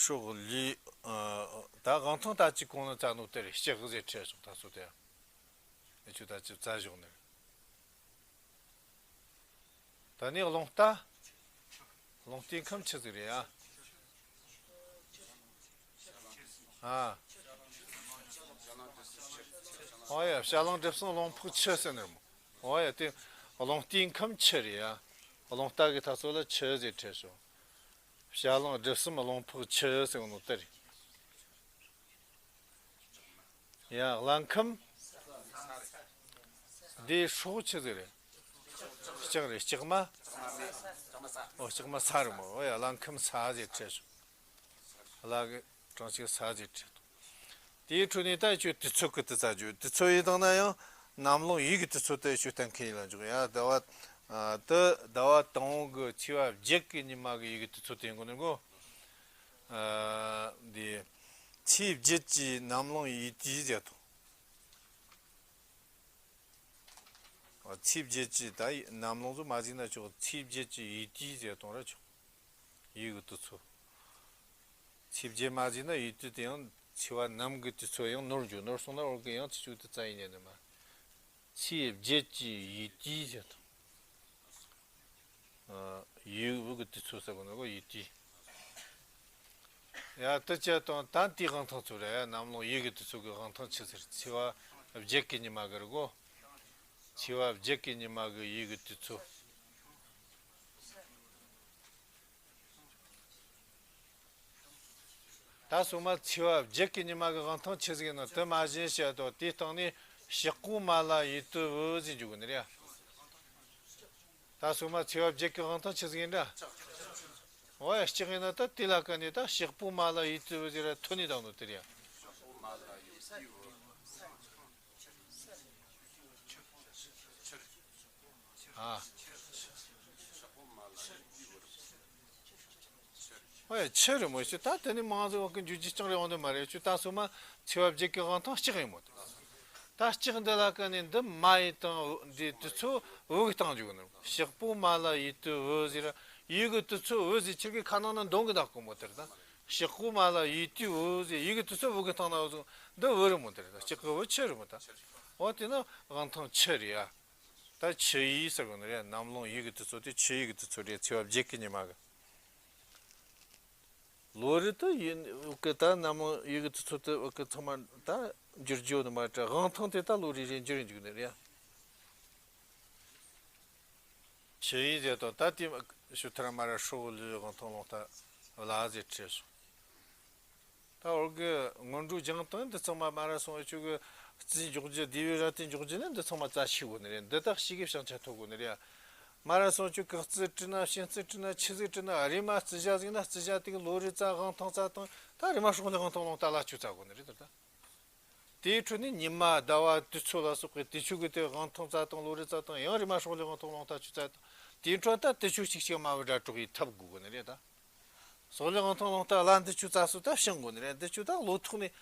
སྲོག་ལུས། ཨ། ད་དབང་ཐང་ད་ཅི་གོང་ལ་བཙལ་ནོ་དེ་རེད། ལྕགས་ཟེར་ཁྲིད་སོང་ད་སོ་དེ། ཨེ་ཆུ་ད་ཅི་བཙལ་བཞག་ནི་རེད། ད་ནི་རླུང་རྟ། རླུང་རྟའི་ཁམས་ཆུ་ཟིག་རེད་ཡ། ཨ། ཨོ་ཡ། བྱ་གླང་གྲིབ་གསུམ་རླུང་འཕོག་ཆུ་ཟེར་ནི་རེད་མོ། ཨོ་ཡ། དེ་རླུང་རྟའི་ཁམས་ཆུ་རེད་ཡ། རླུང་རྟ་གི་ཐ་ཚོ་ལ་ཆུ་ཟེར་ཁྲིད་སོང་། བྱ་གླང་གྲིབ་གསུམ་རླུང་འཕོག་ཆུ་ཟེར་ནོ་དེ་རེད། ཡ། རླན་ཁམས། འདི་སྲོག་ཆུ་ཟིག་རེད། ལྕགས་རེད། ལྕགས་མ། ཨོ། ལྕགས་མ་ས་རེད་མོ། ཨོ་ཡ། རླན་ཁམས་ས་ཟེར་ཁྲིད་སོང་། བླ་གི་གྲངས་ཅིག་ས་ཟེར་ཁྲིད་དོ། དེའི་འཕྲོ་ནས་ད་ཆུ་དུས་ཚོད་ཀྱི་དུས་ཚ་རྒྱུ། དུས་ཚོད་ཡིན་དང་ན་ཡང་ནམ་རླུང་ཡུལ་གྱི་དུས་ཚོད་དེ་ཆུ་གཏན་འཁེལ་ཡིན་ལ་འཇོག་ཡ། ཟླ་བ། ཨ། དུ་ཟླ་བ་དང་པོ་གི་ཚེས་པ་བརྒྱད་ཀྱི་ཉི་མ་གི་ཡུལ་གྱི་དུས་ཚོད་དེ་ཡིན་དགོས་ནི་གོ། ཨ། འདི། ཚེས་བརྒྱད་ཀྱི་ནམ་རླུང་ཡུལ་དུས་ཟེར་དོ། ཨ། ཚེས་བརྒྱད་ཀྱི་ད་ནམ་རླུང་ཚོ་མ་ཟིན་ན་ཆོག་ཚེས་བརྒྱད་ཀྱི་ཡུལ་དུས་ཟེར་དང་ར་ཆོག་ཡུལ་གྱི་དུས་ཚོད། ཚེས་བརྒྱད་མ་ཟིན་ན་ཡུལ་དུས་དེ་ཡང་ཚེས་པ་ནམ་གྱི་དུས་ཚོད་ཡང་ནོར་འགྱོ། ནོར་སོང་ན་འོ་གི་ཡང་ཚེས་བཅུ་དེ་རྩ་ཡིན་ཉན་ནི་མ། ཚེས་བརྒྱད་ཀྱི་ཡུལ་དུས་ཟེར་དང་། ཨ། ཡུལ་བོད་ཀྱི་དུས་ཚོད་ཟེར་གོ་ནོ་གོ་ཡུལ་དུས། ཡ། དེ་བྱས་དང་ད་དེའི་དབང་ཐང་ཚུར་རེད། ནམ་རླུང་ཡུལ་གྱི་དུས་ཚོད་ཀྱི་དབང་ཐང་ཆུ་ཟེར། ཚེས་པ་བརྒྱད་ཀྱི་ཉི་མ་གི་རེད་གོ། ཚེས་པ་བརྒྱད་ཀྱི་ཉི་མ་གི་ཡུལ་གྱི་དུས་ཚོད། ད་སོ་མ་ཚེས་པ་བརྒྱད་ཀྱི་ཉི་མ་གི་དབང་ཐང་ཆི་ཟིག་ཡིན་ན་དེ་མ་གཞི་བཤད་དོ། དེའི་སྟེང་ནས་ཕྱག་པོ་མ་ལ་ཡིད་དུ་འོད་ཟེར་འཇུག་གི་ནི་རེད། ད་སོ་མ་ཚེས་པ་བརྒྱད་ཀྱི་དབང་ཐང་ཆི་ཟིག་ཡིན་འདྲ། འོ་ཡ། ལྕགས་ཡིན་ན་ད་དེ་ལ་ཀ་ནས་ད་ཕྱག་པོ་མ་ལ་ཡིད་དུ་འོད་ཟེར་ར་ཐོན་ནས་བཏང་ནོ་དེ་རེད། ཨ། ཨོ་ཡ། ཆུ་རེད་མོ། ཆུ་ད་དེ་ནི་མང་ཟིག་བ་གི་འཇུ་རྒྱུ་རྐྱང་རེད་འོང་དེ་མ་རེད། ཆུ་ད་སོ་མ་ཚེས་པ་བརྒྱད་ཀྱི་དབང་ཐང་ལྕགས་ཡིན་མོ། ད་ལྕགས་འདི་ལ་ཀ་ནས་འདི་མ་ཡི་དང་འདི་དུས་ཚོད་འོད་ཀྱི་སྟེང་འཇུག་ནི། ཕྱག་པོ་མ་ལ་ཡིད་དུ་འོད་ཟེར། ཡིད་ཀྱི་དུས་ཚོད་འོད་ཟེར་ཁྱེར་གི་ཁ་ནང་ན་འདོན་གི་འདུག་གོ་མོ་དེར་ད། ཕྱག་པོ་མ་ལ་ཡིད་དུ་འོད་ཟེར། ཡིད་ཀྱི་དུས་ཚོད་འོད་ཀྱི་སྟེང་ན་འོད་ཟེར། འདི་འོད་རེད་མོ་དེར་ད། ལྕགས་ཀྱི་འོད་ཆུ་རེད་མོ་ད། འོ་དེ་ན་དབང་ཐང་ཆུ་རེད་ཡ། ད་ཆུ་ཡི་ཟེར་གོ་ནི་རེད། ནམ་རླུང་ཡུལ་གྱི་དུས་ཚོད་དེ་ཆུ་ཡི་གི་དུས་ཚོད་རེད། ཚེས་པ་བརྒྱད་ཀྱི་ཉི་མ་གི། ལོ་རེ་ད་ཡིན་གི་ད་ནམ་རླུང་ཡུལ་གྱི་དུས་ཚོད་དེ་གི་ཚང་མ་ད་འགྱུར་རྒྱུ་ནི་མ་རེད། དབང་ཐང་དེ་ད་ལོ་རེ་རེ་འགྱུར་འཇུག་ནི་རེད། ཆུ་ཡི་ཟེར་དང་ད་དེ་ཞུ་ཐར་མ་ར་སྲོག་ལུས་དབང་ཐང་རླུང་རྟ་ལ་ཟེར་ཁྲིད་སོང་། ད་འོར་གི་སྔོན་འགྲོ་སྦྱང་སྟངས་འདི་ཚང་མ་མ་ར་སོང་ཨེ་ཆུ་གི་རྩིས་འཇོག་རྒྱུ། སྡེ་བའི་ར་ཏི་འཇོག་རྒྱུ་ནི་འདི་ཚང་མ་རྩ་ཆེ་གོ་ནི་རེད། འདི་དག་ཞིག་གི་བྱང་ཆ་ཐོབ་གོ་ནི་རེད། མ་ར་སོང་ཆུ་གི་རྩིས་བྲིས་ན་ཤིང་རྩིས་བྲིས་ན་ཆུ་ཟིག་བྲིས་ན་རེ་མ་རྩིས་བྱ་ཟིག་ན་རྩིས་བྱ་དེ་གི་ལོ་རེ་རྩ་དབང་ཐང་རྩ་དང་ད་རེ་མ་སྲོག་ལུས་དབང་ཐང་རླུང་རྟ་ལ་ཆུ་རྩ་གོ་ནི་རེད་ད། དེའི་ཁྲོད་ནས་ཉི་མ་ཟླ་བ་དུས་ཚོད་ལ་སོགས་པའི་དུས་ཆོས་ཀྱི་དེ་དབང་ཐང་རྩ་དང་ལོ་རེ་རྩ་དང་ཡང་རེ་མ་སྲོག་ལུས་དབང་ཐང་རླུང་རྟ་ཆུ་རྩ་དང་དེའི་ཁྲོད་ད་དུས་ཆོས་གཅིག་གཅིག་མ་བུ་སྒྲ་སྒྲོག་གིས་འཐབ་དགོས་གོ་ནི་རེད་ད། སྲོག་ལུས་དབང་ཐང་རླུང་རྟ་ལ་འདི་ཆུ་རྩ་སོ་ད་བྱང་དགོས་ནི་རེད། འདི་ཆུ་ད་ལོ་ཐོག་ནས་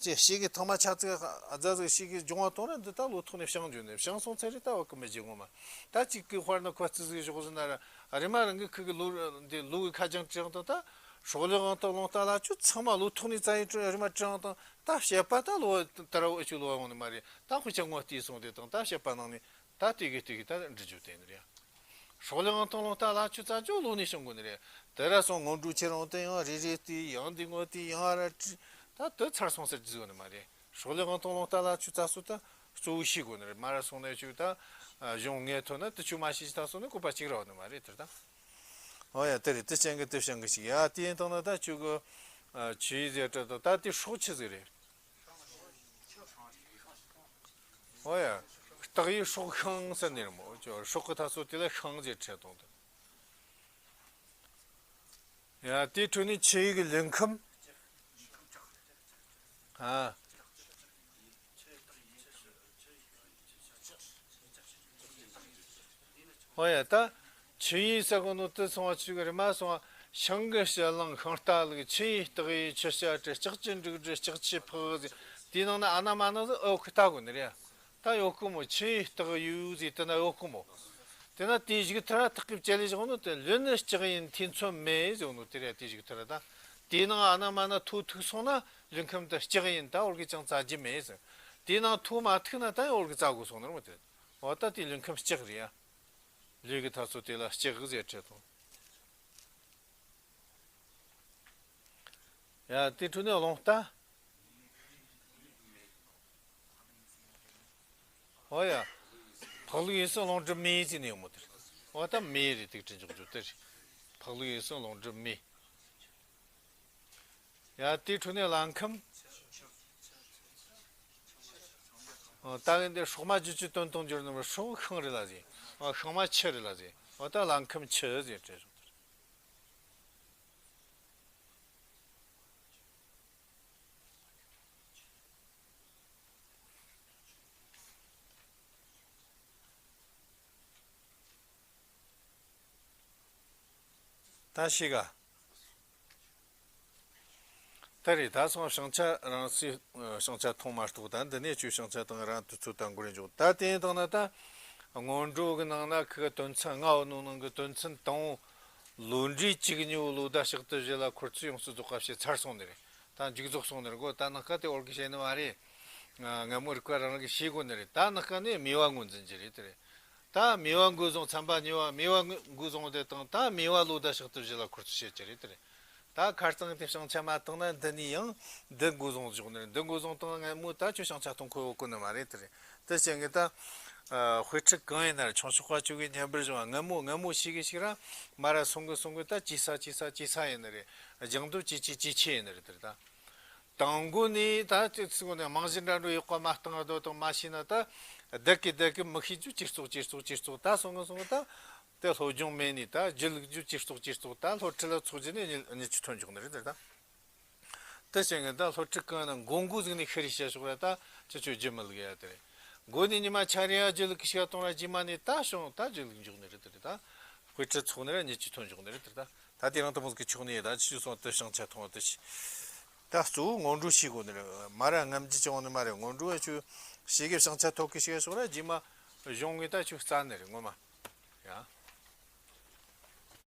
ཅེས་ཤིག་གི་ཐང་མ་ཆ་ཚིག་རྫ་ཟིག་ཤིག་གི་སྦྱོང་བ་གཏོང་ར་འདི་ད་ལོ་ཐོག་ནས་བྱང་འགྱོ་ནི། བྱང་སོང་ཚེ་རེ་ད་བ་གི་མི་བརྗེད་ངོ་མ། ད་གཅིག་གི་དཔར་ན་ཁོ་རྩི་ཟིག་ཞོག་ཟིན་ན་ར་རེ་མ་རང་གི་ཁུ་གི་ལོ་འདི་ལོ་གི་ཁ་རྒྱང་བྲིས་དང་ད་སྲོག་ལུས་དབང་ཐང་རླུང་རྟ་ལ་ཆུ་ཚང་མ་ལོ་ཐོག་ནས་རྩ་ཡི་རེ་མ་བྲིས་དང་ད་བཤད་པ་ད་ལོ་དར་བ་ཨུ་ཆུ་ལོ་འོང་ནི་མ་རེད། ད་ཁོ་ཅག་ངོ་བལྟས་སོང་དེ་དང་ད་བཤད་པ་ནང་ནས། ད་དེ་གི་དེ་གི་ད་འབྲི་རྒྱུ་དེ་ནི་རེད། སྲོག་ལུས་དབང་ཐང་རླུང་རྟ་ལ་ཆུ་རྩ་ཅོ་ལོ་ནས་བྱང་དགོས་ནི་རེད། དེ་ར་སོང་སྔོན་འགྲོ་ཁྱེད་རང་དེ་ཡང་རེ་རེ་དེ་ཡང་འདི་ངོ་དེ་ཡང་ར་ཁྲི་ད་དེ་ཚར་སོང་ཟེར་རྒྱུ་ནི་མ་རེད། སྲོག་ལུས་དབང་ཐང་རླུང་རྟ་ལ་ཆུ་རྩ་སོ་ད་གཙོ་བོ་ཤེས་དགོས་ནི་རེད། མ་ར་སོང་ནས་ཆུ་ད་གཞུང་ངས་ཐོན་ན་དེ་ཆུ་མ་ཤེས་ཅི་ད་སོང་ནས་བཀོད་པ་གཅིག་ར་བ་ནི་མ་རེད་དེར་ད། ཨོ་ཡ་དེ་རེད། དེ་ཅན་གི་དེ་བྱང་གི་ཞིག་ཡ་དེ་ཡིན་དང་ན་ད་ཆུ་གི་ཆུ་ཡི་ཟེར་ད་ད་དེ་སྲོག་ཆུ་ཟིག་རེད། ཨོ་ཡ། སྟག་ཡི་སྲོག་ཤིང་ཟེར་ནི་རེད་མོ། ཅོ་སྲོག་གི་ཐ་སོ་དེ་ལ་ཤིང་ཟེར་ཁྲིད་དང་དེ། ཡ་དེའི་ཁྲོད་ནས་ཆུ་ཡི་གི་ལུས་ཁམས། ཨ། ཨོ་ཡ་ད། ཆུ་ཡི་ཟེར་གོ་ནོ་དེ་སོང་བ་ཆུ་གི་རི་མ་སོང་བ། ཤིང་གི་ཕྱེད་གླང་ཤིང་རྟ་ལུག་ཆུ་ཡི་སྟག་ཡི་ཆུ་བྱ་བྲི་ལྕགས་ཀྱུ་འབྲུག་སྦྲུལ་ལྕགས་ཀྱུ་ཕག་ཟེར། དེའི་ནང་ན་ཨ་ན་མ་ན་ཟེར་ཨོ་ཁི་ལྟ་གོ་ནི་རེད་ཡ། ད་ཡོད་གི་མོ། ཆུ་ཡི་སྟག་ཡོད་ཟེར་དེ་ན་ཡོད་གི་མོ། དེ་ན་དེའི་གཞུག་ཐེར་ཐག་གི་བཅད་ལས་བཞག་ནོ་དེ་ལུས་ནི་ལྕགས་ཡིན་ཐེ་ཚོམ་མེད་ཟེར་ནོ་དེ་རེད། དེའི་གཞུག་ཐེར་ད། དེའི་ནང་ཨ་ན་མ་ན་ཐོ་ཐུག་སོང་ན་ལུས་ཁམས་དེ་ལྕགས་ཡིན་ད་འོར་གི་ཅང་བཙའ་རྒྱུ་མེད་ཟེར། དེའི་ནང་ཐོ་མ་ཐུག་ན་ད་འོར་གི་བཙའ་དགོས་སོང་ནི་རེད་མོ་དེ། འོ་ད་དེ་ལུས་ཁམས་ལྕགས་རེད་ཡ། ལུས་ཀྱི་ཐ་ཚོ་དེ་ལ་ལྕགས་ཟེར་བྲིས་དང་། ཡ་དེ་འཕྲོས་ནས་རླུང་རྟ། ཨོ་ཡ། ཕག་ལུག་ཡིན་སྲིད་རླུང་སྒྲིབ་མེ་ཟེར་ནས་ཡོད་མོ་དེ་རེད། ཨོ་ད་མེ་རེད་དེ་བྲིས་འཇོག་རྒྱུ་དེ་རེད། ཕག་ལུག་ཡིན་སྲིད་རླུང་སྒྲིབ་མེ། ཡ་དེ་འཕྲོས་ནས་ལ་ཁམས། ཨོ་ད་གིན་དེ་སྲོག་མ་རྒྱུ་ཆུ་དོན་དང་འགྱུར་ནི་མ་སྲོག་ཤིང་རེད་ལ་ཟེར། ཨོ་ཤིང་མ་ཆུ་རེད་ལ་ཟེར། ཨོ་ད་ལ་ཁམས་ཆུ་ཟེར་བྲིས་སོང་། ད་ཤི་ག་ད་རེད། ད་སོང་བྱང་ཆ་རང་སའི་བྱང་ཆ་མཐོང་མ་གཏོགས། ད་འདི་ནས་ཆོས་བྱང་ཆ་དང་རང་དུས་ཚོད་དང་འགོར་འཇོག་ད་དེ་ཡིན་དང་ན་ད་སྔོན་འགྲོ་གི་ནང་ན་ཁི་གི་དོན་ཚན་ལྔ་བོ་ནང་ནང་གི་དོན་ཚན་དང་བོ། ལོ་འབྲས་བཅུ་གཉིས་པོ་ལོ་ཟླ་ཕྱག་དུ་བཞི་ལ་འཁོར་ཚུལ་ཡོངས་སུ་རྫོགས་པ་བྱས་ཚར་སོང་ནི་རེད། ད་མཇུག་རྫོགས་སོང་ནི་རེད་གོ། ད་ནག་ཁ་དེ་འོར་གི་བྱས་ནི་མ་རེད། ང་སྔ་མོ་རིག་པ་རང་རང་གིས་ཤེས་དགོས་ནི་རེད། ད་ནག་ཁ་ནས་མེ་བ་ངོས་འཛིན་གྱི་རེད་དེ་རེད། ད་མེ་བ་འགོས་བཟུང་ཚན་པ་གཉིས་པ་མེ་བ་འགོས་བཟུང་དེ་དང་ད་མེ་བ་ལོ་ཟླ་ཕྱག་དུ་བཞི་ལ་འཁོར་ཚུལ་བཤད་ཀྱི་རེད་དེ་རེད། ད་ཁ་རྩང་དེ་བྱང་ཆ་མ་བཏང་ན་འདི་ནས་ཡང་འདི་འགོས་བཟུང་འཇོག་ནི་རེད། འདི་འགོས་བཟུང་བཏང་ན་སྔ་མོ་ད་ཁྱོད་བྱང་ཆ་གཏོང་ཁོ་ཡོད་གོ་ནི་མ་རེད་དེ་རེད། དེ་བྱས་ངས་ད། དཔེ་ཁྲིད་གང་ཡིན་ན་རེད། ཆུང་ཤོག་པ་ཅིག་གིས་མཉམ་པར་བཞག་སྔ་མོ་སྔ་མོ་ཞིག་གི་ཞིག་ར་མ་ར་སོང་གི་སོང་གི་ད་ཅི་ས་ཅི་ས་ཅི་ས་ཡིན་ནི་རེད། སྦྱང་འདོད་ཅི་ཆེ་ཅི་ཆེ་ཡིན་ནི་རེད་དེ་རེད་ད། དང་པོ་ནས་ད་ཅི་ཚིག་ནས་རྨང་གཞི་འདྲ་འགྲོ་ཡག་པ་མ་བཏང་རྡོ་དང་མ་ཤེས་ན་ད། བདག་གིས་བདག་གིས་མི་ཤེས་རྒྱུ་ཇེ་བཙོག་ཇེ་བཙོག་ཇེ་བཙོག་ད་སོང་གི་སོང་གི་ད། དེ་སློབ་སྦྱོང་མེད་ནས་ད་སྒྱིད་ལུག་རྒྱུ་ཇེ་བཙོག་ཇེ་བཙོག་ད་སློབ་ཁྲིད་ལ་ཚོགས་རྒྱུ་ནས་རྙེད་རྒྱུ་ཐོན་འཇོག་ནི་རེད་དེ་ད། དེ་བྱས་ངས་ད་སློབ་ཁྲིད་གང་ན་མགོ་མགོ་ཟིག་ནས་ཤི་རེ་བྱ་ཤོག་ར་ད་ཁྱེད་ཆོས་རྒྱུ་མི་ལུག་ཡ་དེ་རེད། མགོ་ནས་ཉི་མ་ཆ་རེ་ཡ་སྒྱིད་ལུག་གི་ཤི་གཏོང་ར་རྗེས་མ་ནས་ད་བྱུང་ད་སྒྱིད་ལུག་འཇོག་ནི་རེད་དེ་རེད་ད། དཔེ་ཁྲིད་ཚོགས་ནི་ར་རྙེད་རྒྱུ་ཐོན་འཇོག་ནི་རེད་དེ་རེད་ད། ད་དེ་རིང་དུ་མོ་ཟིག་གི་ཆོག་ནི་ཡ་ད་ཁྱེད་ཆོས་སོང་དེ་བྱང་ཆ་མཐོང་བ་དེ་ཤི། ད་གཙོ་བོ་སྔོན་འགྲོ་ཤེས་དགོས་ནི་རེད། མ་ར་སྔ་འཇུག་ཅང་ནི་མ་རེད། སྔོན་འགྲོ་ཡ་ཆོས་ཤེས་གི་བྱང་ཆ་ཐོག་གི་ཤེས་ཤོག་ར་རྗེས་མ་གཞུང་གི་ད་ཆོས་རྩ་ནི་རེད་ངོ་མ། ཡ།